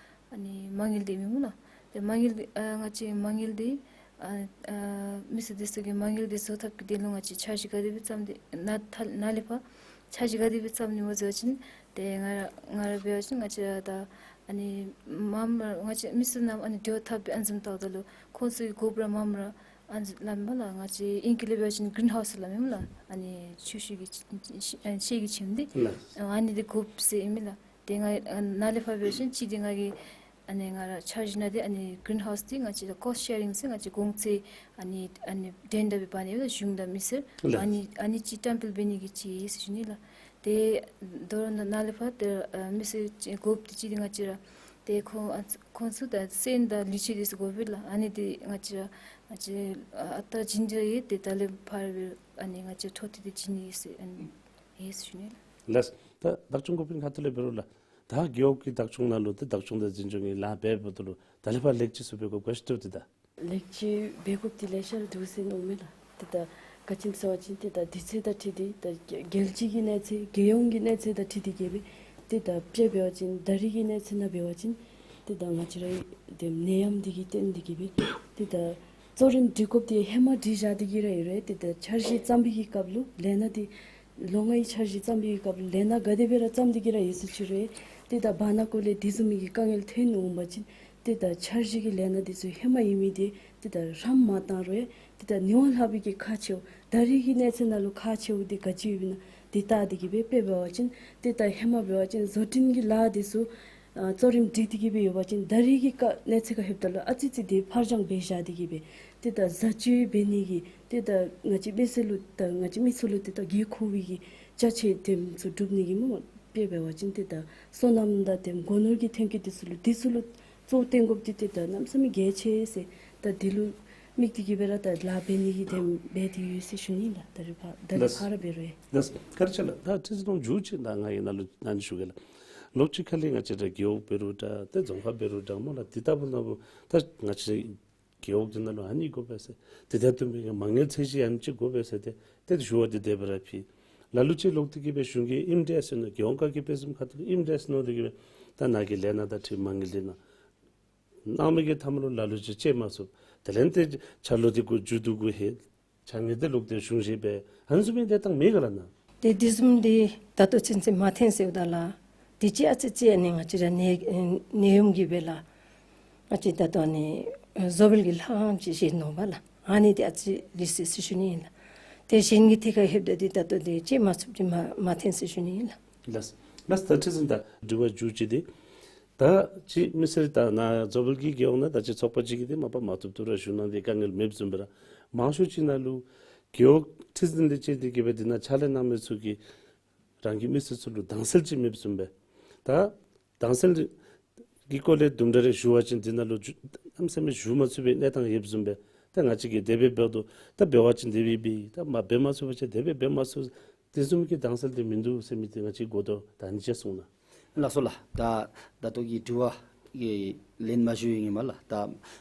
ཨ་ནི་མ་དངུལ་འདི་མེན་སྨོ་ལགས། ཏེ་མ་དངུལ་འདི་ཨ་ང་བཅས་མ་དངུལ་འདི་ཨ་ཨ་མི་སེར་འདི་ཚུ་གི་མ་དངུལ་འདི་བཟོ་ཐབས་ཀྱི་དོན་ལུ་ང་བཅས་འཆར་གཞི་ག་དེ་སྦེ་བརྩམས་ཏེ་ནཱ་ཐ་ནཱ་ལས་ཕར་འཆར་གཞི་ག་དེ་སྦེ་བརྩམས་ནི་སྨོ་ཟེར་བ་ཅིན་ཏེ་ང་ར་ང་ར་འབད་བ་ཅིན་ང་བཅས་ར་ད་ཨ་ནི་མངམ་ར་ང་བཅས་མི་སེར་རྣམས་ཨ་ནི་སྡོད་ཐབས་སྦེ་ཨ་ནི་བཟུམ་བལྟཝ་ད་ལུ་ཁོང་ཚུ་གི་དགོཔ་ར་མངམ་ར་ཨ་ནི་བཟུམ་སླབ་མས་ལགས། ང་བཅས་ཨིང་སྐད་ལས་འབད་བ་ཅིན་གིརིན་ཧའུསི་སླབ་མས་སྨོ་ལགས། ཨ་ནི་ཆུ་ཤུར་གྱི་ཨ་ནི་ཤེལ་གྱི་ཁྱིམ་འདི་ཨ་ནི་འདི་དགོཔ་ཟེར་ཨིན་མས་ལགས། ཏེ་ང་ཨ་ནཱ་ལས་ཕར་འབད་བ་ཅིན་གཅིག་འདི་ང་གིས་ཨ་ནི་ང་ར་འཆར་གཞི་ནང་འདི་ཨ་ནི་གིརིན་ཧའུསི་འདི་ང་བཅས་ད་ཀོསཊ་ཤེ་རིང་ཟེར་ང་བཅས་གོང་ཚད་ཨ་ནི་ཨ་ནི་འགྲན་ཟླ་སྦེ་འབད་ནི་ཡོད་ལགས། གཞུང་དང་མི་སེར་ལགས། ཨ་ནི་ཨ་ནི་ཅིག་བཀྲམ་སྤེལ་འབད་ནི་གི་ཅིག་ཨིན་ཟེར་ཞུ་ནི་ལགས། ཏེ་དོ་རུང་ནཱ་ལས་ཕར་ཏེ་ཨ་མི་སེར་ཅིག་དགོཔ་འདི་གཅིག་འདི་ང་བཅས་ར་ཏེ་ཁོང་ཨ་ཁོང་ཚུ་ད་སོན་དང་ལུས་ཆས་འདི་ཚུ་དགོ་པས་ལགས། ཨ་ནི་འདི་ང་བཅས་ར་ང་བཅས་ཨ་ཨ་རྟག་བྱིན་དོ་ཡོད། ཏེ་ད་ལས་ཕར་སྦེ་ཨ་ནི་ང་བཅས་འཕྲོ་མཐུད་དེ་བྱིན་ནི་ཡོད་ཟེར་ཨ་ནི་ཡོད་ཟེར་ཞུ་ནི་ལགས། ལགས། ད་བདག་སྐྱོང་འགོ་དཔོན་ཁ་ཐུག་ལས་འབད་རུང་ལགས། ད་རྒེད་འོག་གི་བདག་སྐྱོང་ནང་ལུ་ཏེ་བདག་སྐྱོང་དང་འཛིན་སྐྱོང་གི་ལཱ་འབད་འབདཝ་ད་ལུ་ད་ལས་ཕར་ལེགས་བཅོས་ཚུ་འབད་དགོཔ་ག་ཅི་འདུག་ཏེ་ད། ལེགས་བཅོས་འབད་དགོཔ་འདི་ལེ་ཤ་ར་འདུག་ཟེར་མནོཝ་མས་ལགས། ཏེ་ད་ག་ཅི་སྨོ་ཟེར་བ་ཅིན་ཏེ་ད་དུས་ཚོད་དང་འཁྲིལ་ཏེ་ད་རྒྱལ་སྤྱི་གི་གནས་ཚད་རྒྱལ་ཡོངས་ཀྱི་གནས་ཚད་དང་འཁྲིལ་ཏེ་གིས་སྦེ་ཏེ་ད་དཔྱེ་འབད་བ་ཅིན་ད་རིས་ཀྱི་གནས་ཚད་ནང་འབད་བ་ཅིན་ཏེ་ད་ང་བཅས་རའི་ཏེ་ནད་ཡམས་འདི་གིས་བརྟེན་ཏེ་གིས་སྦེ་ཏེ་ད་གཙོ་རིམ་སྒྲིག་དགོཔ་འདི་ཧེ་མ་སྒྲིག་བཞག་སྟེ་གིས་ར་ཡོད་རུང་ཏེ་ད་འཆར་གཞི་བརྩམ་པའི་གི་སྐབས་ལུ་ལས་སྣ་འདི་ལོ་ལྔའི་འཆར་གཞི་བརྩམ་པའི་གི་སྐབས་ལུ་ལས་སྣ་ག་དེ་སྦེ་ར་བརྩམས་ཏེ་གིས་ར་ཡོད་ཟེར་ཅི་རུང་ཏེ་ད་བར་ན་ཀོ་ལས་དེ་བཟུམ་མའི་གི་དཀའ་ངལ་ཐོན་འོང་པ་ཅིན་ཏེ་ད་འཆར་གཞི་གི་ལས་སྣ་འདི་ཚུ་ཧེ་མ་ཨིན་མི་འདི་ཏེ་ད་རམ་མ་བཏང་རུང་ཏེ་ད་ནི་བ་ལྷག་པའི་གི་ཁག་ཆེཝ་ད་རིས་ཀྱི་གནས་ཚད་ནང་ལུ་ཁག་ཆེཝ་འདི་ག་ཅི་ཡོདཔ་ཨིན་ན་འདི་བལྟ་སྟེ་གིས་སྦེ་དཔེ་འབད་བ་ཅིན་ཏེ་ད་ཧེ་མ་འབད་བ་ཅིན་བཟོ་སྐྲུན་གྱི་ལཱ་འདི་ཚུ་ཨ་གཙོ་རིམ་སྒྲིག་སྟེ་གིས་སྦེ་ཡོད་པ་ཅིན་ད་རིས་ཀྱི་ཀ་གནས་ཚད་ཁར་ལྷོདཔ་ད་ལུ་ཨ་ཙི་ཙི་འདི་ཕར་འགྱངས་འབད་བཞག་སྟེ་གིས་སྦེ་ཏེ་ད་བཟའ་སྤྱོད་འབད་ནི་གི་ཏེ་ད་ང་བཅས་མི་སེར་ལུ་ད་ང་བཅས་མི་ཚུ་ལུ་ཏེ་ད་དགོས་མཁོ་བའི་གི་ཅ་ཆས་དེམ་ཚུ་སྒྲུབ་ནི་གི་སྨོ། དཔེ་འབད་བ་ཅིན་ཏེ་ད་སོ་ནམ་དང་དེམ་སྒོ་ནོར་གྱི་ཐོན་སྐྱེད་འདི་ཚུ་ལུ་འདི་ཚུ་ལུ་གཙོ་བོ་བཏོན་དགོཔ་འདི་ཏེ་ད་གནམ་མེད་ས་མེད་གལ་ཆེ་ཟེར། ད་འདི་ལུ་དམིགས་ཏེ་གིས་སྦེ་ར་ད་ལཱ་འབད་ནི་གི་དེམ་འབད་དེ་ཡོད་ཟེར་ཞུ་ནི་ལགས། ད་རིས་ཕར་ད་རིས་ལགས། ཕར་ར་འབད་རུང་ཡང་། ལགས། བཀའ་དྲིན་ཆེ་ལགས། ད་ཁྲི་འཛིན་ལུ་མཇུག་ཅིག་ད་ང་གིས་ནཱ་ལུ་ཨ་ནི་ཞུ་གེ་ལགས། ལོགས་ཅིག་ཁ་ལས་ང་བཅས་ར་རྒེད་འོག་འབད་རུང་འདྲ་ཏེ་རྫོང་ཁག་འབད་རུང་འདྲ་སྨོ་ལགས། འདི་ལྟ་བུ་ནང་ལུ་ད་ང་བཅས་རྒེད་འོག་འདི་ནང་ལུ་ཨ་ནི་དགོ་པས་ཟེར་ཏེ་ད་ལྟོ་མི་གི་མ་དངུལ་ཚད་གཞི་ཨ་ནི་ཅིག་དགོ་པས་ཟེར་ཏེ་ཏེ་ཞུ་བ་འདི་དེ་སྦེ་ར་ཕུལ། ལ་ལུ་ཅིག་ལོག་སྟེ་གིས་སྦེ་གཞུང་གིས་ཨིནམ་འདྲས་ཟེར་མནོ་རྒྱལ་ཡོངས་བཀའ་ཁྱབ་དཔེ་བཟུམ་ཁ་ཐུག་ཨིནམ་འདྲས་ཟེར་མནོ་སྟེ་གིས་སྦེ་ད་ནཱ་གི་ལས་སྣ་དང་འཁྲིལ་མ་དངུལ་འདི་ནང་གནང་མི་གི་མཐའ་མ་ལུ་ལ་ལུ་ཅིག་སྤྱོད་མ་ཚུགས། དེ་ལས་ཏེ་ཆ་ལུགས་འདི་གུ་མཇུག་བསྡུ་དགོ་ཧེ་ཆ་ངེས་ཏེ་ལོག་སྟེ་གཞུང་བཞེས་འབད་ཨ་ནི་བཟུམ་མའི་དེ་ཐངས་མེད་ག་ལགས་ནཱ། ཏེ་དེ་བཟུམ་འདི་ད་ལྟོ་ཚུན་ཚོད་མ་ཐོན་ཟེརཝ་ད་ལགས། དེ་ཅིག་ཨ་ཙི་ཅིག་ཨ་ནི་ང་བཅས་ར་ནད་ནད་ཡམས་ཀྱིས་སྦེ་ལགས། ང་བཅས་ད་ལྟོ་ཨ་ནི་བཟོ་སྦེལ་གྱི་ལྷགམ་ཅིག་བཞེས་ནུག་པ་ལགས། ཨ་ནི་འདི་ཨ་ཙི་ལུས་སོ་ཟེར་ཞུ་ནི་ཨིན་ལགས། ཏེ་གཞན་གྱི་ཐད་ཁར་ལྷོདཔ་ད་འདི་ད་ལྟོ་འདི་སྤྱོད་མ་ཚུགསཔ་འདི་མ་མ་ཐོན་ཟེར་ཞུ་ནི་ཨིན་ལགས། ལགས། ལགས། ད་ཁྲི་འཛིན་ད་དྲི་བ་མཇུག་ཅིག་འདི་ད་ཅི་མི་སེར་ད་ནཱ་བཟོ་སྦེལ་གྱི་རྒེད་འོག་ནང་ད་ཅི་ཚོགས་པ་ཅིག་གིས་འདི་མ་པ་མ་བཏུབ་བཏུབ་ར་ཞུ་གནང་སྟེ་དཀའ་ངལ་མེདཔ་བཟུམ་སྦེ་ར་མང་ཤོས་ཅིག་ནང་ལུ་རྒེད་འོག་ཁྲི་འཛིན་ལས་བྱེད་འདི་གིས་སྦེ་འདི་ནང་ཕྱག་ལཱ་གནང་མི་ཚུ་གིས་རང་གི་མི་སེར་ཚུ་ལུ་དྭངས་གསལ་ཅིག་མེདཔ་བཟུམ་སྦེ་ད་དྭངས་གསལ་ གི་སྐོར་ལས་དུམ་གྲ་རེ་ཞུ་བ་ཅིན་འདི་ནང་ལུ་ཇུ་གནམ་མེད་ས་མེད་ཞུ་མ་ཚུགས་པའི་གནས་སྟངས་ཡོདཔ་བཟུམ་སྦེ་ད་ང་བཅས་ཀྱིས་དེ་སྦེ་འབདཝ་ད་ད་འབད་བ་ཅིན་དེ་སྦེ་འབད། ད་མ་འབད་མ་ཚུགས་པ་ཅིན་དེ་སྦེ་འབད་མ་ཚུགས། དེ་བཟུམ་གྱི་དྭངས་གསལ་དེ་མིན་འདུག་ཟེར་མི་དེ་ང་བཅས་གོ་དོ། ད་ཨ་ནི་ཅིག་གསུང་གནང་། ལགས་སོ་ལགས། ད་ད་ལྟོ་གི་དྲི་བ་གི་ལན་མ་ཞུ་བའི་ཧེ་མ་ལགས། ད་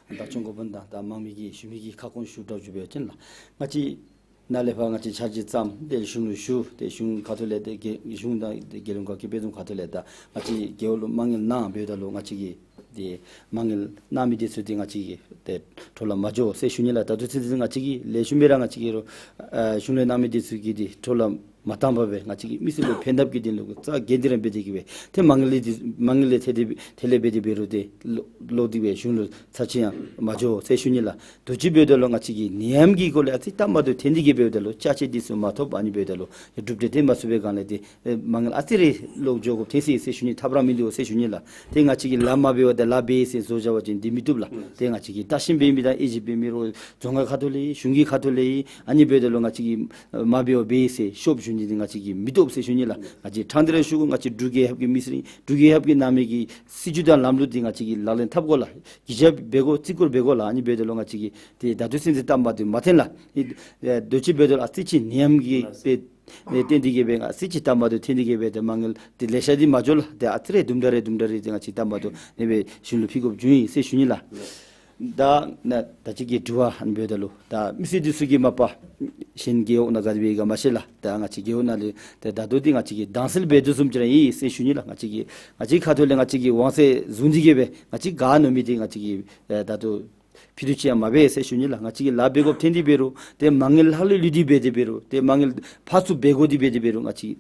བདག་སྐྱོང་འགོ་དཔོན་དང་ད་དམངས་མི་གིས་ཞུ་མི་གི་ཁ་སྐོང་ཞུ་དྲག་ཞུ་བ་ཅིན་ལགས། ང་བཅས་ནཱ་ལས་ཕར་ང་བཅས་འཆར་གཞི་བརྩམས་ཏེ་གཞུང་ལུ་ཞུ། ཏེ་གཞུང་ཁ་ཐུག་ལས་ཏེ་རྒྱལ་གཞུང་དང་ཏེ་རྒྱལ་ཡོངས་དགའ་སྐྱིད་དཔལ་འཛོམས་ཁ་ཐུག་ལས་ད་ང་བཅས་རྒེད་འོག་ལུ་མ་དངུལ་གནང་འབདཝ་ད་ལུ་ང་བཅས་ཀྱིས་ཏེ་མ་དངུལ་གནང་མི་དེ་ཚུ་ཏེ་ང་བཅས་ཀྱིས་ཏེ་འཕྲོ་ལ་མ་འགྱོ་ཟེར་ཞུ་ནི་ལགས། ད་ལྟོ་ཚུན་ཚོད་ང་བཅས་ཀྱིས་ལེགས་ཤོམ་སྦེ་ར་ང་བཅས་ཀྱིས་རོགས་ཨ་གཞུང་ལས་གནང་མི་དེ་ཚུ་གིས་ཏེ་འཕྲོ་ལ་མ་བཏང་པར་སྦེ་ང་བཅས་ཀྱིས་མི་སེར་ལུ་ཕན་ཐབས་ཀྱི་དོན་ལུ་རྩ་འགེངས་ཏེ་ར་འབད་དེ་གིས་སྦེ་ཏེ་མ་དངུལ་ལས་ཏེ་མ་དངུལ་ལས་ཐད་དེ་ཐད་ལས་འབད་དེ་འབད་རུང་ཏེ་ལོག་ལོག་སྟེ་སྦེ་གཞུང་ལུ་ཚར་གཅིག་ཡང་མ་འགྱོ་ཟེར་ཞུ་ནི་ལགས། དུས་ཅི་འབདཝ་ད་ལུ་ང་བཅས་ཀྱིས་ནད་ཡམས་ཀྱི་སྐོར་ལས་ཨ་ཙི་སྟབས་མ་བདེཝ་ཐོན་ཏེ་གིས་འབདཝ་ད་ལུ་ཅ་ཆས་དེ་ཚུ་མ་ཐོབ། ཨ་ནི་འབདཝ་ད་ལུ་གྲུབ་འབྲས་ཐོན་མ་ཚུགས་པའི་སྒང་ལས་ཏེ་ཨེ་མ་དངུལ་ཨ་ཙི་རེ་ལོག་འགྱོ་དགོཔ་ཐོན་སོ་ཡི་ཟེར་ཞུ་ནི། ཐབས་ར་མིན་འདུག་ཟེར་ཞུ་ནི་ལགས། ཏེ་ང་བཅས་ཀྱིས་ལཱ་མ་འབད་བར་ཏེ་ལཱ་འབད་ཟེར་བཟོ་བཞག་པ་ཅིན་འདི་མི་བཏུབ་ལགས། ཏེ་ང་བཅས་ཀྱིས་བརྟག་ཞིབ་འབད་མི་དང་དབྱེ་ཞིབ་འབད་མི་རོགས་རྫོང་ཁག་ཁ་ཐུག་ལས་གཞུང་གི་ཁ་ཐུག་ལས་ཨ་ནི་འབདཝ་ད་ལུ་ང་བཅས་ཀྱིས་མ་འབད་བར་འབད་ཟེར་ཤོབ་ཞུ་ནི་འདི་ང་བཅས་ཀྱིས་མི་བཏུབ་ཟེར་ཞུ་ནི་ལགས། ང་བཅས་ཕྲང་སྟེ་ར་ཞུ་དགོ། ང་བཅས་འབྲུག་རྒྱལ་ཁབ་ཀྱི་མི་སེར་ཨིན། འབྲུག་རྒྱལ་ཁབ་ཀྱིས་གནང་མི་གི་སྲིད་བྱུས་དང་ལམ་ལུགས་འདི་ང་བཅས་ཀྱིས་ལག་ལེན་འཐབ་དགོ་ལགས། གུས་ཞབས་འབད་དགོ། བརྩི་བཀུར་འབད་དགོ་ལགས། ཨ་ནི་འབདཝ་ད་ལུ་ང་བཅས་ཀྱིས་ཏེ་ད་ལྟོ་ཚུན་ཚོད་སྟབས་མ་བདེཝ་མ་ཐོན་ལགས། ཨེ་དུས་ཅི་འབདཝ་ད་ལུ་ཨ་ཙི་ཅིག་ནད་ཡམས་ཀྱིས་ཏེ་ཨེ་བརྟེན་ཏེ་གིས་སྦེ་ཨ་ཙི་ཅིག་སྟབས་མ་བདེཝ་ཐོན་ཏེ་གིས་སྦེ་ཏེ་མ་དངུལ་ཏེ་ལེ་ཤ་འདི་མ་འགྱོ་ལགས། ཏེ་ཨ་ཙི་རེ་དུམ་གྲ་རེ་དུམ་གྲ་རེ་ཏེ་ང་བཅས་སྟབས་མ་བདེཝ་ཨ་ནི་སྦེ་གཞུང་ལུ་ཕུལ་དགོཔ་བྱུང་ཡི་ཟེར་ཞུ་ནི་ལགས། ད་ནཱ་ད་ཅི་གི་དྲི་བ་ཨ་ནི་འབདཝ་ད་ལུ་ད་མི་སེར་འདི་ཚུ་གིས་མ་པ་གཞན་རྒེད་འོག་ནང་ག་དེ་སྦེ་ག་མ་ཤེས་ལགས། ད་ང་བཅས་རྒེད་འོག་ནང་ལས་ད་ད་ལྟོ་འདི་ང་བཅས་ཀྱིས་དྭངས་གསལ་འབད་དོ་བཟུམ་ཅིག་ར་ཨིན་ཟེར་ཞུ་ནི་ལགས། ང་བཅས་ཀྱིས་ང་བཅས་ཁ་ཐུག་ལས་ང་བཅས་ཀྱིས་དབང་ཚད་བཟུང་སྟེ་གིས་སྦེ་ང་བཅས་ག་ནོར་མི་འདི་ང་བཅས་ཀྱིས་ཨེ་ད་ལྟོ་ཕུལ་དུ་ཅིག་ཡང་མ་འབད་ཟེར་ཞུ་ནི་ལགས། ང་བཅས་ཀྱིས་ལཱ་འབད་དགོཔ་ཐོན་ཏེ་འབད་རུང་ཏེ་མ་དངུལ་ལྷག་ལུས་ལུས་ཏེ་འབད་དེ་འབད་རུང་ཏེ་མ་དངུལ་ཕར་ཚུར་འབད་དགོ་སྟེ་འབད་དེ་འབད་རུང་ང་བཅས་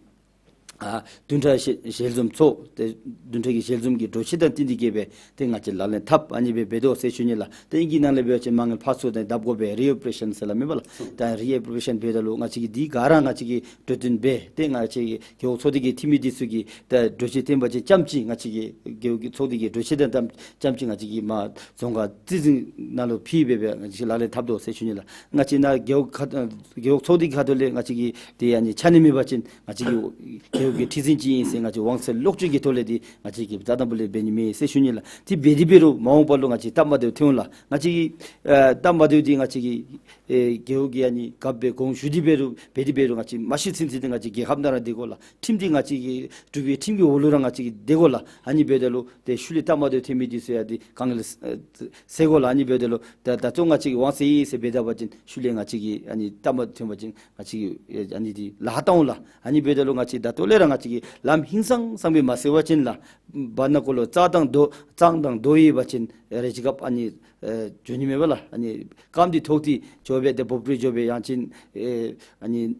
ཨ་བདུན་ཕྲག་ཞལ་ཞལ་འཛོམས་ཚོགས་ཏེ་བདུན་ཕྲག་གི་ཞལ་འཛོམས་ཀྱི་གྲོས་ཆོད་དང་བསྟུན་ཏེ་གིས་སྦེ་ཏེ་ང་བཅས་ལག་ལེན་འཐབ་ཨ་ནི་སྦེ་འབད་དོ་ཟེར་ཞུ་ནི་ལགས། ཏེ་ཨིང་གི་ནང་ལས་འབད་བ་ཅིན་མ་དངུལ་ཕར་ཚུར་ཏེ་བརྡབ་དགོ་པས། རི་ཨེ་པོ་རེ་ཤཱན་ཟེར་སླབ་མས་པ་ལགས། ད་རི་ཨེ་པོ་རེ་ཤཱན་འབདཝ་ད་ལུ་ང་བཅས་ཀྱིས་འདི་ག་ར་ང་བཅས་ཀྱིས་གྲོས་བསྟུན་འབད་ཏེ་ང་བཅས་ཀྱི་རྒེད་འོག་ཚོགས་སྡེ་གི་འཐུས་མི་འདི་ཚུ་གིས་ད་གྲོས་ཆོད་བཏོན་པ་ཅིན་ཙམ་ཅིག་ང་བཅས་ཀྱི་རྒེད་འོག་གི་ཚོགས་སྡེ་གི་གྲོས་ཆོད་དང་ཙམ་ཙམ་ཅིག་ང་བཅས་ཀྱིས་མར་རྫོང་ཁག་རྩིས་འཛིན་ནང་ལུ་ཕུལ་སྦེ་སྦེ་ང་བཅས་ལག་ལེན་འཐབ་དོ་ཟེར་ཞུ་ནི་ལགས། ང་བཅས་ནཱ་རྒེད་འོག་ཁ་རྒེད་འོག་ཚོགས་སྡེ་གི་ཁ་ཐུག་ལས་ང་བཅས་ཀྱིས་ཏེ་ཨ་ནི་ཆ་མཉམ་མེད་པ་ཅིན་ང་བཅས་ཀྱི་རྒེད་འོག་གི་ཁྲི་འཛིན་ཅིག་ཨིན་ཟེར་ང་བཅས་དབང་ཚད་ལོག་སྤྱོད་ཀྱི་ཐོག་ལས་འདི་ང་བཅས་ཀྱིས་རྩ་དང་པོ་ལས་འབད་ནི་མེད་ཟེར་ཞུ་ནི་ལགས། ཏེ་འབད་དེ་འབད་རུང་མ་འོངས་པ་ལུ་ང་བཅས་སྟབས་མ་བདེཝ་ཐོན་འོང་ལགས། ང་བཅས་ཀྱི་ཨེ་སྟབས་མ་བདེཝ་འདི་ང་བཅས་ཀྱི་ཨེ་རྒེད་འོག་གི་ཨ་ནི་རྒཔོ་སྦེ་དགོངས་ཞུ་སྟེ་འབད་རུང་འབད་དེ་འབད་རུང་ང་བཅས་མ་ཤི་ཚུན་ཚོད་འདི་ང་བཅས་རྒྱལ་ཁབ་ནང་ར་སྡོད་དགོ་ལགས། ཁྲིམས་འདི་ང་བཅས་ཀྱི་འབྲུག་པའི་ཁྲིམས་ཀྱི་འོག་ལུ་ར་ང་བཅས་ཀྱིས་སྡོད་དགོ་ལགས། ཨ་ནི་འབདཝ་ད་ལུ་ཏེ་ཤུལ་ལས་སྟབས་མ་བདེཝ་ཐོན་མི་འདི་ཚུ་ཡང་འདི་དཀའ་ངལ་སེལ་དགོ་ལགས། ཨ་ནི་འབདཝ་ད་ལུ་ད་ད་ལྟོ་ང་བཅས་ཀྱི་དབང་ཚད་ཨིན་ཟེར་འབད་ད་པ་ཅིན་ཤུལ་ལས་ང་བཅས་ཀྱིས་ཨ་ནི་སྟབས་མ་བདེཝ་ཐོན་པ་ཅིན་ང་བཅས་ཀྱིས་ཨ་ནི་འདི་ལཱ་ཁག་བཏང་འོང་ལགས། ཨ་ནི་འབདཝ་ད་ལུ་ང་བཅས་ད་ལྟོ་ལས་ར་ང་བཅས་ཀྱིས་ལམ་ཧིང་སངས་སངས་སྦེ་མ་སེལ་བ་ཅིན་ལགས་བར་ན་ཀོ་ལོ་རྩྭ་དང་རྡོ་རྩྭ་དང་རྡོ་ཡོད་པ་ཅིན་རེ་ཅིག་སྐབས་ཨ་ནི་ཨེ་འགྱོ་ནི་མས་པ་ལགས། ཨ་ནི་རྐངམ་འདི་ཐོགས་ཏེ་འགྱོ་སྦེ་ཏེ་འབོབ་སྟེ་འགྱོ་སྦེ་ཡང་ཅིན་ཨེ་ཨ་ནི་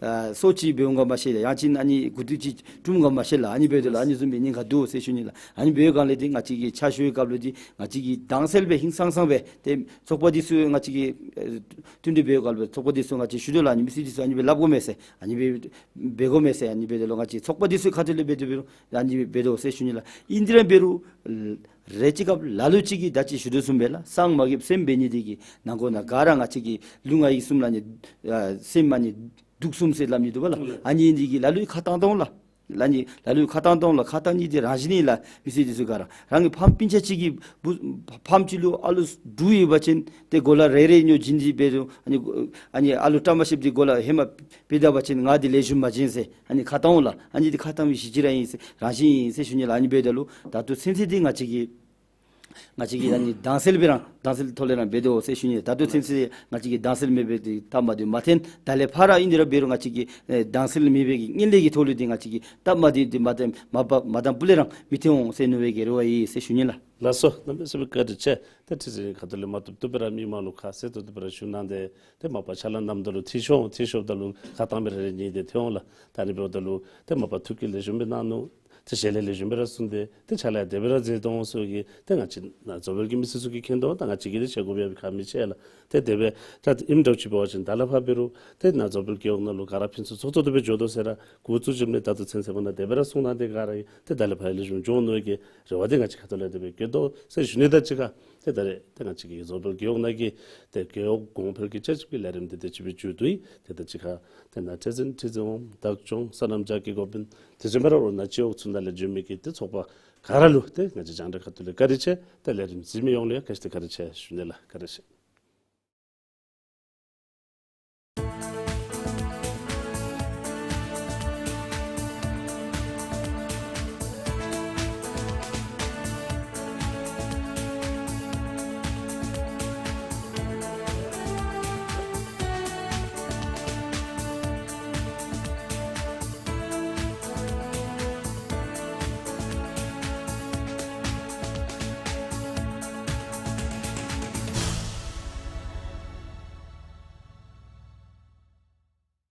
ཨ་སོ་ཅིག་འབད་འོང་ག་མ་ཤེས་ལགས། ཡང་ཅིན་ཨ་ནི་མགུ་ཏོ་ཅིག་བཀྲུམ་ག་མ་ཤེས་ལགས། ཨ་ནི་འབདཝ་ད་ལུ་ཨ་ནི་བཟུམ་མའི་ཉེན་ཁ་འདུག་ཟེར་ཞུ་ནི་ལགས། ཨ་ནི་འབད་བའི་སྒང་ལས་འདི་ང་བཅས་ཀྱིས་ཕྱག་ཞུ་བའི་སྐབས་ལུ་འདི་ང་བཅས་ཀྱིས་དྭངས་གསལ་སྦེ་ཧིང་སངས་སངས་སྦེ་ཏེ་ཚོགས་པ་འདི་ཚུ་ང་བཅས་ཀྱིས་ཨེ་བསྟུན་གྲོས་འབད་བའི་སྐབས་ལུ་ཚོགས་པ་འདི་ཚུ་ང་བཅས་ཞུ་དོ་ལགས། ཨ་ནི་མི་སེར་འདི་ཚུ་ཨ་ནི་སྦེ་སླབ་དགོ་མས་ཟེར། ཨ་ནི་སྦེ་འབད་དགོ་མས་ཟེར། ཨ་ནི་འབདཝ་ད་ལུ་ང་བཅས་ཚོགས་པ་འདི་ཚུ་ཁ་ཐུག་ལས་འབད་དེ་འབད་རུང་ཨ་ནི་འབད་དོ་ཟེར་ཞུ་ནི་ལགས། ཨིན་དེ་ར་འབད་རུང་རེ་ཅིག་སྐབས་ལ་ལུ་ཅིག་གིས་ད་ཅི་ཞུ་དོ་བཟུམ་སྦེ་ལགས་བསམ་མ་གིས་སེམས་འབད་ནི་འདི་གིས་ནང་འཁོད་ནང་ག་ར་ང་བཅས་ཀྱི་ལུས་ངག་ཡིད་གསུམ་ལུ་ཨ་ནི་ཨ་སེམས་ཨ་ནི་སྡུག་གསུམ་ཟེར་སླབ་ནི་འདུག་པ་ལགས། ཨ་ནི་འདི་གིས་ལ་ལུ་ཁ་བཏང་བཏངམ་ལགས། ལ་ནི་ལ་ལུ་ཁ་བཏང་བཏངམ་ལགས། ཁ་བཏང་ནི་འདི་རང་བཞིན་ཨིན་ལགས། མི་སེར་འདི་ཚུ་ག་ར་རང་གི་ཕམ་སྤུན་ཆ་ཅིག་གི་བུ་ཕམ་ཅིག་ལུ་ཨ་ལུ་དྲུག་ཡོད་པ་ཅིན་ཏེ་གོ་ལ་རེ་རེ་ཉོ་བྱིན་ཏེ་འབད་རུང་ཨ་ནི་ཨ་ནི་ཨ་ལུ་བཀྲ་མ་ཤིསཔ་འདི་གོ་ལ་ཧེ་མ་འབད་ད་པ་ཅིན་ང་འདི་ལེགས་ཤོམ་མ་བྱིན་ཟེར་ཨ་ནི་ཁ་བཏངམ་ལགས། ཨ་ནི་འདི་ཁ་བཏང་བའི་གཞི་ཅིག་ར་ཨིན་ཟེར་རང་བཞིན་ཨིན་ཟེར་ཞུ་ནི་ལགས། ཨ་ནི་འབདཝ་ད་ལུ་ད་ལྟོ་ཚུན་ཚོད་འདི་ང་བཅས་ཀྱིས་ང་བཅས་ཀྱིས་ཨ་ནི་དྭངས་གསལ་སྦེ་ར་དྭངས་གསལ་ཐོག་ལས་ར་འབད་དོ་ཟེར་ཞུ་ནི། ད་ལྟོ་ཚུན་ཚོད་ང་བཅས་ཀྱིས་དྭངས་གསལ་མེད་པའི་འདི་སྟབས་མ་བདེཝ་མ་ཐོན། ད་ལས་ཕར་ར་ཨིན་དེ་ར་འབད་རུང་ང་བཅས་ཀྱིས་ཨེ་དྭངས་གསལ་མེད་པའི་གི་ངན་ལྷད་ཀྱི་ཐོག་ལུ་འདི་ང་བཅས་ཀྱིས་སྟབས་མ་བདེཝ་འདི་མ་ཐོན་མ་པ་མ་བཏང་བ་ལས་ར་མི་ཐོན་འོང་ཟེར་མནོ་བའི་གི་རེ་བ་ཡོད་ཟེར་ཞུ་ནི་ལགས། ལགས་སོ། གནམ་མེད་ས་མེད་བཀའ་དྲིན་ཆེ། ད་ཁྲི་འཛིན་ཁ་ཐུག་ལས་མ་བཏུབ་བཏུབ་སྦེ་ར་མི་མང་ལུ་ཁ་གསལ་ཏོག་ཏོ་སྦེ་ར་ཞུ་གནང་སྟེ་ཏེ་མ་པ་ཕྱག་ལཱ་གནངམ་ད་ལུ་འཐུས་ཤོར་འཐུས་ཤོརཝ་ད་ལུ་ཁ་བཏང་སྦེ་རེ་རེ་ཉན་ཏེ་ཐོན་འོང་ལགས། ད་ཨ་ནི་འབདཝ་ད་ལུ་ཏེ་མ་པ་ཐུགས་ཀྱིས་ལེགས་ཤོམ་སྦེ་གནང་ནུག། ཏེ་ཞལ་ལས་ལེགས་ཤོམ་སྦེ་ར་གསུངས་ཏེ་ཏེ་ཕྱག་ལཱ་དེ་སྦེ་ར་མཛད་དོ་འོང་ཟེར་གི་ཏེ་ང་བཅས་ནཱ་རྫོང་དཔོན་གྱི་མི་སེར་ཚུ་གིས་མཁྱེན་དོ། ད་ང་བཅས་ཀྱིས་ཏེ་བཤད་དགོ་པའི་ཁག་མི་ཆེ་ལགས། ཏེ་དེ་སྦེ་ད་ཨིནམ་འདྲཝ་ཅིག་འབད་བ་ཅིན་ད་ལས་ཕར་འབད་རུང་ཏེ་ནཱ་རྫོང་དཔོན་རྒེད་འོག་ནང་ལུ་ག་ར་ཕུན་སུམ་ཚོགས་ཚོགས་ཏོག་ཏོ་སྦེ་འགྱོ་དོ་ཟེར་ར་འགོ་བཙུགས་ཞིནམ་ལས་ད་ལྟོ་ཚུན་ཚོད་པ་ནང་དེ་སྦེ་ར་གསུངས་གནང་སྟེ་ག་ར་ཏེ་ད་ལས་ཕར་ལེགས་ཤོམ་འགྱོ་འོང་མནོ་བའི་གི་རེ་བ་འདི་ང་བཅས་ཁ་ཐུག་ལས་དེ་སྦེ་བསྐྱེད་དོ་ཟེར་ཞུ་ནི། ད་ཅི་ཁར་ཏེ་ད་རེས་ཏེ་ང་བཅས་ཀྱི་རྫོང་དཔོན་རྒེད་འོག་ནང་གི་ཏེ་རྒེད་འོག་གོང་འཕེལ་གྱི་དཔྱད་ཞིབ་ཀྱི་ལས་རིམ་འདི་ཏེ་ཅིག་སྦེ་མཇུག་བསྡུ་ཡི། ཏེ་ད་ཅི་ཁར་ཏེ་ནཱ་ཁྲི་འཛིན་ཁྲི་འཛིན་འོགམ་བདག་སྐྱོང་སོ་ནམ་རྒྱ་སྐྱེད་འགོ་དཔོན་དེ་བཟུམ་སྦེ་ར་འོ་ནཱ་སྤྱི་འོག་ཚུན་ད་ལས་བྱོན་མི་གི་ཏེ་ཚོགས་པ་ ག་ར་ལུ་ཏེ་ང་བཅས་རྒྱང་བསྒྲགས་ཁ་ཐུག་ལས་བཀའ་དྲིན་ཆེ། ཏེ་ལས་རིམ་གཟིགས་མི་ཡོངས་ལུ་ཡང་ག་ཅི་ཏེ་བཀའ་དྲིན་ཆེ་ཞུ་ནི་ལགས། བཀའ་དྲིན་ཆེ།